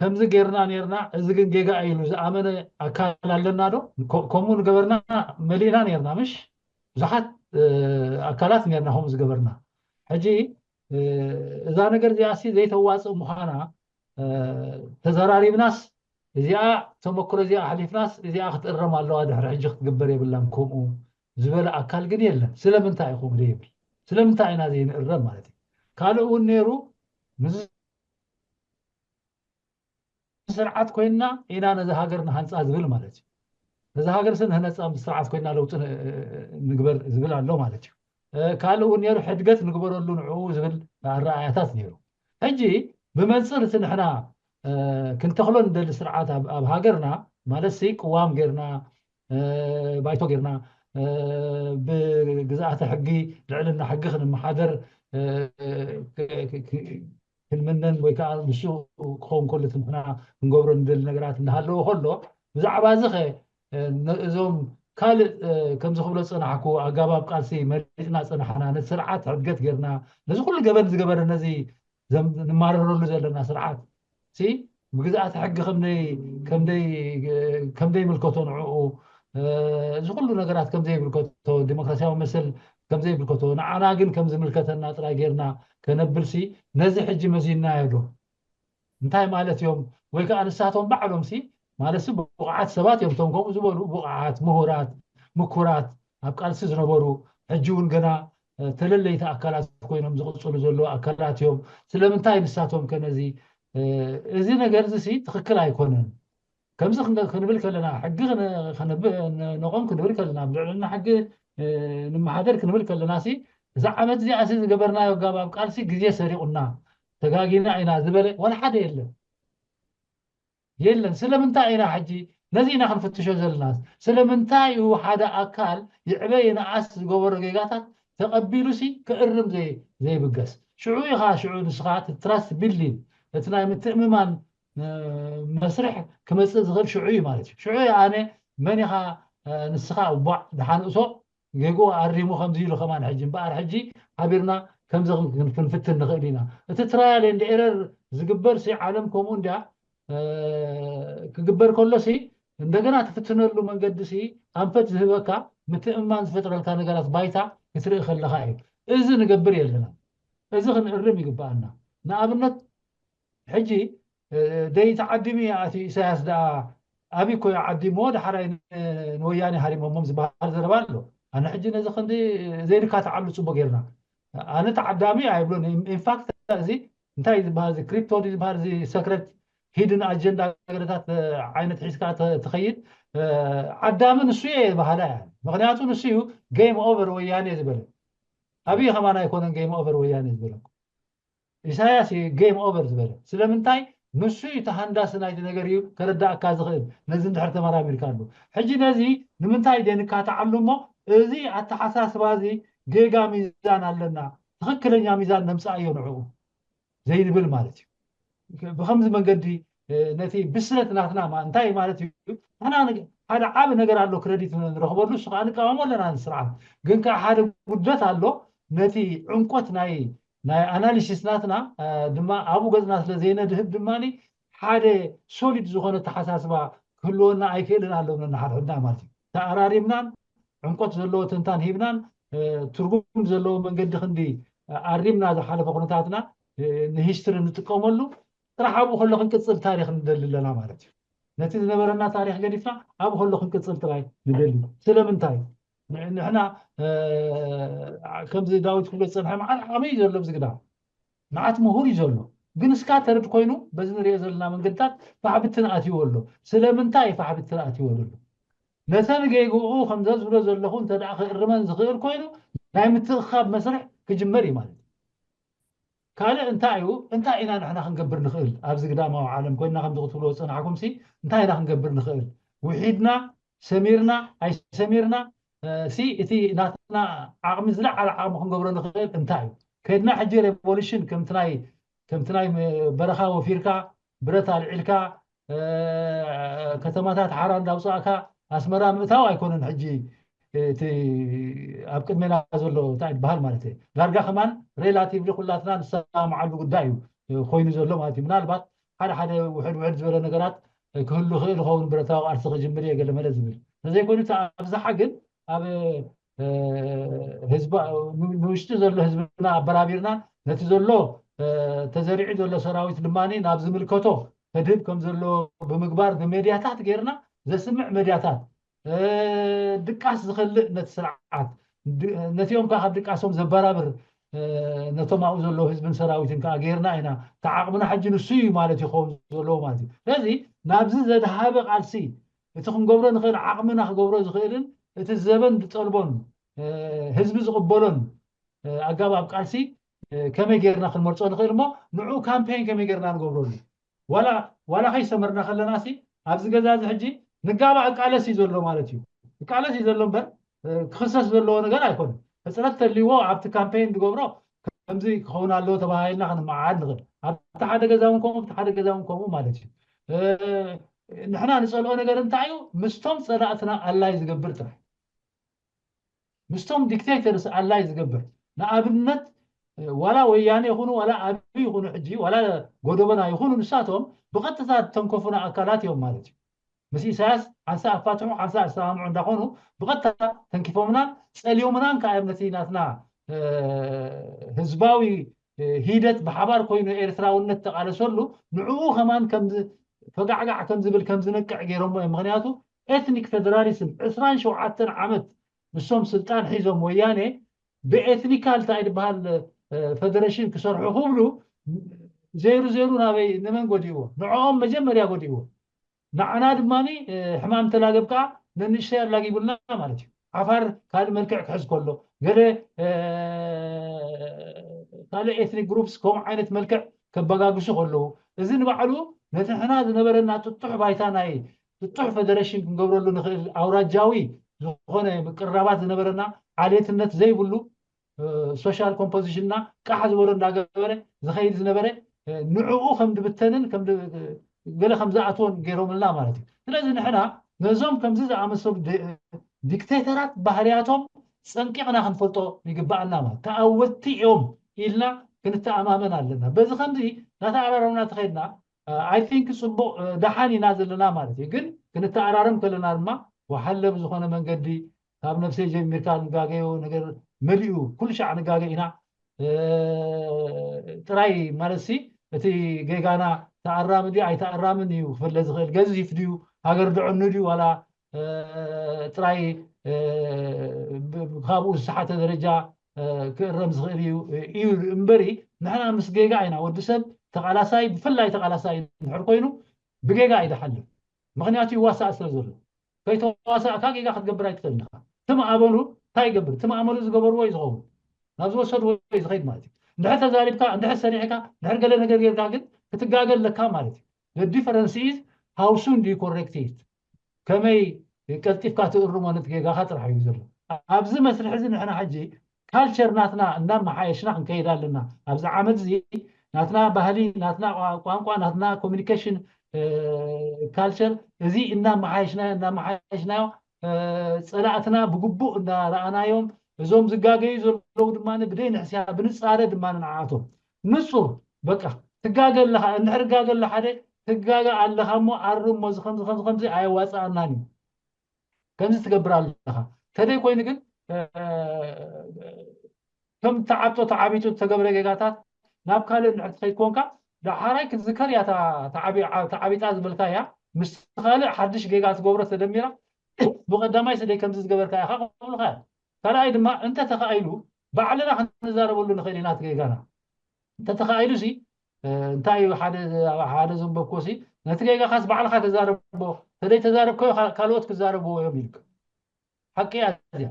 ከምዚ ጌርና ኔርና እዚ ግን ጌጋ እዩ ኢሉ ዝኣመነ ኣካል ኣለና ዶ ከምኡ ንገበርና መሊእና ኔርና ምሽ ብዙሓት ኣካላት ኔርና ከምኡ ዝገበርና ሕጂ እዛ ነገር እዚኣ ሲ ዘይተዋፅእ ምዃና ተዘራሪብናስ እዚኣ ተመክሮ እዚኣ ኣሕሊፍናስ እዚኣ ክትእረም ኣለዋ ድሕሪ ሕጂ ክትግበር የብላን ከምኡ ዝበለ ኣካል ግን የለን ስለምንታይ እዩ ከምኡ ዘይብል ስለምንታይ ኢና ዘይንእረም ማለት እዩ ካልእ እውን ነይሩ ምስ ስርዓት ኮይንና ኢና ነዚ ሃገር ንሃንፃ ዝብል ማለት እዩ ነዚ ሃገር ስ ንህነፃ ምስ ስርዓት ኮይንና ለውጢ ንግበር ዝብል ኣሎ ማለት እዩ ካልእ እውን ነይሩ ሕድገት ንግበረሉ ንዕኡ ዝብል ኣረኣያታት ነይሩ ሕጂ ብመንፅር እቲ ንሕና ክንተኽሎ ንደሊ ስርዓት ኣብ ሃገርና ማለት ሲ ቅዋም ጌርና ባይቶ ጌርና ብግዝኣተ ሕጊ ልዕልና ሕጊ ክንመሓደር ክንምነን ወይ ከዓ ንሱ ክኸውን ከሎ እቲ ንሕና ክንገብሮ ንደሊ ነገራት እንዳሃለዎ ከሎ ብዛዕባ እዚ ኸ እዞም ካልእ ከምዚ ክብሎ ዝፀናሕኩ ኣጋባብ ቃልሲ መሪፅና ፀናሕና ነቲ ስርዓት ሕድገት ጌርና ነዚ ኩሉ ገበን ዝገበረ ነዚ ንማረረሉ ዘለና ስርዓት ሲ ብግዝኣት ሕጊ ከምደይ ምልከቶ ንዕኡ እዚ ኩሉ ነገራት ከም ዘይምልከቶ፣ ዲሞክራሲያዊ መሰል ከም ዘይምልከቶ፣ ንዓና ግን ከም ዝምልከተና ጥራይ ጌርና ከነብልሲ፣ ነዚ ሕጂ መዚናዮ ዶ? እንታይ ማለት እዮም? ወይ ከዓ ንሳቶም ባዕሎም ሲ ማለት ሲ ብቑዓት ሰባት እዮም፣ እቶም ከምኡ ዝበሉ ብቑዓት፣ ምሁራት፣ ምኩራት፣ ኣብ ቃልሲ ዝነበሩ፣ ሕጂ እውን ገና ተለለይቲ ኣካላት ኮይኖም ዝቕፅሉ ዘለዉ ኣካላት እዮም። ስለምንታይ ንሳቶም ከነዚ እዚ ነገር እዚ ሲ ትኽክል ኣይኮነን። ከምዚ ክንብል ከለና፣ ሕጊ ነቆም ክንብል ከለና፣ ብልዕልና ሕጊ ንመሓደር ክንብል ከለና ሲ፣ እዛ ዓመት እዚኣ ሲ ዝገበርናዮ ጋባብ ቃልሲ ግዜ ሰሪቑና፣ ተጋጊና ኢና ዝበለ ዋላ ሓደ የለን። የለን። ስለምንታይ ኢና ሕጂ ነዚ ኢና ክንፍትሾ ዘለና? ስለምንታይ እዩ ሓደ ኣካል ይዕበ ይንኣስ ዝገበሮ ጌጋታት ተቐቢሉ ሲ ክእርም ዘይብገስ? ሽዑ ኢኻ፣ ሽዑ ንስኻ እቲ ትራስት ቢልዲንግ፣ እቲ ናይ ምትእምማን መስርሕ ክመፅእ ዝኽእል ሽዑ እዩ ማለት እዩ። ሽዑ ኣነ መን ኢኻ ንስኻ እቧዕ ድሓን እቶ ጌግኡ ኣሪሙ ከምዚ ኢሉ ከማን ሕጂ እምበኣር ሕጂ ሓቢርና ከምዚ ክንፍትን ንኽእል ኢና። እቲ ትራያል ኤንድ ኤረር ዝግበር ሲ ዓለም ከምኡ እንድያ ክግበር ከሎ ሲ እንደገና ትፍትነሉ መንገዲ ሲ ኣንፈት ዝህበካ ምትእምማን ዝፈጥረልካ ነገራት ባይታ ክትርኢ ከለኻ እዩ። እዚ ንገብር የለና። እዚ ክንእርም ይግበኣና። ንኣብነት ሕጂ ደይ ተዓዲሙ ኣቲ ኢሳያስ ደኣ ኣቢ እኮ ዓዲሞ ደሓራይ ንወያኔ ሃሪሞሞም ዝበሃል ዘረባ ኣሎ። ኣነ ሕጂ ነዚ ክንዲ ዘይንካትዓሉ ፅቡቅ ጌርና ኣነ ተዓዳሚ ኣይብሎን። ኢንፋክት እዚ እንታይ ዝበሃል እዚ ክሪፕቶ ዝበሃል እዚ ሰክረት ሂድን ኣጀንዳ ገለታት ዓይነት ሒዝካ ትኸይድ ዓዳሚ ንሱ እየ በሃላ እያ። ምክንያቱ ንሱ እዩ ጌም ኦቨር ወያኔ ዝበለ። ኣብይ ከማን ኣይኮነን ጌም ኦቨር ወያኔ ዝበለ። ኢሳያስ እዩ ጌም ኦቨር ዝበለ። ስለምንታይ? ንሱ እዩ ተሃንዳሲ ናይቲ ነገር እዩ ከረዳእካ ዝኽእል፣ ነዚ እንድሕር ተመራሚርካ ኣሎ። ሕጂ ነዚ ንምንታይ ደንካትዓሉ እሞ፣ እዚ ኣተሓሳስባ እዚ ጌጋ ሚዛን ኣለና፣ ትኽክለኛ ሚዛን ነምፅኣዮ ንዕኡ ዘይንብል ማለት እዩ። ብኸምዚ መንገዲ ነቲ ብስለት ናትና እንታይ ማለት እዩ? ንሕና ሓደ ዓብ ነገር ኣሎ ክረዲት ንረኽበሉ፣ እሱ ከዓ ንቃወሞ ኣለና ንስርዓት። ግን ከዓ ሓደ ጉድለት ኣሎ፣ ነቲ ዕምቆት ናይ ናይ ኣናሊሲስ ናትና ድማ ኣብኡ ገፅና ስለ ዘይነድህብ ድማ ሓደ ሶሊድ ዝኾነ ተሓሳስባ ክህልወና ኣይክእልን ኣሎ ነንሓድሕድና ማለት እዩ። ተኣራሪምናን ዕምቆት ዘለዎ ትንታን ሂብናን ትርጉም ዘለዎ መንገዲ ክንዲ ኣሪምና ዝሓለፈ ኩነታትና ንሂስትሪ ንጥቀመሉ ጥራሕ ኣብኡ ከሎ ክንቅፅል ታሪክ ንደሊ ኣለና ማለት እዩ። ነቲ ዝነበረና ታሪክ ገዲፍና ኣብኡ ከሎ ክንቅፅል ጥራይ ንደሊ። ስለምንታይ? ንሕና ከምዚ ዳዊት ክብሎ ዝፀንሐ መዓት ዓቕሚ እዩ ዘሎ ኣብዚ ግዳ መዓት ምሁር እዩ ዘሎ። ግን እስካ ተርድ ኮይኑ በዚ ንሪኦ ዘለና መንገድታት ፋሕብትን ኣትይዎ ኣሎ። ስለምንታይ ፋሕብትን ኣትይዎ ዘሎ? ነተን ጌግኡ ከምዘ ዝብሎ ዘለኹ እንተ ደኣ ክእርመን ዝኽእል ኮይኑ ናይ ምትእኻብ መስርሕ ክጅመር እዩ ማለት እዩ። ካልእ እንታይ እዩ? እንታይ ኢና ንሕና ክንገብር ንኽእል? ኣብዚ ግዳማዊ ዓለም ኮይንና ከምዚ ክትብልዎ ዝጸናሕኩም ሲ እንታይ ኢና ክንገብር ንኽእል? ውሒድና ሰሚርና ኣይሰሚርና ሲ እቲ ናትና ዓቕሚ ዝለዓለ ዓቕሚ ክንገብሮ ንኽእል እንታይ እዩ? ከድና ሕጂ ሬቮሉሽን ከምቲ ናይ ከምቲ ናይ በረኻ ወፊርካ ብረት ኣልዒልካ ከተማታት ሓራ እንዳውፃእካ ኣስመራ ምእታው ኣይኮነን ሕጂ እቲ ኣብ ቅድሜና ዘሎ እንታይ ዝበሃል ማለት እዩ። ዳርጋ ከማን ሬላቲቭሊ ኩላትና ንሰማማዓሉ ጉዳይ እዩ ኮይኑ ዘሎ ማለት እዩ። ምናልባት ሓደ ሓደ ውሕድ ውሕድ ዝበለ ነገራት ክህሉ ክእል ይኸውን፣ ብረታዊ ቃልሲ ክጅምር እየ ገለ መለ ዝብል። ተዘይኮይኑ እቲ ኣብዝሓ ግን ኣብ ህዝባ ንውሽጢ ዘሎ ህዝብና ኣበራቢርና ነቲ ዘሎ ተዘሪዑ ዘሎ ሰራዊት ድማ ናብ ዝምልከቶ ከድህብ ከም ዘሎ ብምግባር ብሜድያታት ጌርና ዘስምዕ ሜድያታት ድቃስ ዝኸልእ ነቲ ስርዓት ነቲኦም ከዓ ካብ ድቃሶም ዘበራብር ነቶም ኣብኡ ዘለዉ ህዝብን ሰራዊትን ከዓ ጌርና ኢና። እቲ ዓቕምና ሕጂ ንሱ እዩ ማለት ይኸውን ዘለዎ ማለት እዩ። ስለዚ ናብዚ ዘድሃበ ቃልሲ እቲ ክንገብሮ ንኽእል ዓቕምና ክገብሮ ዝኽእልን እቲ ዘበን ዝጠልቦን ህዝቢ ዝቕበሎን ኣገባብ ቃልሲ ከመይ ጌርና ክንመርፆ ንኽእል እሞ ንዑ ካምፔን ከመይ ጌርና ንገብረሉ ዋላ ዋላ ከይሰመርና ከለና ሲ ኣብዚ ገዛ እዚ ሕጂ ንጋባእ እቃለስ እዩ ዘሎ ማለት እዩ። እቃለስ እዩ ዘሎ እምበር ክኽሰስ ዘለዎ ነገር ኣይኮነን። ሕፅረት ተልይዎ ኣብቲ ካምፔን ዝገብሮ ከምዚ ክኸውን ኣለዎ ተባሂልና ክንመዓድ ንኽእል። ኣብቲ ሓደ ገዛ እውን ከምኡ፣ ኣብቲ ሓደ ገዛ እውን ከምኡ ማለት እዩ። ንሕና ንፀልኦ ነገር እንታይ እዩ? ምስቶም ፀላእትና ኣላይ ዝገብር ጥራሕ ምስቶም ዲክቴተርስ ኣላይ ዝገብር ንኣብነት ዋላ ወያኔ ይኹኑ ዋላ ኣብይ ይኹኑ ሕጂ ዋላ ጎደቦና ይኹኑ ንሳቶም ብቐጥታ ተንከፉና ኣካላት እዮም ማለት እዩ። ምስ ኢሳያስ ሓንሳእ ኣፋትሑ ሓንሳእ ኣሰማምዑ እንዳኾኑ ብቐጥታ ተንኪፎምናን ጸልዮምናን ከኣ እዮም ነቲ ናትና ህዝባዊ ሂደት ብሓባር ኮይኑ ኤርትራውነት ተቓለሰሉ ንዕኡ ከማን ከም ፈጋዕጋዕ ከም ዝብል ከም ዝነቅዕ ገይሮሞ እዮም። ምክንያቱ ኤትኒክ ፌደራሊዝም ዕስራን ሸውዓተን ዓመት ንሶም ስልጣን ሒዞም ወያኔ ብኤትኒካል እንታይ ዝበሃል ፌደሬሽን ክሰርሑ ክብሉ ዜሩ ዜሩ ናበይ ንመን ጎዲእዎ? ንዕኦም መጀመርያ ጎዲእዎ። ንዓና ድማ ሕማም ተላገብ ከዓ ነንእሽተይ ኣላጊቡልና ማለት እዩ። ዓፋር ካልእ መልክዕ ክሕዝ ከሎ ገለ ካልእ ኤትኒክ ግሩፕስ ከምኡ ዓይነት መልክዕ ከበጋግሱ ከለዉ እዚ ንባዕሉ ነቲ ሕና ዝነበረና ጥጡሕ ባይታ ናይ ጥጡሕ ፌደሬሽን ክንገብረሉ ንኽእል ኣውራጃዊ ዝኾነ ምቅርራባት ዝነበረና ዓሌትነት ዘይብሉ ሶሻል ኮምፖዚሽንና ቃሕ ዝበሎ እንዳገበረ ዝኸይድ ዝነበረ ንዕኡ ከም ድብተንን ገለ ከም ዝኣትዎን ገይሮምልና ማለት እዩ። ስለዚ ንሕና ነዞም ከምዚ ዝኣመሰሉ ዲክቴተራት ባህርያቶም ፀንቂቕና ክንፈልጦ ይግባኣና ማለት ተኣወትቲ እዮም ኢልና ክንተኣማመን ኣለና። በዚ ከምዚ ናተኣራረምና ተኸይድና ኣይ ቲንክ ፅቡቕ ደሓን ኢና ዘለና ማለት እዩ። ግን ክንተኣራረም ከለና ድማ ወሓለ ብዝኾነ መንገዲ ካብ ነፍሰይ ጀሚርካ ንጋገዮ ነገር መሊኡ ኩሉ ሻዕ ንጋገ ኢና ጥራይ ማለት ሲ እቲ ጌጋና ተኣራሚ ድዩ ኣይተኣራምን እዩ ክፍለ ዝኽእል። ገዚፍ ድዩ ሃገር ድዕኑ ድዩ ዋላ ጥራይ ካብኡ ዝሰሓተ ደረጃ ክእረም ዝኽእል እዩ እዩ እምበሪ ንሕና ምስ ጌጋ ኢና። ወዲ ሰብ ተቓላሳይ ብፍላይ ተቓላሳይ እንድሕር ኮይኑ ብጌጋ እዩ ዝሓልፍ። ምኽንያቱ ይዋሳእ ስለ ዘሎ ከይተዋሳእካ ጌጋ ክትገብር ኣይትኽእልን ኢኻ። ትም ኣበሉ እንታይ ይገብር? ትም ኣመሉ ዝገበርዎ እዩ ዝኸውን። ናብ ዝወሰድዎ እዩ ዝኸይድ ማለት እዩ። እንድሕር ተዛሪብካ፣ እንድሕር ሰሪሕካ፣ እንድሕር ገለ ነገር ጌርካ ግን ክትጋገ ኣለካ ማለት እዩ። The difference is how soon do you correct it? ከመይ ቀልጢፍካ ትእርሞ ነቲ ጌጋኻ ጥራሕ እዩ ዘሎ። ኣብዚ መስርሕ እዚ ንሕና ሕጂ ካልቸር ናትና እናመሓየሽና ክንከይድ ኣለና። ኣብዚ ዓመት እዚ ናትና ባህሊ፣ ናትና ቋንቋ፣ ናትና ኮሚኒኬሽን ካልቸር እዚ እናመሓየሽናዮ እናመሓየሽናዮ ፀላእትና ብግቡእ እንዳረኣናዮም እዞም ዝጋገዩ ዘለዉ ድማ ብደይ ንሕስያ ብንፃረ ድማ ንዓኣቶም ንፁር በቃ ትጋገ ኣለኻ እንድሕር ጋገ ኣለ ሓደ ትጋገ ኣለኻ እሞ ኣርሞ ዝኸምዚ ከምዚ ከምዚ ኣየዋፅኣናን እዩ ከምዚ ትገብር ኣለኻ ተደይ ኮይኑ ግን ከም ተዓብጦ ተዓቢጡ ዝተገብረ ጌጋታት ናብ ካልእ እንድሕር ትኸይድ ኮንካ ዳሓራይ ክትዝከር እያ ተዓቢጣ ዝበልካ እያ ምስ ካልእ ሓድሽ ጌጋ ትገብሮ ተደሚራ ብቐዳማይ ስደይ ከምዚ ዝገበርካ ኢኻ ክብሉኻ እያ ካልኣይ ድማ እንተ ተኻኢሉ ባዕልና ክንዛረበሉ ንኽእል ኢና እቲ ጌጋና እንተ ተኻኢሉ ሲ እንታይ እዩ ሓደ ሓደ ዘንበብኮ ሲ ነቲ ጌጋኻስ ባዕልኻ ተዛረቦ ተደይ ተዛረብኮ ካልኦት ክዛረብዎ እዮም ኢልካ ሓቂ እያ እዚኣ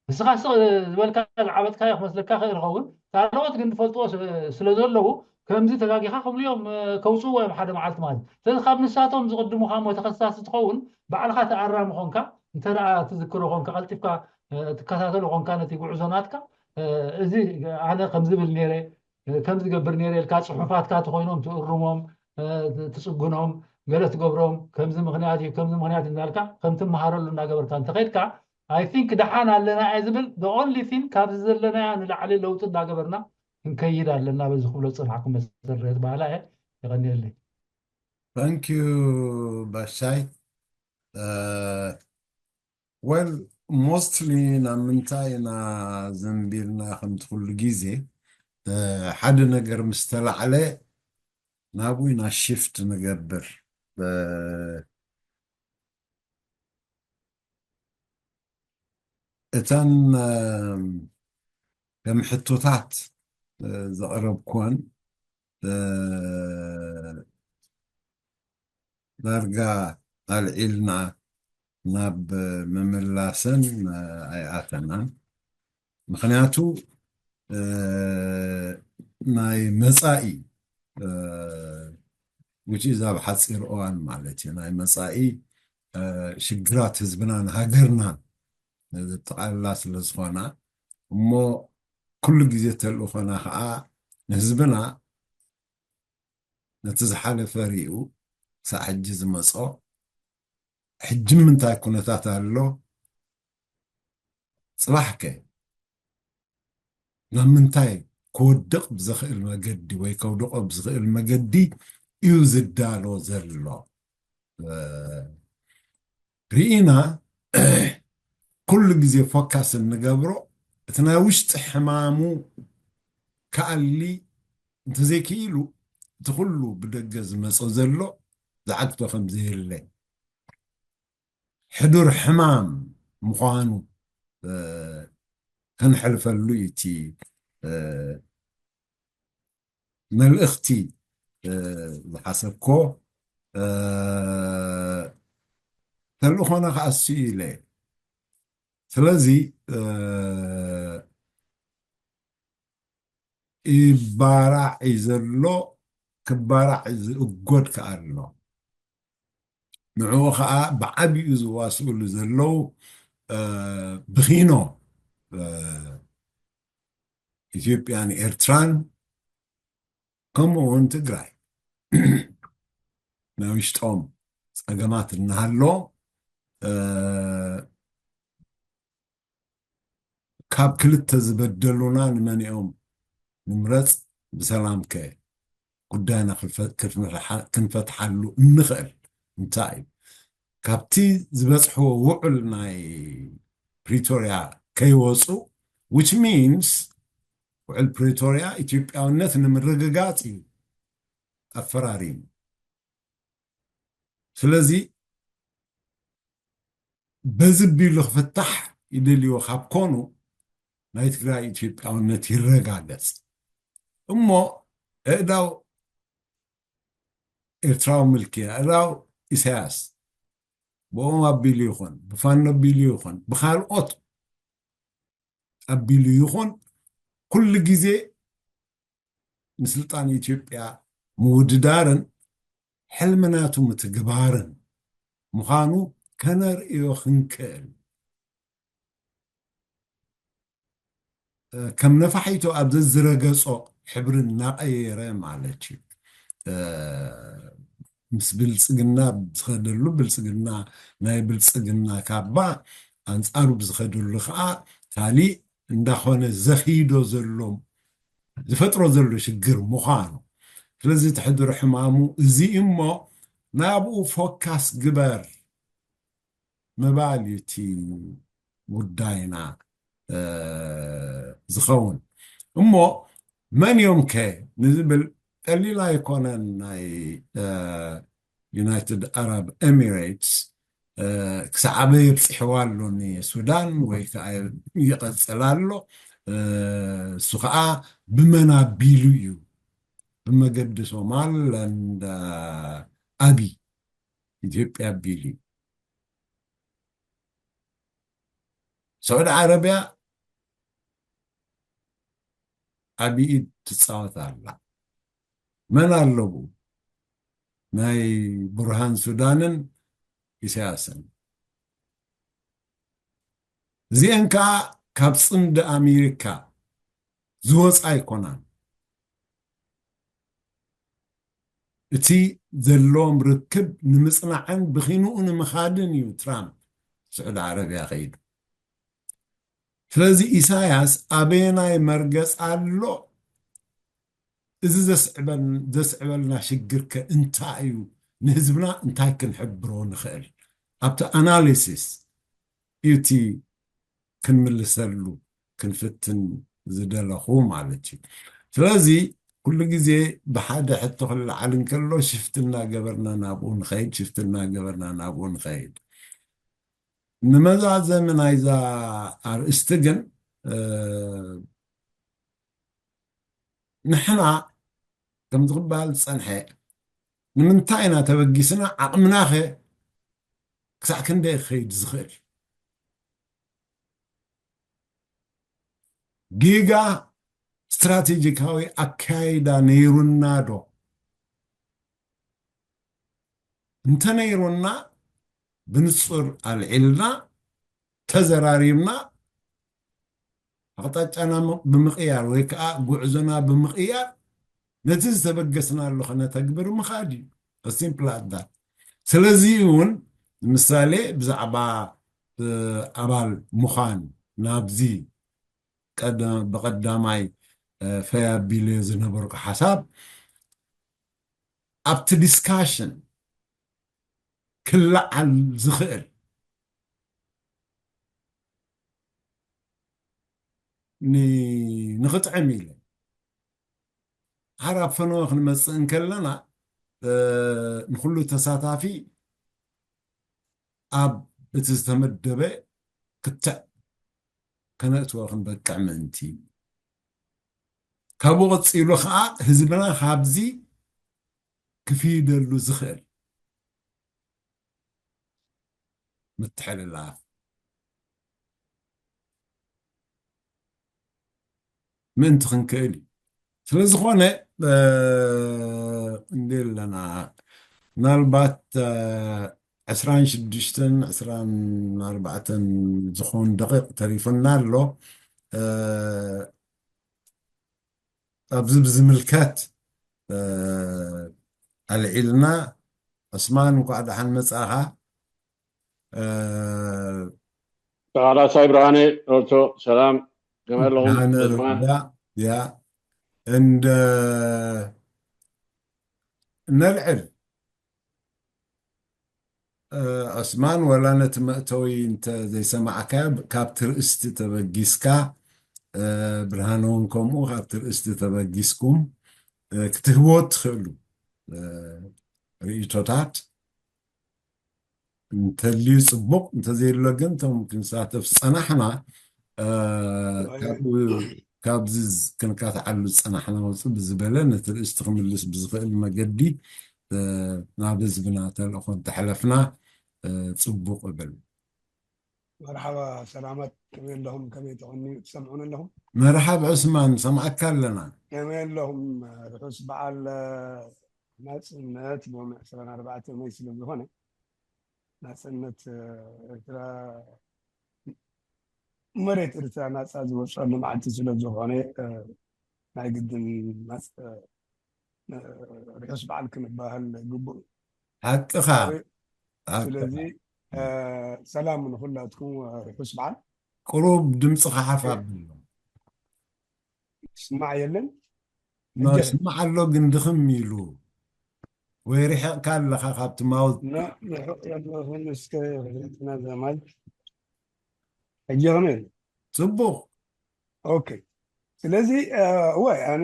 ንስኻ ስቕ ዝበልካ ዝዓበጥካዮ ክመስለካ ክእል ኸውን ካልኦት ግን ዝፈልጥዎ ስለ ዘለዉ ከምዚ ተጋጊኻ ክብሉ እዮም ከውፅዎ እዮም ሓደ መዓልቲ ማለት እዩ ስለዚ ካብ ንሳቶም ዝቕድሙኻ እሞ ተኸሳሲ ትኸውን ባዕልኻ ተኣራሚ ኾንካ እንተ ትዝክሮ ኾንካ ቀልጢፍካ ትከታተሎ ኾንካ ነቲ ጉዕዞ ናትካ እዚ ኣነ ከምዚ ብል ነይረ ከምዚ ገብር ነይረ ኢልካ ፅሑፋትካ ተኾይኖም ትእርሞም ትፅጉኖም ገለ ትገብሮም ከምዚ ምክንያት እዩ ከምዚ ምክንያት እናልካ ከም ትመሃረሉ እናገበርካ እንተኸድካ I think ደሓን ኣለና እየ ዝብል the only thing ካብዚ ዘለናዮ ንላዕሊ ለውጢ እናገበርና ክንከይድ ኣለና በዚ ክብሎ ዝፀናሕኩ መሰረት በሃላ እየ የቐንየለይ Thank you ባሻይ well mostly ናብ ምንታይ ኢና ዘንቢልና ከምቲ ኩሉ ግዜ ሓደ ነገር ምስ ተላዕለ ናብኡ ኢና ሽፍት ንገብር እተን ከም ሕቶታት ዘቕረብኩወን ዳርጋ ኣልዒልና ናብ ምምላሰን ኣይኣተናን ምክንያቱ ናይ መፃኢ which is ኣብ ሓፂር እዋን ማለት እዩ ናይ መፃኢ ሽግራት ህዝብናን ሃገርናን ዘጠቓልላ ስለ ዝኾና እሞ ኩሉ ግዜ ተልእኾና ከዓ ንህዝብና ነቲ ዝሓለፈ ሪኡ ክሳዕ ሕጂ ዝመፆ ሕጂ ምንታይ ኩነታት ኣሎ ፅባሕ ከ ናብ ምንታይ ክወድቕ ብዝኽእል መገዲ ወይ ከውድቖ ብዝኽእል መገዲ እዩ ዝዳሎ ዘሎ ርኢና ኩሉ ግዜ ፎካስ እንገብሮ እቲ ናይ ውሽጢ ሕማሙ ክኣሊ እንተዘይክኢሉ እቲ ኩሉ ብደገ ዝመጾ ዘሎ ዝዓግቶ ከም ዘየለ ሕዱር ሕማም ምዃኑ ከነሕልፈሉ እዩ እቲ መልእኽቲ ዝሓሰብኮ ተልእኾና ክኣስዩ ኢለ። ስለዚ ይባራዕ እዩ ዘሎ፣ ክባራዕ ዝእጎድ ከኣ ኣሎ። ንዕኡ ኸዓ ብዓቢኡ ዝዋስእሉ ዘለዉ ብኺኖ ኢትዮጵያን ኤርትራን ከምኡ እውን ትግራይ ናይ ውሽጦም ጸገማት እናሃሎ ካብ ክልተ ዝበደሉና ንመኒኦም ንምረጽ? ብሰላም ከ ጉዳይና ክንፈትሓሉ እንኽእል እንታይ እዩ? ካብቲ ዝበጽሕዎ ውዕል ናይ ፕሪቶርያ ከይወፁ፣ which means ውዕል ፕሪቶርያ ኢትዮጵያውነት ንምርግጋፅ እዩ ኣፈራሪሙ። ስለዚ በዚ ቢሉ ክፍታሕ ይደልዮ ካብ ኮኑ ናይ ትግራይ ኢትዮጵያውነት ይረጋገፅ እሞ እእዳው ኤርትራዊ ምልኪ ኣእዳው ኢሳያስ ብኦም ኣቢሉ ይኹን ብፋኖ ኣቢሉ ይኹን ብካልኦት ኣቢሉ ይኹን ኩሉ ግዜ ንስልጣን ኢትዮጵያ ምውድዳርን ሕልምናቱ ምትግባርን ምዃኑ ከነርእዮ ክንክእል ከም ነፋሒቶ ኣብ ዘዝረገጾ ሕብሪ እናቐየረ ማለት እዩ። ምስ ብልፅግና ዝኸደሉ ብልፅግና ናይ ብልፅግና ካባ ኣንፃሩ ብዝኸደሉ ከዓ ካሊእ እንዳኾነ ዘኺዶ ዘሎ ዝፈጥሮ ዘሎ ሽግር ምዃኑ ስለዚ ትሕድሪ ሕማሙ እዚ እሞ ናብኡ ፎካስ ግበር ምባል እዩ እቲ ጉዳይና ዝኸውን እሞ መን እዮም ከ ንዝብል ቀሊል ኣይኮነን ናይ ዩናይትድ ኣረብ ኤሚሬትስ ክሳዕ ኣበይ ኣብፅሕዋ ኣሎ ንሱዳን ወይ ከዓ ይቐፅል ኣሎ እሱ ከዓ ብመን ኣቢሉ እዩ ብመገዲ ሶማል ኣቢ ኢትዮጵያ ኣቢሉ እዩ ስዑድ ዓረብያ ዓብዪ ኢድ ትፃወት ኣላ መን ኣለቡ ናይ ቡርሃን ሱዳንን ኢሳያስን እዚአን ከዓ ካብ ፅምዲ ኣሜሪካ ዝወፃ ኣይኮናን እቲ ዘለዎም ርክብ ንምፅናዕን ብኺንኡ ንምኻድን እዩ ትራምፕ ስዑዲ ዓረብያ ከይዱ ስለዚ ኢሳያስ ኣበየናይ መርገፅ ኣሎ እዚ ዘስዕበልና ሽግር ከ እንታይ እዩ ንህዝብና እንታይ ክንሕብሮ ንኽእል ኣብቲ ኣናሊሲስ እዩ እቲ ክንምልሰሉ ክንፍትን ዝደለኹ ማለት እዩ ስለዚ ኩሉ ግዜ ብሓደ ሕቶ ክለዓል እንከሎ ሽፍትና ገበርና ናብኡ ንኸይድ ሽፍትና ገበርና ናብኡ ንኸይድ ንመዛዘሚ ናይዛ ኣርእስቲ ግን ንሕና ከምዚ ክበሃል ዝፀንሐ ንምንታይ ኢና ተበጊስና ዓቕምናኸ ክሳዕ ክንደይ ክኸይድ ዝኽእል ጌጋ ስትራቴጂካዊ ኣካይዳ ነይሩና ዶ እንተነይሩና ብንፁር ኣልዒልና ተዘራሪብና ኣቕጣጫና ብምቕያር ወይ ከዓ ጉዕዞና ብምቕያር ነቲ ዝተበገስናሉ ከነተግብር ምኻድ እዩ። Simple as that። ስለዚ እውን ንምሳሌ ብዛዕባ ኣባል ምዃን ናብዚ ብቐዳማይ ፈይ ኣቢለዮ ዝነበርኩ ሓሳብ ኣብቲ ዲስካሽን ክለዓል ዝኽእል ን- ንኽጥዕም ኢለ ሓር ኣብ ፈነወ ክንመጽእ እንከለና፣ እ፣ ንኹሉ ተሳታፊ ኣብ እቲ ዝተመደበ ክትዕ ከነእትዎ ክንበቅዕ ምእንቲ፣ ካብኡ ቀጺሉ ኸኣ ህዝብና ካብዚ ክፍይደሉ ዝኽእል ምትሕልላፍ ምእንቲ ክንክእል እዩ። ስለ ዝኾነ፣ እ፣ እንዲ ኣለና፣ ምናልባት፣ እ፣ ዕስራን ሽዱሽተን ዕስራን ኣርባዕተን ዝኾኑ ደቂቕ ተሪፈና ኣሎ። እ፣ ኣብዚ ብዝምልከት፣ እ፣ ኣልዒልና። ዑስማን፣ እንኳዕ ደሓን መጻኻ። እ፣ ተቓላሳይ ብርሃነ ኦርቶ፣ ሰላም፣ ከመይ ኣለኹም? ብርሃነ ዑስማን? ርዳ፣ ያ፣ እንደ፣ ነልዕል። እ፣ ዑስማን፣ ወላ ነቲ መእተዊ እንተ ዘይሰማዕካዮ፣ ካብቲ ርእስቲ ተበጊስካ፣ እ፣ ብርሃነ እውን ከምኡ፣ ካብቲ ርእስቲ ተበጊስኩም፣ እ፣ ክትህብዎ ትኽእሉ፣ እ፣ ርእይቶታት እንተልዩ ጽቡቕ፣ እንተዘየሎ ግን፣ እቶም ክንሳተፍ ዝጸናሕና፣ እ፣ ካብኡ፣ ካብዚ ዝ-፣ ክንካትዓሉ ዝጸናሕና ውጽእ ብዝበለ፣ ነቲ ርእስቲ ክምልስ ብዝኽእል መገዲ፣ እ፣ ናብ ህዝብና ተልእኾ እንተሕለፍና፣ እ፣ ጽቡቕ እብል። መርሓባ፣ ሰላማት፣ ከመይ ኣለኹም? ከመይ ትቕንዩ? ትሰምዑን ኣለኹም? መርሓብ ዑስማን፣ ሰምዓካ ኣለና። ከመይ ኣለኹም? ርሑስ በዓል፣ እ፣ ናጽነት ሎሚ ዕስራን ኣርባዕተን መይ ስለ ዝኾነ፣ ናጽነት፣ እ፣ ኤርትራ፣ መሬት ኤርትራ ናጻ ዝወጸሉ መዓልቲ ስለ ዝኾነ፣ እ፣ ናይ ግድን ናጽ-፣ እ፣ ርሑስ በዓል ክንበሃል ግቡእ እዩ። ሓቅኻ። ሓቅኻ። ስለዚ፣ እ፣ ሰላም ንኹላትኩም፣ ርሑስ በዓል። ቁሩብ ድምፅኻ ሓፍ ኣብሎ። ይስማዕ የለን? ኖ፣ ሕጂ? ይስማዕ ኣሎ፣ ግን ድኽም ኢሉ። ወይ ርሒቕካ ኣለኻ ካብቲ ማውዝ። ኖ፣ ርሑቕ ዘለኹ እስከ ርሕቕና ዘማል። ሕጂ ከመይ ኣሎ? ጽቡቕ። ኦኬ። ስለዚ፣ እ፣ እወ፣ ኣነ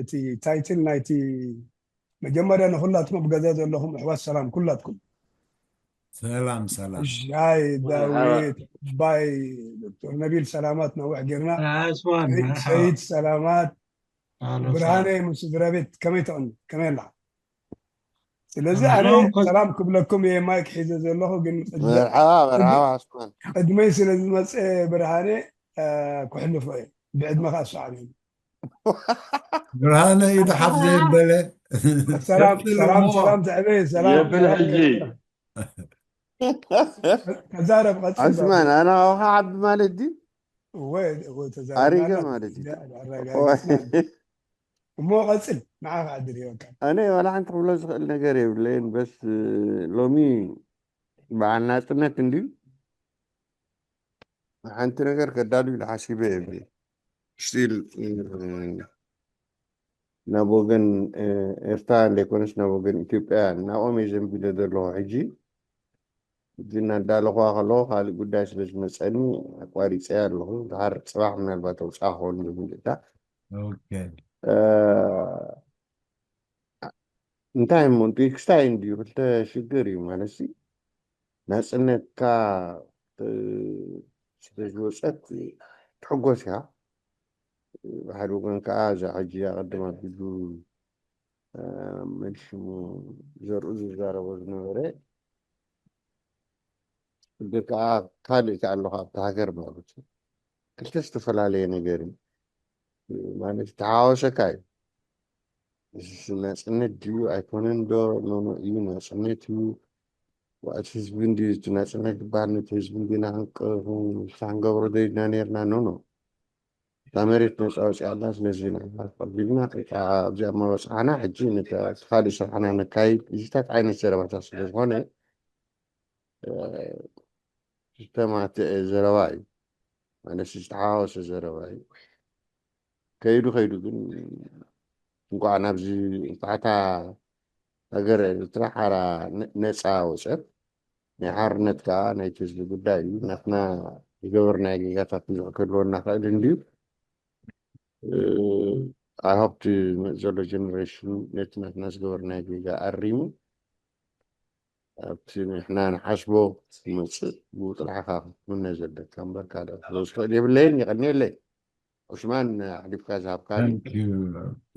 እቲ ታይትል ናይቲ መጀመርያ ንኹላትኩም ኣብ ገዛ ዘለኹም ኣሕዋት ሰላም ኩላትኩም። ሰላም፣ ሰላም። ሻይ፣ መርሓባ። ዳዊት፣ ባይ፣ ዶክተር ነቢል ሰላማት፣ ነዊሕ ጌርና። ዑስማን፣ ሰይድ፣ መርሓባ። ሰይድ ሰላማት፣ ኣሎ፣ ብርሃነ ሰላም። ምስ ስድራ ቤት ከመይ ትቕኒ? ከመይ ኣላ? ስለዚ ኣነ ኣሎም ኮ- ሰላም ክብለኩም እየ ማይክ ሒዘ ዘለኹ፣ ግን ቅድ-፣ መርሓባ፣ መርሓባ፣ ቅድ-፣ ዑስማን። ቅድመይ ስለ ዝመጸ ብርሃነ፣ እ፣ ክሕልፎ እየ። ብዕድመ ከኣ ዝሰዓበ እዩ። ብርሃነ ኢዱ ሓፍ ዘየበለ። ሰላም፣ ቀጽል ሰላም፣ እሞ። ሰላም፣ ትዕበ፣ ሰላም፣ የብል ሰላም፣ ሕጂ። ተዛረብ፣ ቀጽል። ዑስማን፣ ኣነ ካባኻ ዓቢ ማለት ድዩ? እወ፣ እወ፣ ተዛረብ ኣሪገ ማለት። ማለት እዩ። ኣረጋግጽ ወይ። ማለት። እሞ ቀጽል፣ ንዓኻ ዕድል ይወካ። ኣነ ዋላ ሓንቲ ክብሎ ዝኽእል ነገር የብለይን፣ በስ ሎሚ በዓል ናጽነት እንድዩ። ሓንቲ ነገር ከዳሉ ኢሉ ሓሲበ የብለይን። ስቲል፣ እ፣ ናብ ወገን፣ እ፣ ኤርትራ እንደይኮነስ ናብ ወገን ኢትዮጵያ ናብኦም እየ ዘንቢለ ዘለኹ። ሕጂ ሕጂ እናዳለኹዋ ከለኹ ካልእ ጉዳይ ስለ ዝመፀኒ ኣቋሪፀያ ኣለኹ። ድሓር ፅባሕ ምናልባት ኣውፅኣ ክኸውን ዝብል እታ። ኦኬ። እ፣ እንታይ እሞ፣ ክስታይ እንድዩ፣ ክልተ ሽግር እዩ ማለት ሲ። ናጽነትካ፣ እ፣ ስለ ዝወጸት ትሕጎስ ኢኻ። ብሓደ ወገን ከኣ እዛ ሕጂ ኣቐድም ኣቢሉ፣ እ፣ መን ሽሙ ዘርኡ ዝዛረቦ ዝነበረ፣ ሕጂ ከኣ ካልእ ከኣ ኣለኻ ኣብታ ሃገር ማለት እዩ። ክልተ ዝተፈላለየ ነገር እዩ። ማለት ተሓዋወሰካ እዩ። እዚስ ናጽነት ድዩ ኣይኮነን ዶ? ኖኖ እዩ፣ ናጽነት እዩ። ዋእቲ ህዝቢ እንድዩ እቲ ናጽነት ዝበሃል፣ ነቲ ህዝቢ እንዲና ክንቅ-፣ ክንገብሮ ደሊና ነይርና። ኖኖ። እታ መሬት ነጻ ወጺኣላ፣ ስለዚ ንዓና ተቐቢልና፣ ወይ ከዓ ኣብዚኣ እሞ በጻሕና፣ ሕጂ ነቲ ካልእ ስራሕና ነካይድ። እዚታት ዓይነት ዘረባታት ስለ ዝኾነ፣ እ፣ ዝተማትአ ዘረባ እዩ። ማለት ዝተሓዋወሰ ዘረባ እዩ። ከይዱ ከይዱ ግን እንቋዕ ናብዚ፣ እንቋዕ እታ ሃገር ኤርትራ ሓራ ነ-፣ ነጻ ወጸት፣ ናይ ሓርነት ከኣ ናይቲ ህዝቢ ጉዳይ እዩ። ናትና ዝገበርናዮ ጌጋታት ክህልወና ክእል እንድዩ። I hope ዝመፅእ ዘሎ ጀነሬሽን ነቲ ናትና ዝገበርናዮ ጌጋ ኣሪሙ ኣብቲ ንሕና ንሓስቦ ክመፅእ ብኡ ጥራሕ ኢኻ ክትምነ ዘለካ እምበር ካልእ ክትገብር ትኽእል የብለይን። የቐንየለይ። ዑስማን፣ ኣሕሊፍካ ዝሃብካኒ።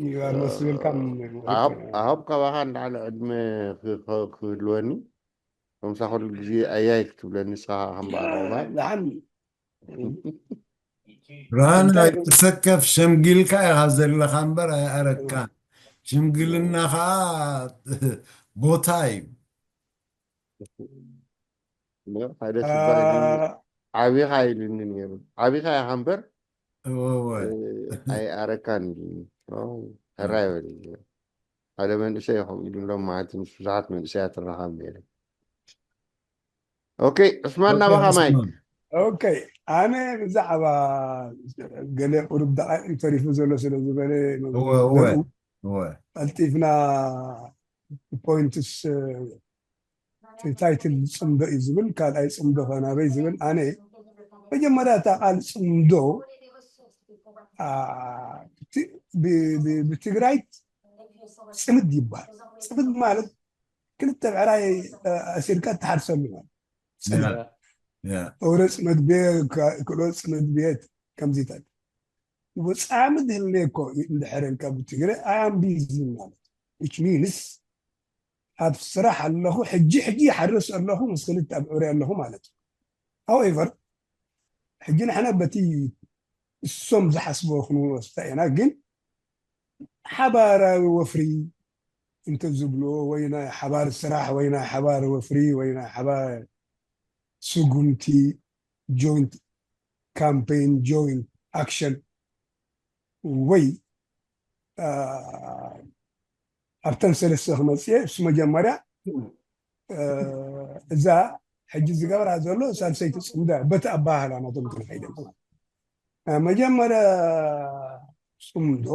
ይባር መስልካ ኣሆብ ካባኻ ንላዕሊ ዕድመ ክህልወኒ፣ ከምሳ ኩሉ ግዜ ኣያይ ክትብለኒ ንስኻ ከም በዓል ዑማር። ብርሃን፣ ኣይትሰከፍ፣ ሸምጊልካ ኢኻ ዘለኻ እምበር ኣይኣረካን። ሽምግልና ከዓ ቦታ እዩ። ሓደ ስባ ኢሉኒ፣ ዓቢኻ ኢሉኒ ነይሩ። ዓቢኻ ኢኻ እምበር ኣይኣረካን ኢሉኒ። ሕራይ በል። ሓደ መንእሰይ ይኸውን ኢሉ ሎም ማለት ምስ ብዙሓት መንእሰያት ትራኸብ ነይረ። ኦኬ፣ ዑስማን፣ ናባኻ ማይክ። ኦኬ፣ ኣነ ብዛዕባ ገለ ቁሩብ ደቃይቅ ተሪፉ ዘሎ ስለ ዝበለ ቀልጢፍና ፖይንትስ ታይትል ዝፅምዶ እዩ ዝብል፣ ካልኣይ ፅምዶ ከ ናበይ ዝብል። ኣነ መጀመርያ እታ ቃል ፅምዶ ብትግራይ ፅምድ ይባል። ፅምድ ማለት ክልተ ብዕራይ ኣሲርካ እትሓርሰሉ ማለት። ፅምድ፣ ኦረ ፅመድ ቤ፣ ክሎ ፅመድ ቤት ከምዚታት። ወፃምድ ህልኔ እኮ እንድሕር ኢልካ ብትግረ ኣምቢዝም ማለት፣ which means ኣብ ስራሕ ኣለኹ፣ ሕጂ ሕጂ ይሓርስ ኣለኹ፣ ምስ ክልተ ኣብዑር ኣለኹ ማለት እዩ። However፣ ሕጂ ንሕና በቲ እሶም ዝሓስቦ ክንወስዳ ኢና። ግን ሓባራዊ ወፍሪ እንተዝብልዎ፣ ወይ ናይ ሓባር ስራሕ፣ ወይ ናይ ሓባር ወፍሪ፣ ወይ ናይ ሓባር ስጉምቲ፣ ጆይንት ካምፔን፣ ጆይንት ኣክሽን፣ ወይ ኣብተን ሰለስተ ክመፅእ እሱ መጀመርያ እዛ ሕጂ ዝገብራ ዘሎ ሳልሰይቲ ፅምዶ በቲ ኣባህላ ናቶም ክንኸይደ። መጀመርያ ፅምዶ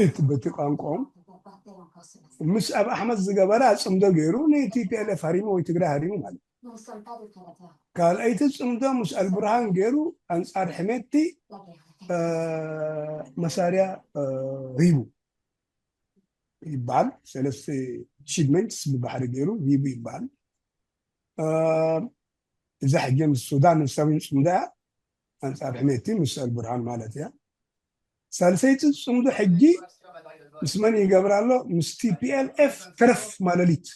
እቲ በቲ ቋንቋኦም ምስ ኣብ ኣሕመድ ዝገበራ ፅምዶ ገይሩ ንቲፒኤልኤፍ ሃሪሙ ወይ ትግራይ ሃሪሙ ማለት። ካልኣይቲ ፅምዶ ምስ ኣልቡርሃን ገይሩ ኣንፃር ሕሜቲ መሳርያ ሂቡ ይበሃል። ሰለስተ ሽድመንትስ ብባሕሪ ገይሩ ሂቡ ይበሃል። እዛ ሕጂ ምስ ሱዳን ሰሜን ፅምዶ እያ፣ ኣንፃር ሕሜቲ ምስ ኣልቡርሃን ማለት እያ። ሳልሰይቲ ፅምዶ ሕጂ ምስ መን ይገብር ኣሎ? ምስ ቲፒኤልኤፍ ተረፍ ማለሊት፣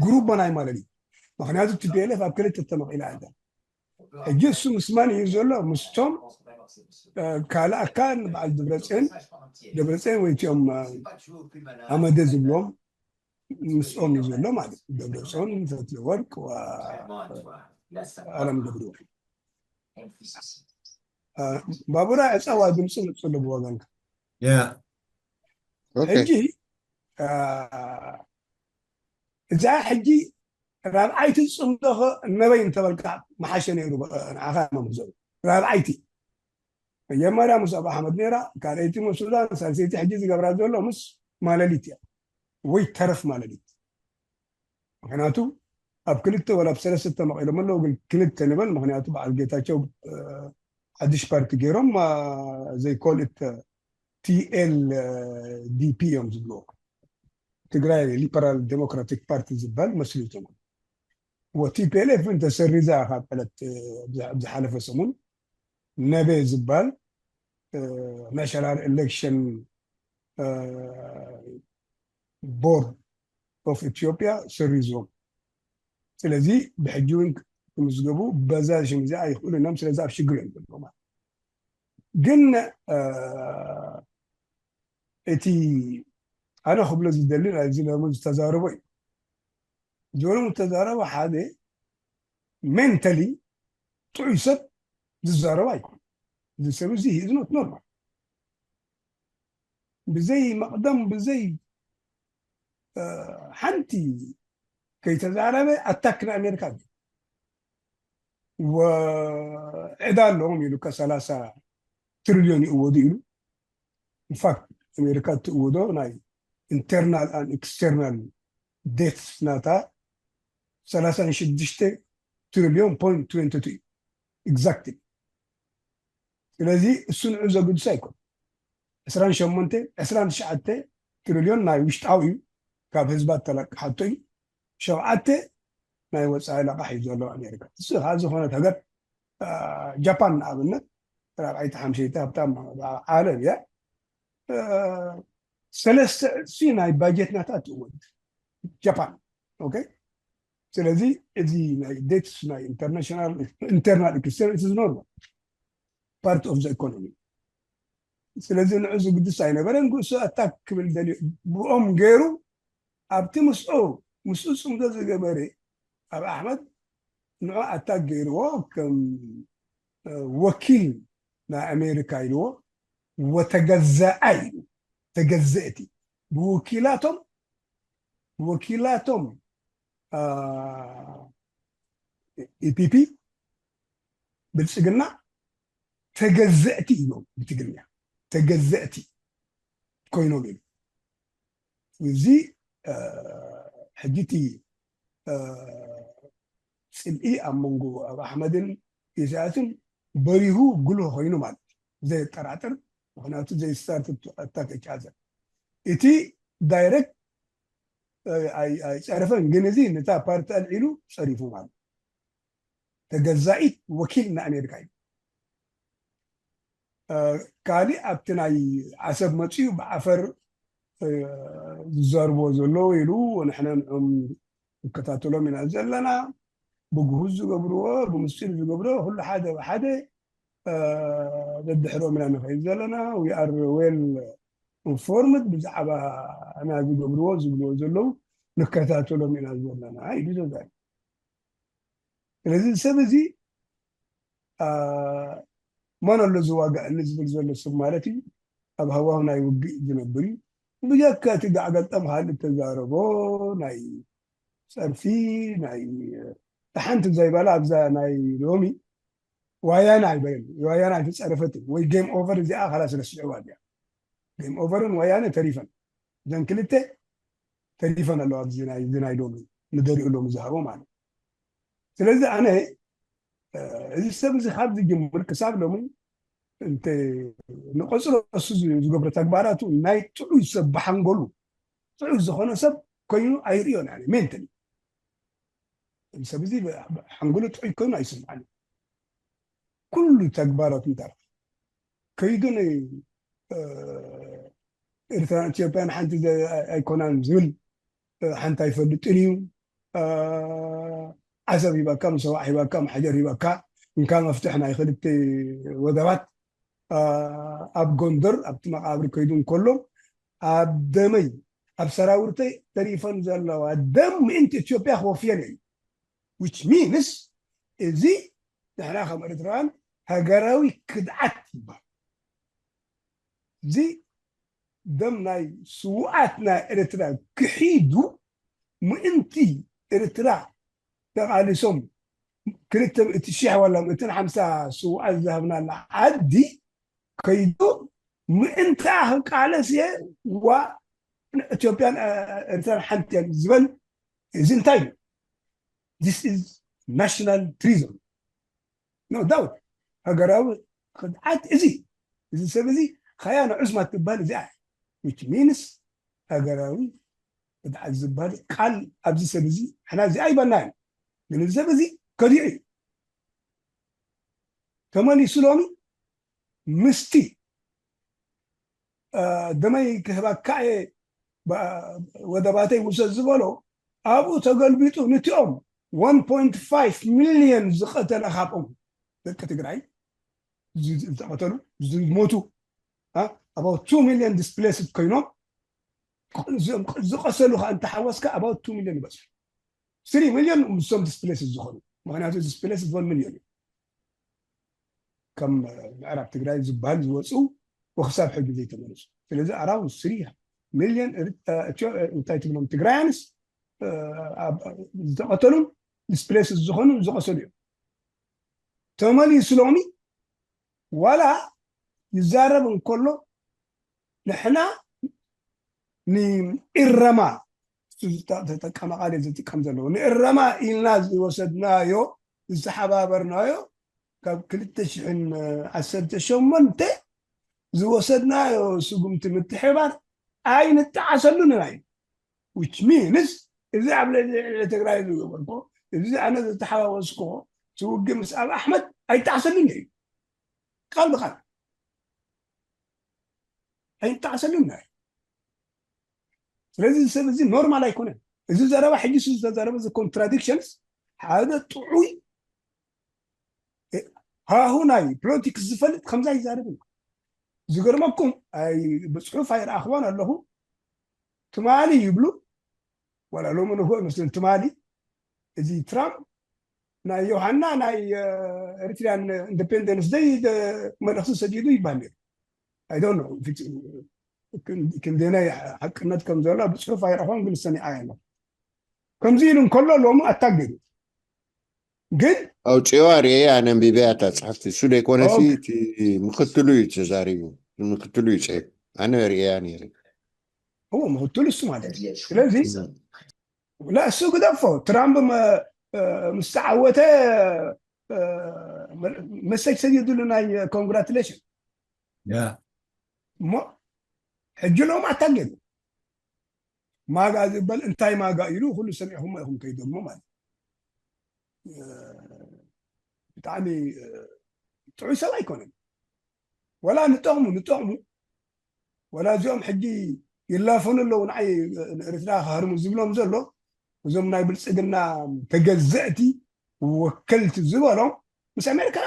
ጉሩቦ ናይ ማለሊት። ምክንያቱ ቲፒኤልኤፍ ኣብ ክልተ ተመቒላ ኣላ። ሕጂ እሱ ምስ መን እዩ ዘሎ? ምስቶም ካልእ ኣካል በዓል ደብረፅዮን፣ ደብረፅዮን ወይ እቲኦም ኣመደ ዝብሎም ምስኦም እዩ ዘሎ ማለት እዩ። ደብረፅዮን፣ ፈትለወርቅ፣ ኣለም ገብረወልድ። ባቡራ ዕፀዋ ድምፂ መፅእ ኣሎ ብወገንካ። ሕጂ እዛ ሕጂ ራብዓይቲ ፅምዶ ኸ ነበይ እንተበልካ መሓሸ ነይሩ። ንዓኻ መምዘው ራብዓይቲ መጀመርያ ምስ ኣብ ኣሕመድ ነይራ፣ ካልኣይቲ ምስ ሱዳን፣ ሳልሰይቲ ሕጂ ዝገብራ ዘሎ ምስ ማለሊት እያ ወይ ተረፍ ማለሊት። ምክንያቱ ኣብ ክልተ ወላ ኣብ ሰለስተ ተመቒሎም ኣለዉ፣ ግን ክልተ ንበል። ምክንያቱ በዓል ጌታቸው ሓድሽ ፓርቲ ገይሮም፣ ዘይኮልት ቲኤልዲፒ እዮም ዝብልዎ፣ ትግራይ ሊበራል ዴሞክራቲክ ፓርቲ ዝበሃል መስሪቶም። ወቲፒኤልኤፍ እንተሰሪዛ ካብ ዕለት ዝሓለፈ ሰሙን ነበ ዝበሃል ናሽናል ኤሌክሽን ቦርድ ኦፍ ኢትዮጵያ ሰሪዝዎም። ስለዚ ብሕጂ እውን ክምዝገቡ በዛ ሽም እዚኣ ኣይኽእሉን እዮም። ስለዚ ኣብ ሽግር እዮም ዘለዉ ማለት። ግን እቲ ኣነ ክብሎ ዝደሊ ናይዚ ሎሚ ዝተዛረቦ እዩ። እዚ ሎሚ ዝተዛረቦ ሓደ ሜንታሊ ጥዑይ ሰብ ዝዛረቦ ኣይኮን። እዚ ሰብ እዚ is not normal። ብዘይ መቕደም ብዘይ ሓንቲ ከይተዛረበ ኣታክ ንኣሜሪካ እዩ። ወዕዳ ኣለዎም ኢሉ ከ ሰላሳ ትሪልዮን ይእወዱ ኢሉ። ኢንፋክት ኣሜሪካ እትእውዶ ናይ ኢንተርናል ኣን ኤክስተርናል ዴት ናታ ሰላሳን ሽዱሽተ ትሪልዮን ፖይንት ትዌንቲ ቱ እዩ። exactly። ስለዚ እሱ ንዑ ዘግድስ ኣይኮን። ዕስራን ሸሞንተ ዕስራን ትሽዓተ ትሪልዮን ናይ ውሽጣዊ እዩ፣ ካብ ህዝባ ተለቅሓቶ እዩ። ሸውዓተ ናይ ወፃኢ ለቃሕ እዩ ዘሎ ኣሜሪካ። እሱ ካብ ዝኾነት ሃገር ጃፓን ንኣብነት ራብዓይቲ ሓምሸይቲ ሃብታም ዓለም እያ። ሰለስተ ዕፅፊ ናይ ባጀት ናታ ትእወድ ጃፓን። ኦኬ። ስለዚ እዚ ናይ ዴትስ ናይ ኢንተርናሽናል ኢንተርናል ኤክስቸንጅ ዝኖርማ ፓርት ኦፍ ዘ ኢኮኖሚ። ስለዚ ንዑ ዝግድስ ኣይነበረን። ግእሱ ኣታክ ክብል ደልዩ ብኦም ገይሩ ኣብቲ ምስኡ ምስኡ ፅምዶ ዝገበረ ኣብ ኣሕመድ ንዑ ኣታክ ገይርዎ ከም ወኪል ናይ ኣሜሪካ ኢልዎ ወተገዘኣ ኢሉ። ተገዘእቲ ብወኪላቶም ብወኪላቶም ኢፒፒ ብልፅግና ተገዘእቲ እዮም ብትግርኛ ተገዘእቲ ኮይኖም ኢሉ። እዚ ሕጂ እቲ ፅልኢ ኣብ መንጎ ኣብ ኣሕመድን ኢሳያስን በሪሁ ጉልህ ኮይኑ ማለት እዩ። ዘየጠራጥር ምክንያቱ ዘይስታርት ኣታክ ቻዘር እቲ ዳይረክት ኣይፀርፈን ግን እዚ ነታ ፓርቲ ኣልዒሉ ፀሪፉ ማለት ተገዛኢት ወኪል ንኣሜሪካ እዩ። ካሊእ ኣብቲ ናይ ዓሰብ መፅኡ ብዓፈር ዝዛርብዎ ዘለዉ ኢሉ ንሕና ንዕኦም ንከታተሎም ኢና ዘለና። ብግሁዝ ዝገብርዎ ብምስጢር ዝገብርዎ ኩሉ ሓደ ብሓደ ደድሕሮም ኢና ንኸይድ ዘለና። We are well informed ብዛዕባ ና ዝገብርዎ ዝብልዎ ዘለዉ ንከታተሎም ኢና ዘለና ኢሉ ተዛሪቡ። ስለዚ ሰብ እዚ መን ኣሎ ዝዋጋእኒ ዝብል ዘሎ ሰብ ማለት እዩ። ኣብ ሃዋሁ ናይ ውግእ ዝነብር እዩ። ብጀካ እቲ ጋዕገልጠም ካልእ ተዛረቦ ናይ ፀርፊ ናይ ሓንቲ ዘይበላ ኣብዛ ናይ ሎሚ ዋያና ኣይበለን ዋያና ኣይተፀረፈትን ወይ ጌም ኦቨር እዚኣ ካላስ ረሲዕዋ እዚኣ ጌም ኦቨርን ወያነ ተሪፈን እዘን ክልተ ተሪፈን ኣለዋ ኣብዚ ናይ ሎሚ ንደሪኡ ሎሚ ዝሃቦ ማለት ስለዚ ኣነ እዚ ሰብ እዚ ካብ ዝጅምር ክሳብ ሎሚ እንተ ንቆፅሮ እሱ ዝገብሮ ተግባራቱ ናይ ጥዑይ ሰብ ብሓንጎሉ ጥዑይ ዝኾነ ሰብ ኮይኑ ኣይርእዮን ኣነ ሜንተሊ ሰብ እዚ ሓንጎሉ ጥዑይ ኮይኑ ኣይስምዓኒ ኩሉ ተግባራቱ እንተራ ከይዱ ናይ ኤርትራን ኢትዮጵያን ሓንቲ ኣይኮናን ዝብል ሓንቲ ኣይፈልጥን እዩ ዓሰብ ሂባካ ምሰዋዕ ሂባካ ማሓጀር ሂባካ እንካ መፍትሕ ናይ ክልተ ወደባት ኣብ ጎንደር ኣብቲ መቃብር ከይዱ እንከሎ ኣብ ደመይ ኣብ ሰራውርተይ ተሪፈን ዘለዋ ደም ምእንቲ ኢትዮጵያ ክወፍየን እዩ which means እዚ ንሕና ከም ኤርትራውያን ሃገራዊ ክድዓት ይባል እዚ ደም ናይ ስውኣት ናይ ኤርትራ ክሒዱ ምእንቲ ኤርትራ ተቓሊሶም ክልተ ምእቲ ሽሕ ዋላ ምእትን ሓምሳ ስውኣት ዝሃብናላ ዓዲ ከይዱ ምእንታ ክቃለስ እየ ዋ ኢትዮጵያን ኤርትራን ሓንቲ እየን ዝበል እዚ እንታይ እዩ this is national treason no doubt ሃገራዊ ክድዓት እዚ እዚ ሰብ እዚ ኸያ ንዑዝማ ትበሃል እዚኣ which means ሃገራዊ ክድዓት ዝበሃል ቃል ኣብዚ ሰብ እዚ ሕና እዚኣ ይበልና እዩ ግን እዚ ሰብ እዚ ከዲዑ እዩ ተመሊሱ ሎሚ ምስቲ ደመይ ክህበካ እየ ወደባተይ ውሰድ ዝበሎ ኣብኡ ተገልቢጡ ንቲኦም one point five million ዝቐተለ ካብኦም ደቂ ትግራይ ዝተቐተሉ ዝሞቱ about two million displaced ኮይኖም ዝቆሰሉ ከዓ እንተሓወስካ about two million ይበፅሑ three million ምስቶም displaced ዝኾኑ ምክንያቱ displaced one million እዩ ከም ምዕራብ ትግራይ ዝበሃል ዝወፁ ወክሳብ ሕጂ ዘይተመለሱ ስለዚ around three million እንታይ ትብሎም ትግራያንስ ዝተቐተሉን displaced ዝኾኑን ዝቐሰሉ እዮም ተመሊሱ ሎሚ ዋላ ይዛረብ እንከሎ ንሕና ንእረማ ተጠቀመ ቃል ዝጥቀም ዘለዎ ንእረማ ኢልና ዝወሰድናዮ ዝተሓባበርናዮ ካብ ክልተ ሽሕን ዓሰርተ ሸሞንተ ዝወሰድናዮ ስጉምቲ ምትሕባር ኣይንጠዓሰሉን ኢና እዩ። Which means እዚ ኣብ ልዕሊ ትግራይ ዝገበርኮ፣ እዚ ኣነ ዝተሓዋወስኮ ስውግእ ምስ ኣብ ኣሕመድ ኣይጠዓሰሉን እዩ። ቃል ብቃል ኣይንጠዓሰሉን እዩ። ስለዚ እዚ ሰብ እዚ ኖርማል ኣይኮነን። እዚ ዘረባ ሕጂ ዝተዘረበ እዚ ኮንትራዲክሽንስ ሓደ ጥዑይ ሃሁ ናይ ፖለቲክስ ዝፈልጥ ከምዛ ይዛረብ እዩ። ዝገርመኩም ብፅሑፍ ኣይረኣኽቦን ኣለኹ። ትማሊ ይብሉ ዋላ ሎሚ ንግሆ ይመስለኒ ትማሊ እዚ ትራምፕ ናይ ዮሃና ናይ ኤሪትሪያን ኢንደፔንደንስ ደይ መልእኽቲ ሰዲዱ ይባል ነይሩ። I don't know ክንደናይ ሓቅነት ከም ዘሎ ብፅሑፍ ኣይረኸቦን ግን ሰሚዓ ያለ ከምዚ ኢሉ እንከሎ ሎሚ ኣታገዱ ግን ኣውፅዋ ርኤያ ኣነንቢበያ እታ ፅሕፍቲ እሱ ደይኮነሲ እቲ ምክትሉ እዩ ተዛሪቡ ምክትሉ እዩ ፅሒፍ ኣነ ርኤያ ነይረ እዎ ምክትሉ እሱ ማለት እዩ ስለዚ ላ እሱ ግደፎ ትራምፕ ምስ ተዓወተ መሰጅ ሰዲዱሉ ናይ ኮንግራቱሌሽን እሞ ሕጂ ሎም ኣታገዱ ማጋ ዝበል እንታይ ማጋ ኢሉ ኩሉ ሰሚዕኹሞ ኢኹም ከይደሞ ማለት ብጣዕሚ ጥዑይ ሰብ ኣይኮነን ወላ ንጠቕሙ ንጠቕሙ ወላ እዚኦም ሕጂ ይላፈኑ ኣለዉ ንዓይ ንኤርትራ ክሃርሙ ዝብሎም ዘሎ እዞም ናይ ብልፅግና ተገዘእቲ ወከልቲ ዝበሎም ምስ ኣሜሪካ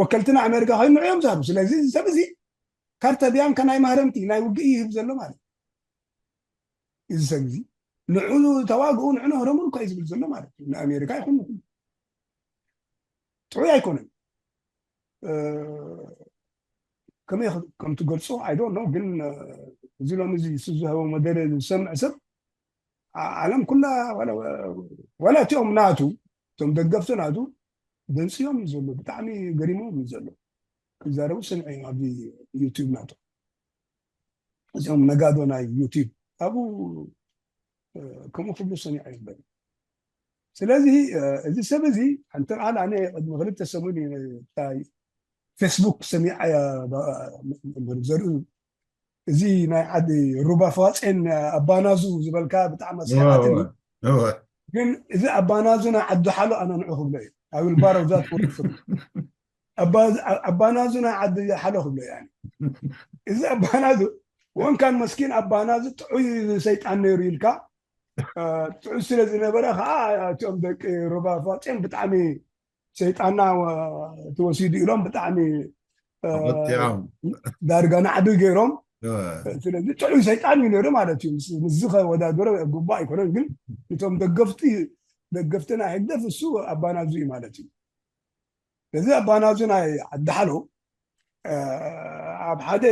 ወከልትና ኣሜሪካ ኮይኑ እዮም ዝሃሩ ስለዚ ሰብ እዚ ካርተ ቢያንካ ናይ ማህረምቲ ናይ ውግእ ይህብ ዘሎ ማለት እዩ እዚ ሰብ እዚ ንዑ ተዋግኡ ንዑ ነህረሙን እኳ እዩ ዝብል ዘሎ ማለት እዩ ንኣሜሪካ ይኹን ንኹን ጥዑይ ኣይኮነን ከመይ ከም ትገልጾ I don't know ግን እዚ ሎሚ እዚ ዝህቦ መደረ ዝሰምዕ ሰብ ዓለም ኩላ ዋላ እቲኦም ናቱ እቶም ደገፍቲ ናቱ ደንፅዮም እዩ ዘሎ ብጣዕሚ ገሪሞም እዩ ዘሎ ክዛረቡ ሰምዐ ኣብዚ ዩቲዩብ ናቶም እዚኦም ነጋዶ ናይ ዩቲዩብ ኣብኡ ከምኡ ክብሉ ሰሚዐ ይበል ስለዚ እዚ ሰብ እዚ ሓንቲ ቃል ኣነ ቅድሚ ክልተ ሰሙን ታይ ፌስቡክ ሰሚዐ ዘርኢ እዚ ናይ ዓዲ ሩባ ፋፀን ኣባናዙ ዝበልካ ብጣዕሚ ኣስሓትኒ ግን እዚ ኣባናዙ ናይ ዓዲ ሓሎ ኣነ ንዑ ክብሎ እዩ I will borrow that word from ኣባናዙ ናይ ዓዲ ሓሎ ክብሎ እዩ እዚ ኣባናዙ ወንካን መስኪን ኣባናዙ ጥዑይ ሰይጣን ነይሩ ኢልካ ጥዑይ ስለ ዝነበረ ከዓ እቲኦም ደቂ ሩባ ፋፀን ብጣዕሚ ሰይጣንና ተወሲዱ ኢሎም ብጣዕሚ ዳርጋ ናዕቢ ገይሮም ስለዚ ጥዑይ ሰይጣን እዩ ነይሩ ማለት እዩ ምስዚ ከወዳድሮ ግቡእ ኣይኮነን ግን እቶም ደገፍቲ ደገፍቲ ናይ ህግደፍ እሱ ኣባናዙ እዩ ማለት እዩ እዚ ኣባናዙ ናይ ዓዲ ሓሎ ኣብ ሓደ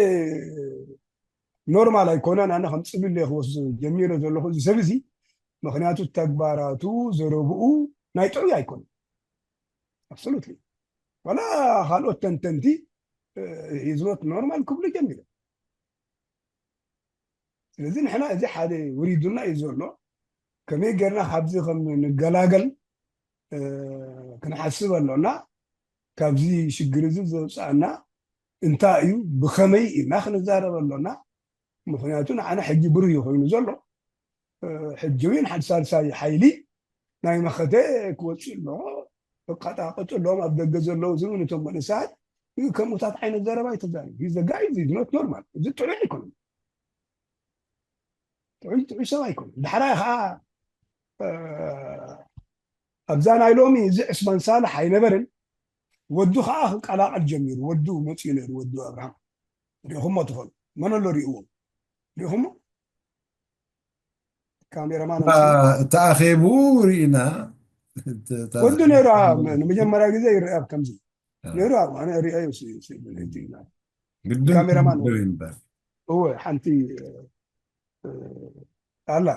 ኖርማል ኣይኮነን ኣነ ከም ፅብል ክወስዶ ጀሚረ ዘለኹ እዚ ሰብ እዚ ምክንያቱ ተግባራቱ ዘረብኡ ናይ ጥዑይ ኣይኮነን ኣብሶሉትሊ ዋላ ካልኦት ተንተንቲ is not normal ክብሉ ጀሚሮም ስለዚ ንሕና እዚ ሓደ ውሪዱና እዩ ዘሎ ከመይ ጌርና ካብዚ ከም ንገላገል ክንሓስብ ኣሎና ካብዚ ሽግር እዚ ዘውፅኣና እንታይ እዩ ብኸመይ ኢልና ክንዛረብ ኣሎና ምክንያቱ ንዓና ሕጂ ብሩህ ኮይኑ ዘሎ ሕጂ እውን ሓደ ሳልሳይ ሓይሊ ናይ መኸተ ክወፅእ ኣለዎ እቃጣቀጡ ኣለዎም ኣብ ደገ ዘለዉ ዝብሉ ነቶም መንእሰያት ከምኡታት ዓይነት ዘረባ ይተዛረብ ዘጋይ ኖት ኖርማል እዚ ጥዑይ ኣይኮነን ጥዑይ ጥዑይ ሰብ ኣይኮነን ዳሕራይ ከዓ ኣብዛ ናይ ሎሚ እዚ ዕስማን ሳልሕ ኣይነበርን ወዱ ከዓ ክቀላቀል ጀሚሩ ወዱ መፅኡ ነይሩ ወዱ ኣብርሃም ሪኢኹሞ ትኾኑ መን ኣሎ ሪእዎ ሪኢኹሞ ካሜራማን ተኣኼቡ ርኢና ወዱ ነይሩ ንመጀመርያ ግዜ ይረአ ከምዚ ነይሩ ኣነ ሪአዮ ካሜራማን እወ ሓንቲ ኣላ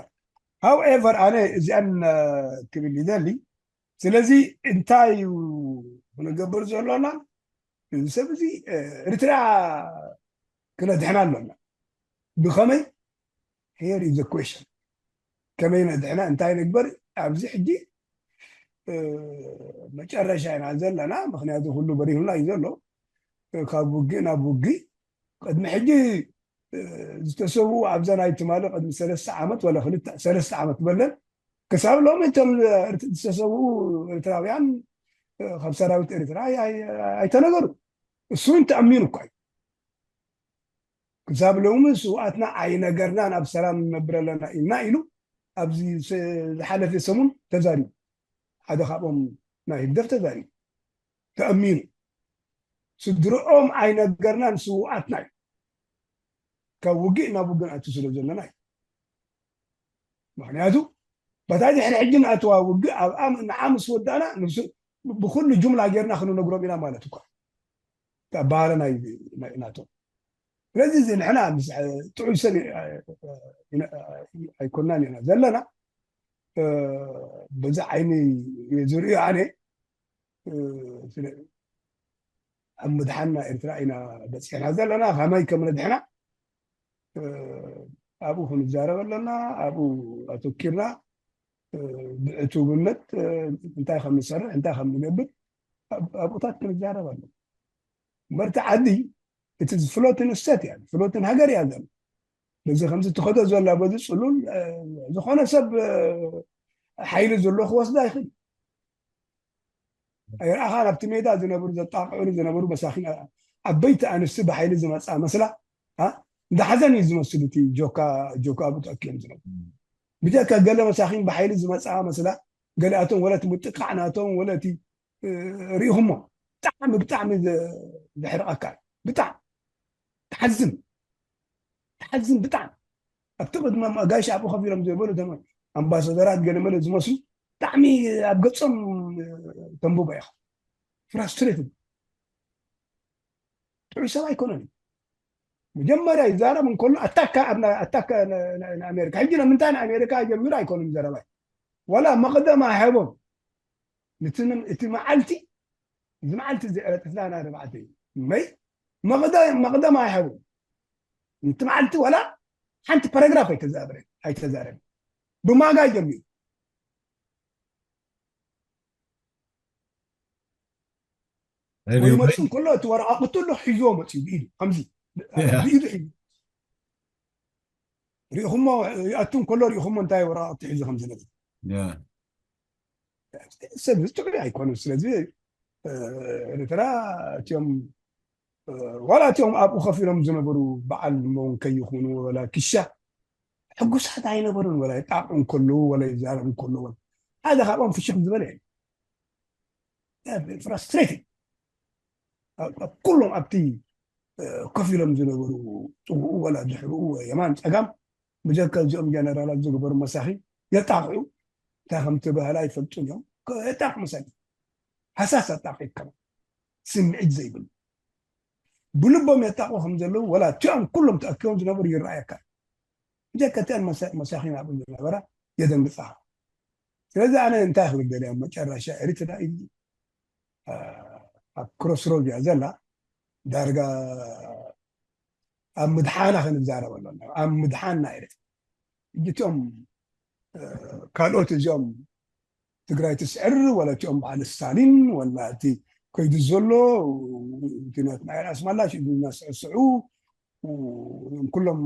however ኣነ እዚኣን ክብል ይደሊ ስለዚ እንታይ እዩ ክንገብር ዘሎና እዚ ሰብ እዚ ኤርትራ ክነድሕና ኣሎና ብኸመይ here is the question ከመይ ነድሕና እንታይ ንግበር ኣብዚ ሕጂ መጨረሻ ኢና ዘለና። ምክንያቱ ኩሉ በሪሁና እዩ ዘሎ። ካብ ውግእ ናብ ውግእ ቅድሚ ሕጂ ዝተሰውኡ ኣብዛ ናይ ትማሊ ቅድሚ ሰለስተ ዓመት ወላ ክልተ ሰለስተ ዓመት በለን ክሳብ ሎሚ እቶም ዝተሰውኡ ኤርትራውያን ካብ ሰራዊት ኤርትራ ኣይተነገሩ። እሱ እውን ተኣሚኑ እኳ እዩ። ክሳብ ሎሚ ስውኣትና ኣይነገርናን ኣብ ሰላም ንነብር ኣለና ኢልና ኢሉ ኣብዚ ዝሓለፈ ሰሙን ተዛሪቡ። ሓደ ካብኦም ናይ ህግደፍ ተዛሪቡ ተኣሚኑ። ስድርኦም ኣይነገርናን ስውኣትና እዩ። ካብ ውግእ ናብ ውግእ ንኣቱ ስለ ዘለና እዩ። ምክንያቱ በታ ድሕሪ ሕጂ ንኣተዋ ውግእ ኣብኣ ንዓ ምስ ወዳእና ብኩሉ ጁምላ ጌርና ክንነግሮም ኢና ማለት እኳ ኣባሃለ ናይ ናቶም። ስለዚ እዚ ንሕና ጥዑይ ሰብ ኣይኮናን ኢና ዘለና። በዚ ዓይኒ ዝርእዮ ኣነ ኣብ ምድሓና ኤርትራ ኢና በፂሕና ዘለና። ከመይ ከም ነድሕና ኣብኡ ክንዛረብ ኣለና። ኣብኡ ኣተኪርና ብዕቱብነት እንታይ ከም ንሰርሕ እንታይ ከም ንገብር ኣብኡታት ክንዛረብ ኣለና። መርቲ ዓዲ እቲ ፍሎትን እሰት እያ ፍሎትን ሃገር እያ ዘላ። በዚ ከምዚ ትኸዶ ዘላ በዚ ፅሉል ዝኾነ ሰብ ሓይሊ ዘሎ ክወስዳ ይኽእል። ኣይረኣኻን ኣብቲ ሜዳ ዝነብሩ ዘጣቕዑ ዝነበሩ መሳኪን ዓበይቲ ኣንስቲ ብሓይሊ ዝመፃ መስላ እንዳ ሓዘን እዩ ዝመስል። እቲ ጆካ ጆካ ብተኪኦም ዝነብሩ ብጀካ ገለ መሳኪን ብሓይሊ ዝመፃ መስላ ገሊኣቶም ወለቲ ምጥቃዕ ናቶም ወለቲ ሪኢኹሞ ብጣዕሚ ብጣዕሚ ዘሕርቐካ ብጣዕሚ ትሓዝን ትሓዝን ብጣዕሚ ኣብቲ ቅድሚ ጋሽ ኣብኡ ከፊሎም ዘይበሉ ኣምባሳደራት ገለመለ ዝመስሉ ብጣዕሚ ኣብ ገፆም ተንብቦ ኢኻ። ፍራስትሬትድ ጥዑይ ሰብ ኣይኮነን። መጀመርያ ይዛረብ እንከሎ ኣታካ ኣታካ ንኣሜሪካ ሕጂ ንምንታይ ንኣሜሪካ ጀሚሩ ኣይኮነን ዘረባይ። ዋላ መቕደም ኣይሃቦም። እቲ መዓልቲ እዚ መዓልቲ እዚ ዕለት ዕስራን ኣርባዕተን መይ መቕደም ኣይሃቦም። እቲ መዓልቲ ዋላ ሓንቲ ፓራግራፍ ኣይተዛረበ ኣይተዛረበ ብማጋ ጀሚሩ ወይ መፅኡ እንከሎ እቲ ወረቃቅቱ ኣሎ ሒዝዎ መፅኡ ብኢዱ ከምዚ ብኢዱ ሒዙ ሪኢኹሞ ይኣቱ እንከሎ ሪኢኹሞ እንታይ ወረቃቅቲ ሒዙ ከም ዝነብር ሰብ ዝጥዑ ኣይኮነን። ስለዚ ኤርትራ እቲኦም ዋላ እቲኦም ኣብኡ ከፊሎም ዝነበሩ በዓል መውን ከይኹኑ ወላ ክሻ ሕጉሳት ኣይነበሩን። ወላ ይጣቕዑ እንከለዉ ወላ ይዛረብ እንከለዉ ሓደ ካብኦም ፍሽኽ ዝበለ ፍራስትሬትድ ኩሎም ኣብቲ ኮፍ ኢሎም ዝነበሩ ፅውኡ ወላ ድሕርኡ የማን ፀጋም ብጀካ እዚኦም ጀነራላት ዝግበሩ መሳኺ የጣቕዑ እንታይ ከም ትበህላ ይፈልጡን እዮም። የጣቕ መሳኪ ሃሳስ ኣጣቒ ይከም ስምዒት ዘይብሉ ብልቦም የጣቑ ከም ዘለዉ ወላ እቲኦም ኩሎም ተኣኪቦም ዝነበሩ ይረኣየካ። ብጀካ እቲኣን መሳኺን ኣብኡ ዝነበራ የደንግፃኻ። ስለዚ ኣነ እንታይ ክብል ደልያ መጨረሻ ኤሪትራ ኢሉ ኣብ ክሮስሮድ እያ ዘላ ዳርጋ ኣብ ምድሓና ክንዛረብ ኣለና ኣብ ምድሓና ኤሪትራ እጅትኦም ካልኦት እዚኦም ትግራይ ትስዕር ወላ እቲኦም በዓል ስታሊን ወላ እቲ ከይዱ ዘሎ እቲ ናትናኤል ኣስማላሽ ኢሉ እናስዕስዑ ኩሎም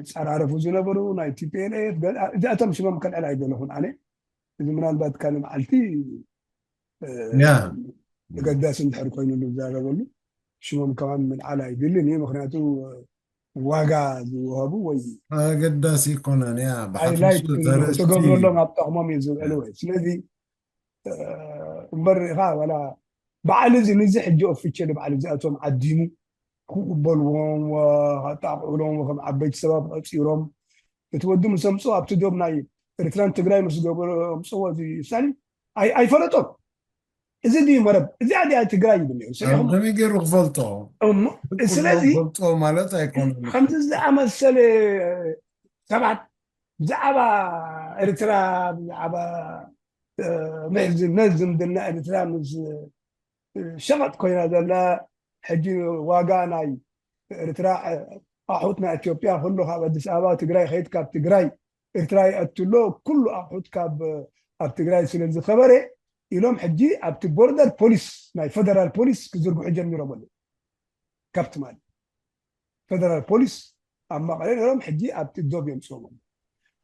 ይፀራረፉ ዝነበሩ ናይ ቲፒኤልኤፍ እዚኣቶም ሽሞም ከልዕል ኣይደለኹን ኣነ እዚ ምናልባት ካልእ መዓልቲ ተገዳሲ እንድሕር ኮይኑ ንዛረበሉ ሽሞም ከማን ምልዓል ኣይድልን እዩ ምክንያቱ ዋጋ ዝወሃቡ ወይ ኣገዳሲ ይኮነን ያ ተገብረሎም ኣብ ጠቕሞም እዩ ዝውዕሉ ወይ ስለዚ እምበር ኢኻ ዋላ በዓል እዚ ንዚ ሕጂ ኦፊሻሊ በዓል እዚኣቶም ዓዲሙ ክቕበልዎም ከጣቕዑሎም ከም ዓበይቲ ሰባት ቀፂሮም እቲ ወዲ ምስ ኣምፅኦ ኣብቲ ዶብ ናይ ኤርትራን ትግራይ ምስ ገበሮ ኣምፅዎ እዚ ስታሊን ኣይፈለጦም እዚ ድዩ መረብ እዚኣ ድያ ትግራይ ይብል ነይሩ ስዒኹም ከመይ ገይሩ ክፈልጦ እሞ ስለዚ ፈልጦ ማለት ኣይኮነን ከምዚ ዝኣመሰለ ሰባት ብዛዕባ ኤርትራ ብዛዕባ ምሕዝነት ዝምድና ኤርትራ ምስ ሸቐጥ ኮይና ዘላ ሕጂ ዋጋ ናይ ኤርትራ ኣሑት ናይ ኢትዮጵያ ኩሉ ካብ ኣዲስ ኣበባ ትግራይ ከይድ ካብ ትግራይ ኤርትራ ይኣትሎ ኩሉ ኣሑት ካብ ኣብ ትግራይ ስለ ዝኸበረ ኢሎም ሕጂ ኣብቲ ቦርደር ፖሊስ ናይ ፈደራል ፖሊስ ክዝርግሑ ጀሚሮም ኣለዉ። ካብ ትማሊ ፈደራል ፖሊስ ኣብ መቐለ ነይሮም፣ ሕጂ ኣብቲ ዶብ የምፅኦም ኣለዉ።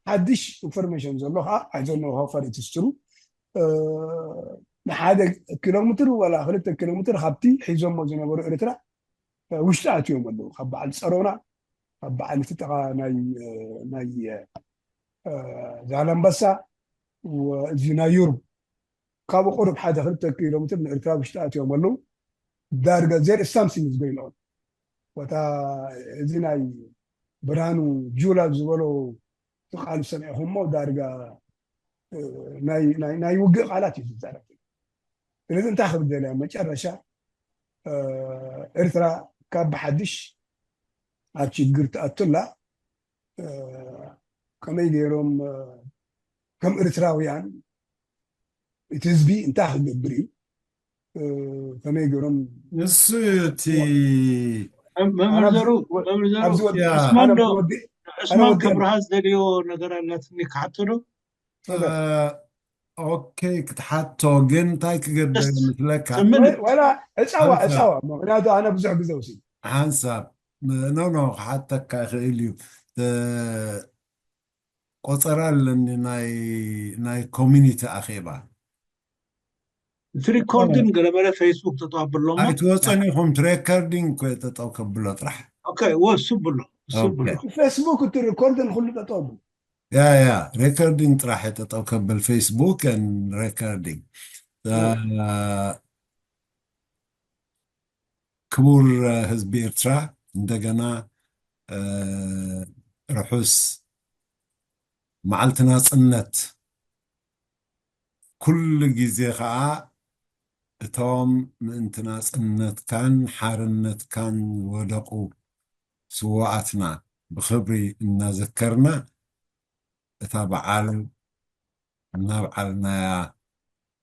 ሓድሽ ኢንፎርሜሽን ዘሎ ከዓ ኣይዘኖ ሆፈር ትስትሩ ንሓደ ኪሎ ሜትር ወላ ክልተ ኪሎ ሜትር ካብቲ ሒዞሞ ዝነበሩ ኤርትራ ውሽጢ ኣትዮም ኣለዉ። ካብ በዓል ፀሮና፣ ካብ በዓል እቲ ጠቓ ናይ ናይ ዛላምበሳ፣ እዚ ናይ ዩሩብ ካብኡ ቁሩብ ሓደ ክልተ ኪሎ ሜትር ንኤርትራ ውሽጢ ኣትዮም ኣለዉ። ዳርጋ there is something is going on። ወታ እዚ ናይ ብርሃኑ ጁላ ዝበሎ ቃል ሰሚዕኹሞ ዳርጋ ናይ ውግእ ቃላት እዩ ዝዛረብ። ስለዚ እንታይ ክብል ደልያ መጨረሻ ኤርትራ ካብ ብሓድሽ ኣብ ችግር ትኣቱላ ከመይ ገይሮም ከም ኤርትራውያን እቲ ህዝቢ እንታይ ክገብር እዩ ከመይ ገይሮም ንሱ እቲ መምህር ዘሩ መምህር ዘሩ ዕስማን ዶ ዕስማን ከብርሃ ዝደልዮ ነገር ኣላትኒ ክሓቶ ዶ ኦኬ ክትሓቶ ግን እንታይ ክገብር ምስለካ ዋላ ዕፃዋ ዕፃዋ ምክንያቱ ኣነ ብዙሕ ግዜ ውሲ ሓንሳብ ኖ ኖ ክሓተካ ይኽእል እዩ ቆፀራ ኣለኒ ናይ ኮሚኒቲ ኣኼባ እቲ ሪኮርዲን ገለመለ ፌስቡክ ተጠው ኣብሎ ኣይትወፀን ኢኹም እቲ ሬከርዲንግ እኮ ጠጠው ከብሎ ጥራሕ እሱ ብሎ እሱ ብሎ ፌስቡክ እቲ ሪኮርዲን ኩሉ ጠጠው ኣብሎ ያ ያ ሬከርዲንግ ጥራሕ ጠጠው ከብል ፌስቡክ ሬከርዲንግ ክቡር ህዝቢ ኤርትራ እንደገና ርሑስ መዓልቲ ናጽነት ኩሉ ግዜ ኸኣ እቶም ምእንቲ ናጽነትካን ሓርነትካን ዝወደቑ ስውኣትና ብኽብሪ እናዘከርና እታ በዓል እናብዓልናያ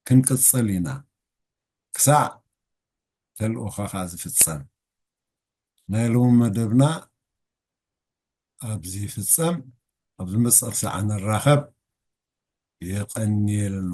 ክንቅጽል ኢና ክሳዕ ተልእኾኻ ዝፍጸም ናይ ሎሚ መደብና ኣብዚ ይፍጸም ኣብ ዝመጽእ ክሳዕ ንራኸብ የቐንየልና